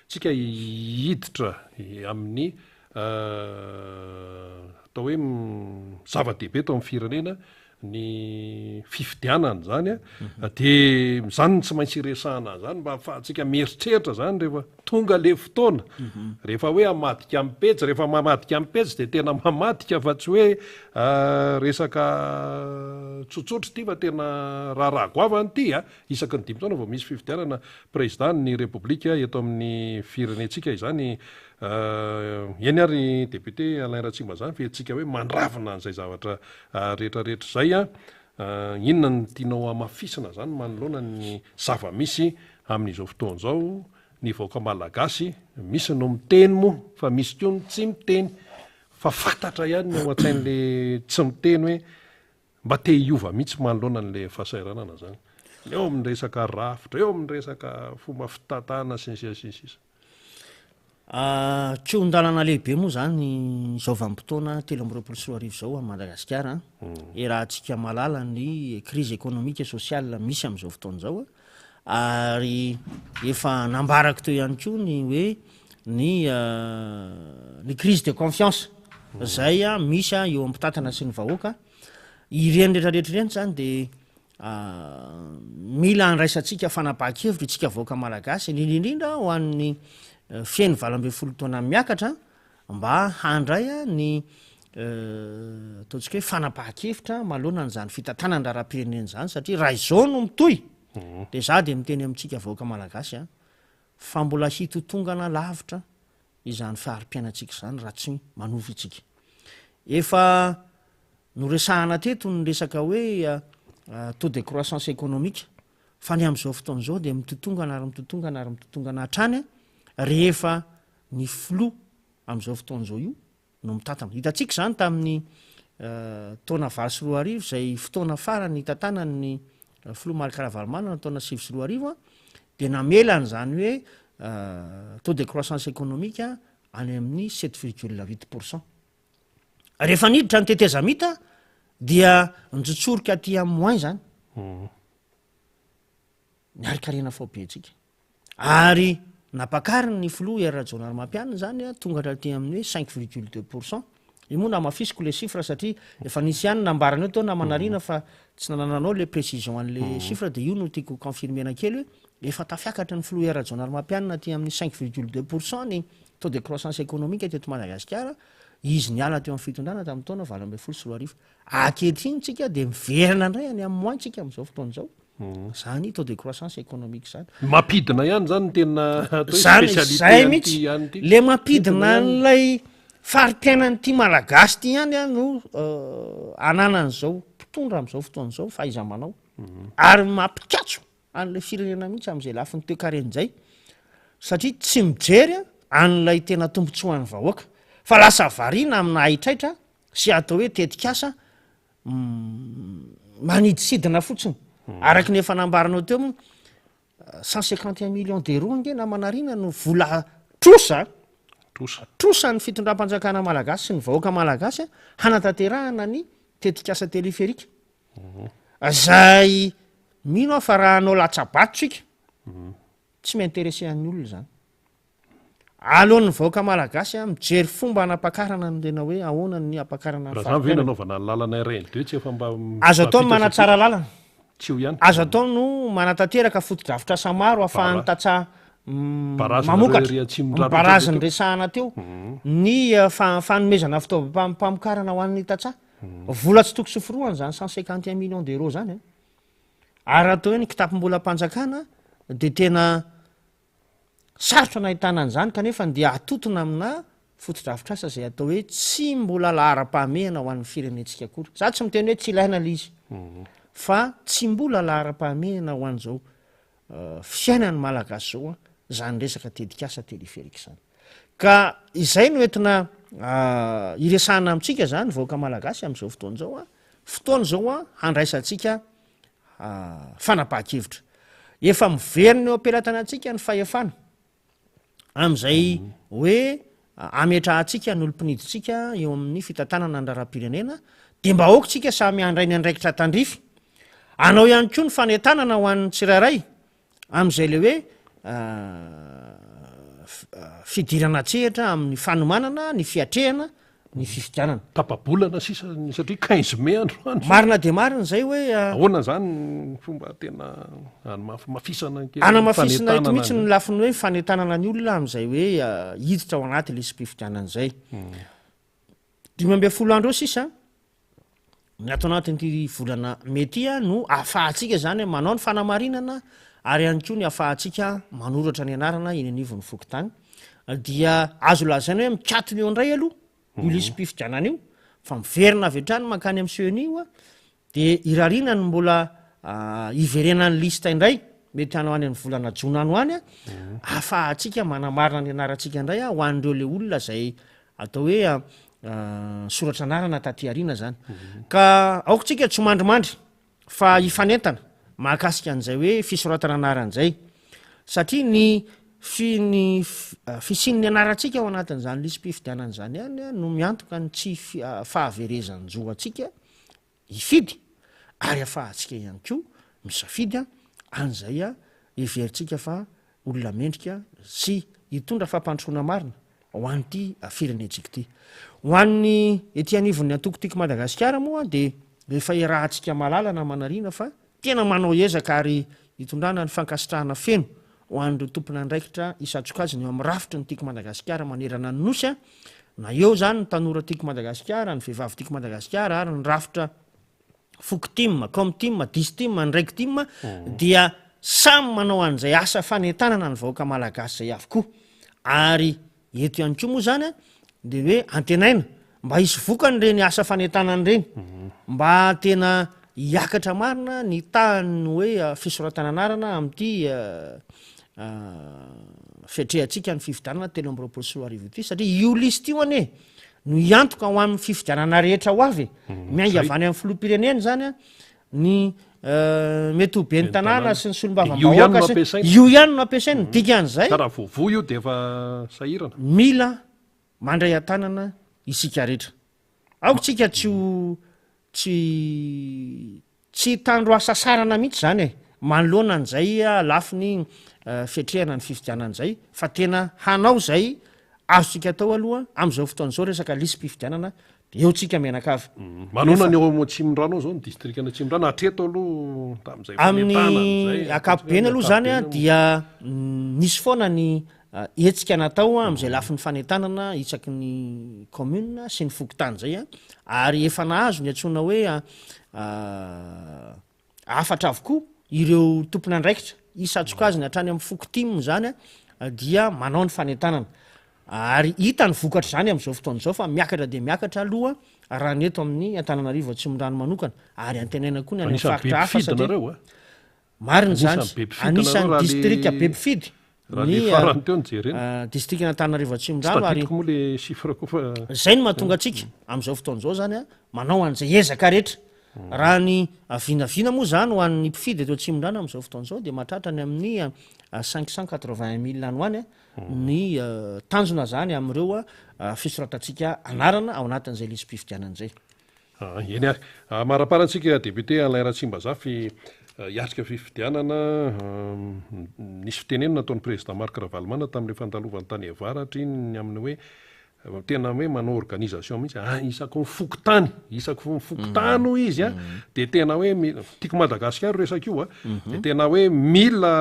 Tsika hiditra amin'ny atao hoe zava-dehibe eto amin'ny firenena ny fifidianana izany a, dia izany no tsy maintsy iresahana an'izany mba ahafahantsika mieritreritra izany rehefa tonga le fotoana, rehefa hoe hamadika amin'ny pejy, rehefa mamadika amin'ny pejy dia tena mamadika fa tsy hoe resaka tsotsotra ity fa tena raharaha goavana ity a, isaky ny dimy taona vao misy fifidianana président ny repoblika eto amin'ny firenentsika izany, eny ary député Alain Ratsimbazany fa isika hoe mandravina an'izay zavatra rehetra rehetra izay an, inona no tianao hamafisina izany manoloana ny zava-misy amin'izao fotoana izao, ny vahoaka malagasy, misy no miteny moa fa misy koa ny tsy miteny, fa fantatra ihany ny ao an-tsain'le tsy miteny hoe mba te hiova mihitsy manoloana an'le fahasahiranana izany, eo amin'ny resaka rafitra, eo amin'ny resaka fomba fitantanana sy ny sisa sy ny sisa. Kihon-dalana lehibe moa izany izao vanim-potoana 2023 izao any Madagasikara. Iarahantsika mahalala ny crise économique et sociale misy amin'izao fotoana izao ary efa nambarako teo ihany koa ny hoe ny ny crise de confiance. izay misy eo amin'ny mpitantana sy ny vahoaka. Ireny rehetra rehetra ireny izany dia mila andraisantsika fanapahan-kevitra isika vahoaka malagasy, indrindra indrindra ho an'ny feno 18 taona miakatra mba handray ny ataontsika hoe fanapahan-kevitra manoloana an'izany fitantanana ny raharaham-pirenena izany satria raha izao no mitohy dia za dia miteny amintsika vahoaka malagasy fa mbola hitotongana lavitra izany fari-piainantsika izany raha tsy manova isika. Efa noresahana teto ny resaka hoe taux de croissance économique fa ny amin'izao fotoana izao dia mitotongana ary mitotongana ary mitotongana hatrany rehefa ny filoha amin'izao fotoana izao io no mitantana. Hitantsika izany tamin'ny taona 2008 izay fotoana farany nitantanan'ny filoha Marc Ravalomanana taona 2009 dia namela an'izany hoe taux de croissance économique any amin'ny sept virgule huit pour cent. Rehefa niditra ny tetezamita dia nitsotsorika aty amin'ny moins izany ny harinkarena faobentsika. Ary nampakariny ny filoha Hery Rajaonarimampianina izany tonga hatraty amin'ny hoe cinq virgule deux pour cent. Io moa namafisiko le chiffre satria efa nisy ihany nambarany eo teo namanarina fa tsy nanananao le précision an'le chiffre dia io no tiako confirmer-na kely hoe efa tafiakatra ny filoha Hery Rajaonarimampianina aty amin'ny cinq virgule deux pour cent ny taux de croissance économique teto Madagasikara, izy niala teo amin'ny fitondrana tamin'ny taona 2018. Ankehitriny tsika dia miverina indray any amin'ny moins tsika amin'izao fotoana izao. Zany taux de croissance économique zany. Mampidina ihany zany ny tena atao hoe Zany, spécialité zay an'ity mihitsy. ihany ity. Le mampidina an'ilay fari-piainan'ity Malagasy ity ihany an no ananan'izao mpitondra amin'izao fotoana izao fahaiza-manao. Ary mampikatso an'ilay firenena mihitsy amin'izay lafiny toekarena izay satria tsy mijery an'ilay tena tombontsoan'ny vahoaka fa lasa variana amina haitraitra sy atao hoe tetikasa maniditsidina fotsiny. Araka ny efa nambaranao teo moa, 151 millions d'euros ange namanarina no vola trosa, Trosa. trosan'ny fitondram-panjakana malagasy sy ny vahoaka malagasy hanatanterahana ny tetikasa téléphérique. Zay mino aho fa raha hanao latsa-bato tsika, tsy mi-intéresser an'ny olona izany. Aleon'ny vahoaka malagasy mijery fomba hanapakarana ny tena hoe ahoana ny hampakarana ny Raha zany ve fari-piainana. nanaovana ny lalana RN deux tsy efa mba Azo atao ny mahavita manatsara lalana. Tsy eo ihany. Azo atao no manatanteraka fotodrafitrasa maro ahafahan'ny Bara- tantsaha Barazy nareo mamokatra. ery atsimo Ny rano barazy teo. niresahana teo. Ny fanomezana fitaovam-pamokarana ho an'ny tantsaha. Vola tsy toko sy forohana izany 151 millions d'euros izany an. Ary raha atao hoe ny kitapom-bolam-panjakana dia tena Sarotra nahitana an'izany kanefa dia atotona amina fotodrafitrasa izay atao hoe tsy mbola laharam-pahamehana ho an'ny firenentsika akory. Za tsy miteny hoe tsy ilaina ilay izy fa tsy mbola laharam-pahamehana ho an'izao fiainan'ny Malagasy izao izany resaka tetikasa téléphérique izany. Ka izay no entina hiresahana amintsika izany vahoaka Malagasy amin'izao fotoana izao. Fotoana izao handraisantsika fanapahan-kevitra. Efa miverina eo am-pelatanantsika ny fahefana amin'izay hoe ametrahantsika ny olom-pinidintsika eo amin'ny fitantanana ny raharaham-pirenena, dia mba aoka isika samy handray ny andraikitra tandrify. Hanao ihany koa ny fanentanana ho an'ny tsirairay Amin'izay ilay hoe fidirana an-tsehatra amin'ny fanomanana ny fiatrehana ny fifidianana. Tapa-bolana sisa ny satria quinze mai androany. Marina dia marina izay hoe. Ahoana izany ny fomba tena hanamafisana kely ny Hanamafisina eto fanentanana mihitsy ny lafiny hoe fanentanana ny olona amin'izay hoe hiditra ao anaty lisi-pifidianana izay. 15 andro eo sisa ny ato anatin'ity volana mey ity no ahafahantsika izany manao ny fanamarinana ary ihany koa ny ahafahantsika manoratra ny anarana eny anivon'ny fokontany. Dia azo lazaina hoe mikatona eo indray aloha io lisi-pifidianana io fa miverina avy hatrany mankany amin'ny CENI io Dia irariana ny mbola hiverenan'ny liste indray, mety any ho any amin'ny volana jona any ho any, ahafahantsika manamarina ny anarantsika indray ho an'ireo le olona izay atao hoe soratra anarana taty aoriana zany. Ka aoka tsika tsy ho mandrimandry fa hifanentana mahakasika an'izay hoe fisoratana anarana izay. Satria ny fi- ny fisian'ny anarantsika ao anatin'izany lisi-pifidianana izany ihany no miantoka ny tsy fahaverezan-jo antsika hifidy ary afahantsika ihany koa misafidy an'izay heverintsika fa olona mendrika sy hitondra fampandrosoana marina. ho an'ity firenentsika ity. Ho an'ny ety anivon'ny antoko Tiako Madagasikara moa dia efa iarahantsika mahalala namana Rina fa tena manao ezaka ary itondrana ny fankasitrahana feno ho an'ireo tompon'andraikitra isan-tsokajiny eo amin'ny rafitry ny Tiako Madagasikara manerana ny Nosy na eo izany ny tanora Tiako Madagasikara, ny vehivavy Tiako Madagasikara ary ny rafitra Fokotim, Comtim, Distim, ny Regtim dia samy manao an'izay asa fanentanana ny vahoaka malagasy izay avokoa. Ary eto ihany koa moa izany dia hoe antenaina mba hisy vokany ireny asa fanentanana ireny, mba tena hiakatra marina ny tahan'ny hoe fisoratana anarana amin'ity fiatrehantsika ny fifidianana 2023 ity satria io liste io anie no hiantoka ho amin'ny fifidianana rehetra ho avy e. Miainga avy any amin'ny filoham-pirenena izany a, ny mety ho ben'ny tanàna sy ny solombavambahoaka sy io ihany no ampiasaina, ny dikan'izay. Ka raha voavoa io dia efa sahirana. Mila mandray an-tanana isika rehetra. Aoka tsika tsy ho tsy Tsy hitandro hasasarana mihitsy izany e, manoloana an'izay lafiny fiatrehana ny fifidianana izay, fa tena hanao izay azontsika atao aloha amin'izao fotoana izao resaka lisi-pifidianana dia eo tsika mianakavy. Manaona ny ao Atsimondrano ao izao, ny distrikan'Atsimondrano hatreto aloha tamin'izay fanentanana izay? Amin'ny ankapobeny aloha izany dia nisy foana ny hetsika natao amin'izay lafiny fanentanana isaky ny commune sy ny fokontany izay ary efa nahazo ny antsoina hoe hafatra avokoa ireo tompon'andraikitra isan-tsokajiny hatrany amin'ny fokotim izany dia manao ny fanentanana ary hita ny vokatr'izany amin'izao fotoana izao fa miakatra dia miakatra aloha raha ny eto amin'ny Antananarivo Atsimondrano manokana ary antenaina koa ny any amin'ny faritra hafa satria Marina izany, anisan'ny distrika be mpifidy ny distrikan'Antananarivo Atsimondrano ary izay no mahatonga antsika amin'izao fotoana izao izany manao an'izay ezaka rehetra. Raha ny vinavina moa izany ho an'ny mpifidy eto Atsimondrano amin'izao fotoana izao dia mahatratra any amin'ny 581 mille any ho any ny tanjona izany amin'ireo fisoratantsika anarana ao anatin'izay lisi-pifidianana izay. Eny ary. Marampara antsika député Alain Ratsimbazafy hiatrika fifidianana. Nisy fitenenana nataon'ny président Marc Ravalomanana tamin'ilay fandalovany tany Avaratra iny ny amin'ny hoe tena hoe manao organisation mihitsy ah, isaky ny fokontany, isaky ny fokontany hoy izy a, dia tena hoe tiako Madagasikara io resaka io a, dia tena hoe mila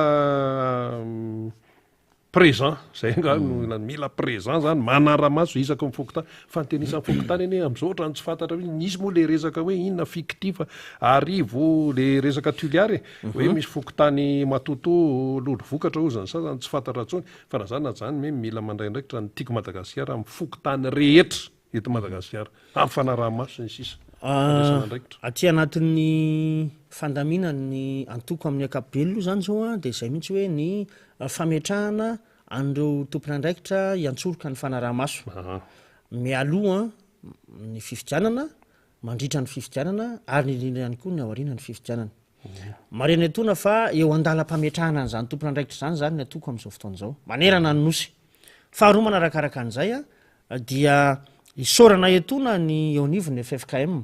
Présent, zay angaha no ilana, mila présent zany, manara-maso isaky ny fokontany, fa ny tena isan'ny fokontany anie am'zao ohatran'ny tsy fantatra mihitsy, nisy moa le resaka hoe inona fictif arivo le resaka Toliara e, hoe misy fokontany matotoa lolo vokatra hozy ny sasany, tsy fantatra intsony, fa na zany na zany hoe mila mandray andraikitra ny Tiako Madagasikara amin'ny fokontany rehetra eto Madagasikara, amin'ny fanaraha-maso sy ny sisa, fandraisana andraikitra. Aty anatin'ny fandaminan'ny antoko amin'ny ankapobeny aloha zany zao dia izay mihitsy hoe ny Fametrahana an'ireo tompon'andraikitra hiantsoroka ny fanaraha-maso mialoha ny fifidianana, mandritra ny fifidianana ary indrindra ihany koa ny aorianan'ny fifidianana. Marihana etoana fa eo an-dalam-pametrahana an'izany tompon'andraikitra izany izany ny antoko amin'izao fotoana izao, manerana ny Nosy. Faharoa manarakaraka an'izay dia isaorana etoana ny eo anivon'ny ffkm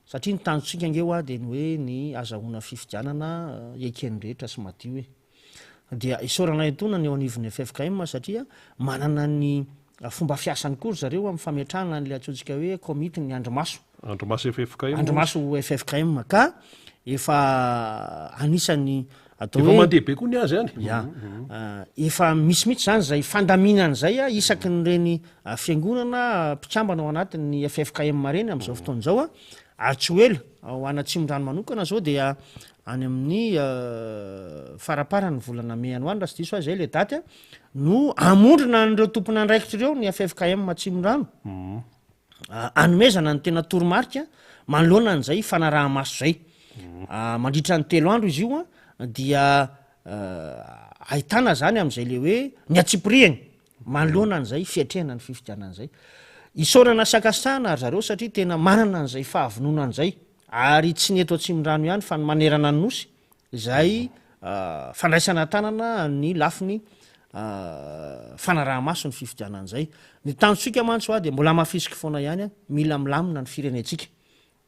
satria ny tanjontsika ange hoa dia ny hoe ny azahoana fifidianana eken'ny rehetra sy madio e. Dia isaorana etoana ny eo anivon'ny ffkm satria manana ny fomba fiasany koa ry zareo amin'ny fametrahana an'ilay antsointsika hoe komitin'ny andrimaso. Andrimaso ffkm. Andrimaso ffkm ka efa anisan'ny atao hoe. Efa mandeha be koa ny azy any. Ya. Efa misy mihitsy izany izay fandaminana izay isaky ny ireny fiangonana mpikambana ao anatin'ny ffkm ireny amin'izao fotoana izao ary tsy ho ela ho an'Atsimondrano manokana izao dia Any amin'ny faramparan'ny volana mey any ho any raha tsy diso aho izay ilay daty no hamondrona an'ireo tompon'andraikitra ireo ny ffkm Atsimondrano hanomezana ny tena toromarika manoloana an'izay fanaraha-maso izay. Mandritra ny 3 andro izy io dia ahitana izany amin'izay ilay hoe ny antsipiriany manoloana an'izay fiatrehana ny fifidianana izay. Isaorana sy ankasitrahana ry zareo satria tena manana an'izay fahavononana izay. Ary tsy ny eto Atsimondrano ihany fa ny manerana ny Nosy izay fandraisana an-tanana ny lafiny fanaraha-maso ny fifidianana izay. Ny tanjontsika mantsy hoa dia mbola hamafisiko foana ihany, mila milamina ny firenentsika.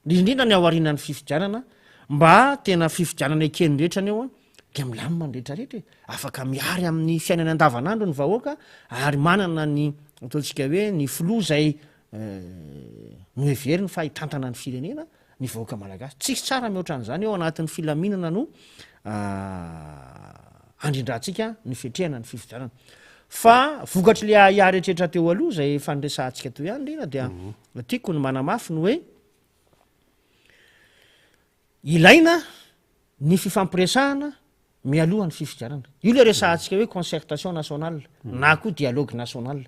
Indrindra indrindra ny aorianan'ny fifidianana mba tena fifidianana eken'ny rehetra anie hoa dia milamina ny rehetra rehetra e. Afaka mihary amin'ny fiainany andavanandro ny vahoaka ary manana ny. ataontsika hoe ny filoha izay noheveriny fa hitantana ny firenena ny vahoaka malagasy. Tsisy tsara mihoatra an'izany eo anatin'ny filaminana no andrindrantsika ny fiatrehana ny fifidianana. Fa vokatr'ilay ahiahy rehetrarehetra teo aloha izay efa niresahantsika teo ihany Rina dia tiako ny manamafy ny hoe ilaina ny fifampiresahana mialoha ny fifidianana. Io ilay resahantsika hoe concertation nationale na koa dialogue national.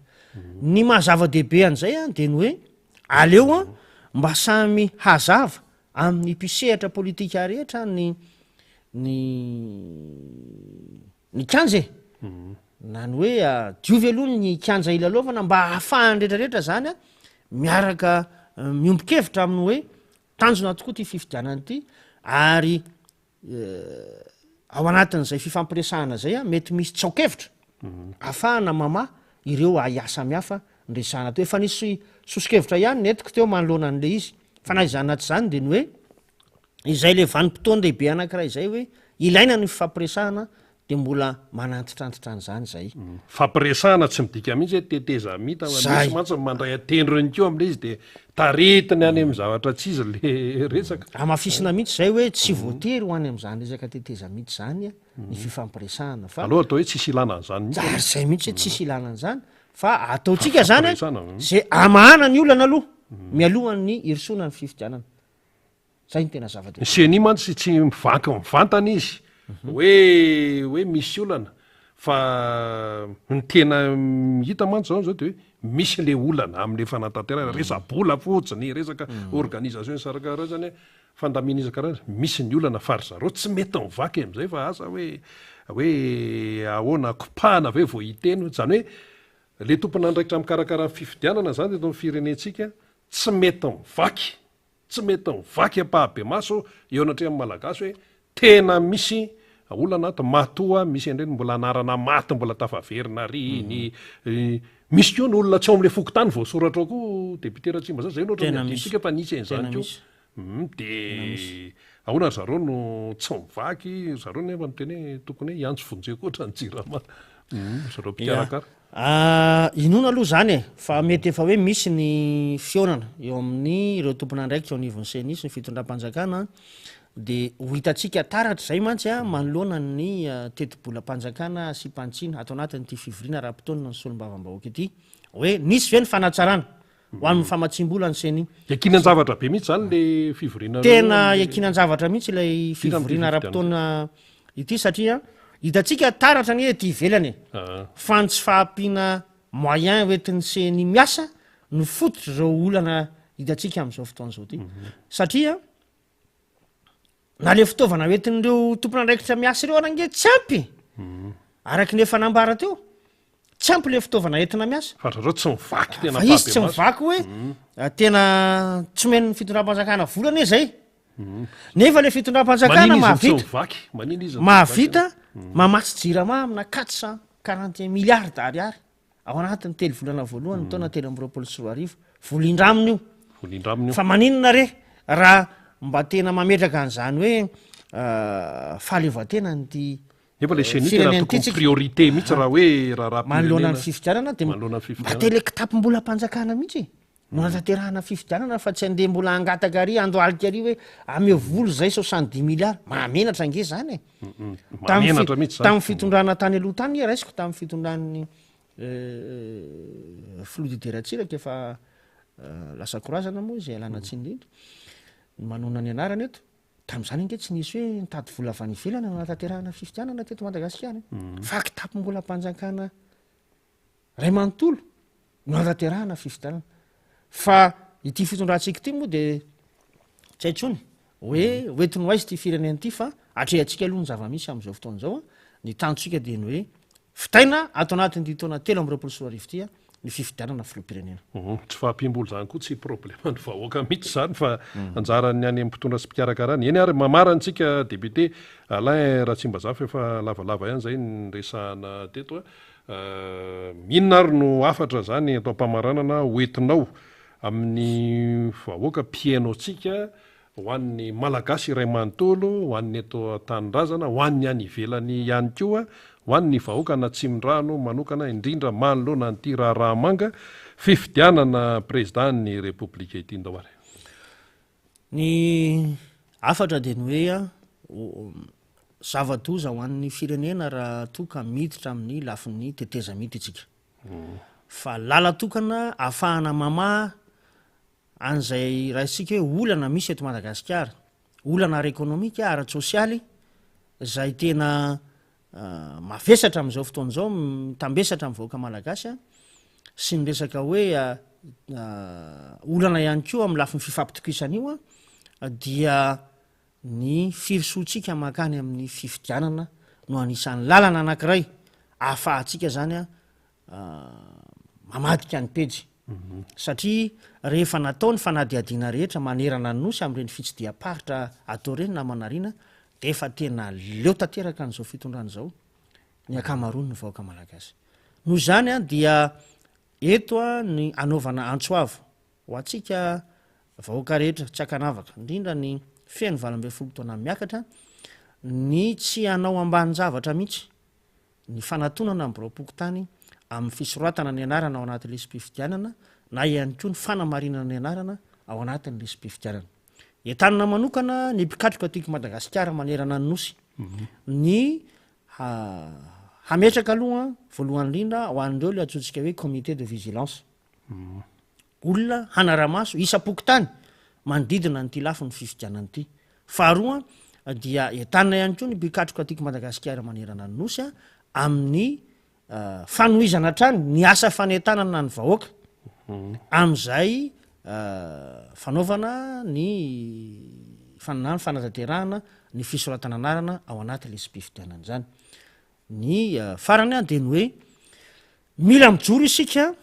Ny maha zava-dehibe an'izay an dia ny hoe aleo an mba samy hazava amin'ny mpisehatra politika rehetra ny ny ny kianja e. Na ny hoe diovy aloha ny kianja ilalaovana mba ahafahan'ny rehetrarehetra zany an miaraka miombon-kevitra amin'ny hoe tanjona tokoa ity fifidianana ity ary Ao anatin'izay fifampiresahana izay, mety misy tsaokevitra ahafahana mamaha ireo ahiahy samihafa niresahana teo. Efa nisy sosokevitra ihany nentiko teo manoloana an'ilay izy, fa na izany na tsy izany dia ny hoe izay ilay vanim-potoan-dehibe anankiray izay hoe ilaina ny fifampiresahana dia mbola manantitrantitra an'izany izay. Fampiresahana tsy midika mihitsy hoe tetezamita fa misy mantsy ny mandray an-tendrony koa amin'ilay izy dia taretiny any amin'ny zavatra tsy izy ilay resaka. Hamafisina mihitsy izay hoe tsy voatery ho any amin'izany resaka tetezamita izany ny fifampiresahana fa. Aleo atao hoe tsisy ilana an'izany mihitsy. Ary izay mihitsy hoe tsisy ilana an'izany fa ataontsika izany izay hamahana ny olana aloha mialohan'ny hirosoana ny fifidianana. Zay no tena zava-dehibe. Ny ceni mantsy tsy mivaky mivantana izy hoe hoe misy olana fa ny tena hita mantsy zao zao de hoe misy le olana amle fanatanterahana resa-bola fotsiny, resaka organisation isan-karazany, fandamina isan-karazany, misy ny olana fa ry zareo tsy mety mivaky amzay fa asa hoe hoe ahoana kopahana ve vao hiteny, zany hoe le tompon'andraikitra mikarakara ny fifidianana zany eto amin'ny firenentsika tsy mety mivaky. Tsy mety mivaky ampahabemaso eo anatrehan'ny Malagasy hoe tena misy olana ato, matoa misy an'ireny mbola anarana maty mbola tafaverina ary ny misy koa ny olona tsy ao amin'ilay fokontany voasoratra ao koa député Ratsimbazaza, zay no ohatran'ny Tena misy. adinontsika fa nisy an'izany Tena koa. misy. De Tena misy. ahoana ry zareo no tsy mivaky, ry zareo nefa miteny hoe tokony hoe hiantso vonjeo koa ohatran'ny Jirama, ry zareo Ya. mpikarakara. Inoana aloha izany e, fa mety efa hoe misy ny fihaonana eo amin'ny ireo tompon'andraikitra eo anivon'ny Ceni sy ny fitondram-panjakana dia ho hitantsika taratra izay mantsy manoloana ny tetibolam-panjakana asiam-panitsiana ato anatin'ity fivoriana ara-potoana ny solombavambahoaka ity hoe nisy ve ny fanatsarana ho amin'ny famatsiam-bola ny Ceni. Iankinan-javatra be mihitsy izany ilay fivoriana. Tena iankinan-javatra mihitsy ilay fivoriana ara-potoana ity satria hitantsika taratra anie ety ivelany e, fa ny tsy fahampiana moyen hoentin'ny Ceni miasa no fototr'izao olana hitantsika amin'izao fotoana izao ity satria Na le fitaovana hoentin'ireo tompon'andraikitra miasa ireo ary ange tsy ampy e! Araka ny efa nambara teo, tsy ampy le fitaovana entina miasa. Fa zareo tsy mivaky tena Fa izy tsy ampahibemaso. mivaky hoe tena tsy omen'ny fitondram-panjakana vola anie zay. Nefa le fitondram-panjakana Manina izy no tsy mahavita, mivaky? Manina izy no tsy mivaky? mahavita mamatsy jirama amina 441 milliards d'ariary. Ao anatin'ny telo volana voalohany ny taona 2023. Vola indramina io. Vola indramina io. Fa maninona re raha mba tena mametraka an'izany hoe fahaleovantenan'ity Nefa ilay ceni tena tokony priorité mihitsy raha hoe raharaham-pirenena. Manoloana ny fifidianana dia mba tena kitapom-bolam-panjakana mihitsy e. No hanatanterahana fifidianana fa tsy andeha mbola hangataka ary handohalika ary hoe ameo vola izay soixante dix milliards. Mahamenatra ange izany e. Mahamenatra mihitsy izany. Tamin'ny fitondrana tany aloha tany raisiko tamin'ny fitondran'ny filoha Didier Ratsiraka efa lasa korazana moa izy ialana tsiny indrindra ny manonona ny anarany eto. Tamin'izany ange tsy nisy hoe nitady vola avy any ivelany hanatanterahana fifidianana teto Madagasikara e. Fa kitapom-bolam-panjakana Ray manontolo no hanatanterahana fifidianana. Fa ity fitondrantsika ity moa dia tsy hay intsony hoe ho entiny ho aiza ity firenena ity fa atrehantsika aloha ny zava-misy amin'izao fotoana izao. Ny tanjontsika dia ny hoe vitaina ato anatin'ity taona 2023 ity ny fifidianana filoham-pirenena. Tsy fahampiam-bola izany koa tsy probleman'ny vahoaka mihitsy izany fa anjaran'ny any amin'ny mpitondra sy mpikarakara any. Eny ary mamarana isika député Alain Ratsimbazafy efa lavalava ihany izay niresahana teto. Inona ary no hafatra izany eto am-pamaranana ho entinao amin'ny vahoaka mpihaino antsika? Ho an'ny Malagasy iray manontolo, ho an'ny eto an-tanindrazana, ho an'ny any ivelany ihany koa, ho an'ny vahoakan'Atsimondrano manokana, indrindra manoloana an'ity raharaha manga fifidianana Prezidàn'ny Repoblika ity. Ndao ary. Ny hafatra dia ny hoe zava-doza ho an'ny firenena raha toa ka miditra amin'ny lafiny tetezamita isika. Fa lalan-tokana ahafahana mamaha an'izay raisintsika hoe olana misy eto Madagasikara, olana ara-ekonomika, ara-tsosialy, izay tena mavesatra amin'izao fotoana izao, mitambesatra amin'ny vahoaka malagasy, sy ny resaka hoe olana ihany koa amin'ny lafiny fifampitokisana io, dia ny firosoantsika mankany amin'ny fifidianana no anisan'ny lalana anankiray ahafahantsika izany mamadika ny pejy satria rehefa natao ny fanadihadiana rehetra manerana ny nosy amin'ireny fitsidiham-paritra atao ireny namana Rina dia efa tena leo tanteraka an'izao fitondrana izao ny ankamaroan'ny vahoaka malagasy. Noho izany dia eto ny anaovana antso avo ho antsika vahoaka rehetra tsy ankanavaka, indrindra ny feno 18 taona miakatra, ny tsy hanao ambanin-javatra mihitsy ny fanatonana ny biraom-pokontany amin'ny fisoratana ny anarana ao anaty lisi-pifidianana na ihany koa ny fanamarinana ny anarana ao anatin'ny lisi-pifidianana. Entanina manokana ny mpikatroka tiako Madagasikara manerana ny Nosy ny hametraka aloha voalohany indrindra ho an'ireo ilay antsointsika hoe comité de vigilance. Olona hanara-maso isam-pokontany manodidina an'ity lafiny fifidianana ity. Faharoa dia entanina ihany koa ny mpikatroka tiako Madagasikara manerana ny Nosy amin'ny fanohizana hatrany ny asa fanentanana ny vahoaka amin'izay fanaovana ny na ny fanatanterahana ny fisoratana anarana ao anaty lisi-pifidianana izany. Ny farany dia ny hoe mila mijoro isika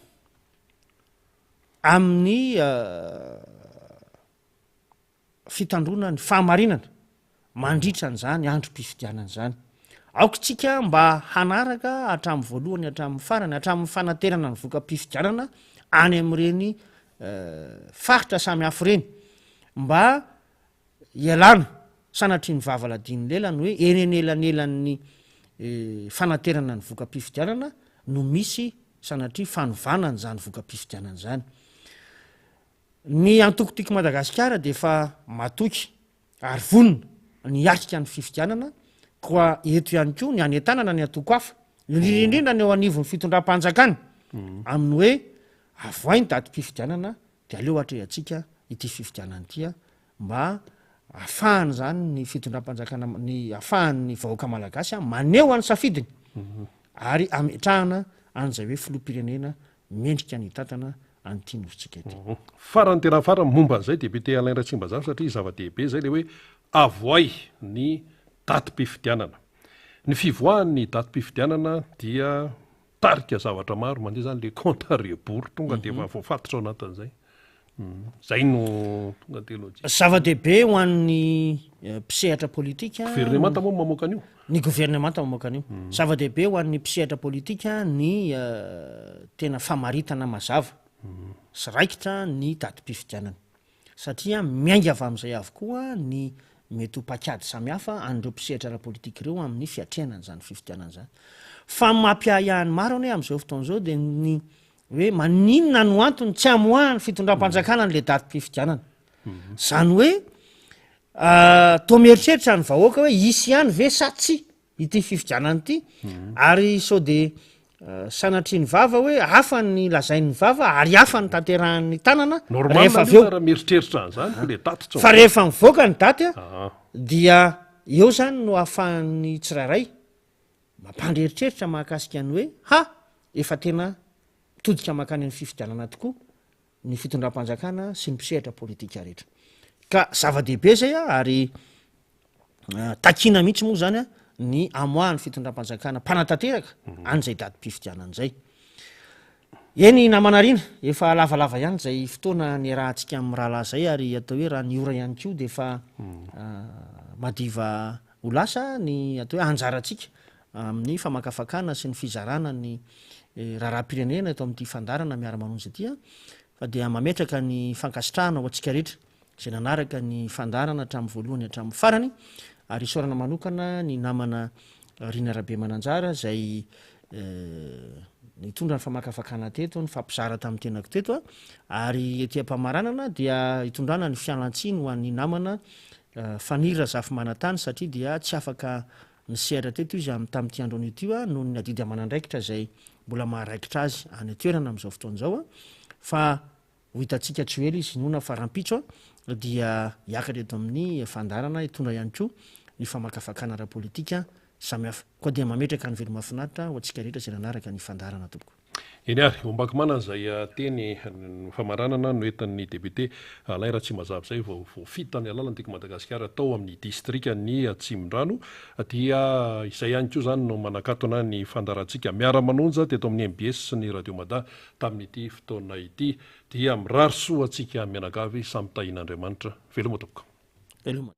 amin'ny fitandroana ny fahamarinana mandritra an'izany androm-pifidianana izany. Aoka isika mba hanaraka hatramin'ny voalohany hatramin'ny farany, hatramin'ny fanaterana ny voka-pifidianana any amin'ireny faritra samy hafa ireny mba Ialana, sanatria ny vava ladian'ny lela ny hoe eny anelanelan'ny fanaterana ny voka-pifidianana no misy sanatria fanovana an'izany voka-pifidianana izany. Ny antoko Tiako Madagasikara dia efa matoky ary vonona ny hiatrika ny fifidianana koa eto ihany koa ny hanentanana ny antoko hafa, indrindra indrindra ny eo anivon'ny fitondram-panjakana amin'ny hoe avoay ny datim-pifidianana Dia aleo atrehantsika ity fifidianana ity mba ahafahany izany ny fitondram-panjakana ny ahafahan'ny vahoaka malagasy maneho an'ny safidiny ary ametrahana an'izay hoe filoham-pirenena mendrika ny hitantana an'ity nosintsika ity. Farany tena farany momba an'izay député Alain Ratsimbazafy satria zava-dehibe izay ilay hoe avoay ny datim-pifidianana. Ny fivoahan'ny datim-pifidianana dia Mitarika zavatra maro, mandeha zany le compte à rebours tonga de efa voafatotra ao anatin'izay. Zay no tonga de logique. Zava-dehibe ho an'ny mpisehatra politika. Governemanta moa no mamoaka an'io? Ny governemanta mamoaka an'io. Zava-dehibe ho an'ny mpisehatra politika ny tena famaritana mazava sy raikitra ny datim-pifidianana. Satria miainga avy amin'izay avokoa ny mety ho paikady samihafa an'ireo mpisehatra ara-politika ireo amin'ny fiatrehana an'izany fifidianana izany. Fa ny mampiahiahy ny maro anie amin'izao fotoana izao dia ny hoe maninona no antony tsy hamoahan'ny fitondram-panjakana an'ilay datim-pifidianana. Izany hoe toa mieritreritra ny vahoaka hoe hisy ihany ve sa tsia? ity fifidianana ity ary sao de sanatria ny vava hoe hafa ny lazain'ny vava ary hafa ny tanterahan'ny tanana Normal rehefa avy eo. aloha raha mieritreritra an'izany fa le daty tsy Fa rehefa mivoaka ny daty a, Ah. dia eo zany no ahafahan'ny tsirairay mampandry eritreritra mahakasika ny hoe ha efa tena mitodika mankany amin'ny fifidianana tokoa ny fitondram-panjakana sy ny mpisehatra politika rehetra. Ka zava-dehibe zay a, ary takiana mihitsy moa zany a ny amoahan'ny fitondram-panjakana mpanatanteraka an'izay datim-pifidianana izay. Eny namana Rina, efa lavalava ihany izay fotoana niarahantsika amin'ny rahalahy izay ary atao hoe raha ny ora ihany koa dia efa madiva ho lasa ny atao hoe anjarantsika amin'ny famakafakana sy ny fizarana ny raharaham-pirenena eto amin'ity fandaharana Miara-manonja ity fa dia mametraka ny fankasitrahana ho antsika rehetra. izay nanaraka ny fandaharana hatramin'ny voalohany hatramin'ny farany ary isaorana manokana ny namana Rina Rabemananjara izay nitondra ny famakafakana teto, nifampizara tamin'ny tenako teto ary ety am-pamaranana dia itondrana ny fialantsiny ho an'ny namana Faniry Razafimanantany satria dia tsy afaka nisehatra teto izy amin'ny tamin'ity andro anio ity noho ny adidy aman'andraikitra izay mbola maharaikitra azy any an-toerana amin'izao fotoana izao fa Ho hitantsika tsy ho ela izy, inoana fa rahampitso dia hiakatra eto amin'ny fandaharana hitondra ihany koa ny famakafakana ara-politika samihafa. Koa dia mametraka ny veloma finaritra ho antsika rehetra izay nanaraka ny fandaharana tompoko. Eny ary, ombako manana izay teny famaranana noentin'ny député Alain Ratsimazava izay vao voafidy tany alalan'ny Tiako Madagasikara tao amin'ny distrikan'i Atsimondrano dia izay ihany koa izany no manakatona ny fandaharantsika miara-manonja teto amin'ny mbs sy ny Radio Mada tamin'ity fotoana ity dia mirary soa antsika mianakavy samy tahian'Andriamanitra. Veloma tompoko. Veloma.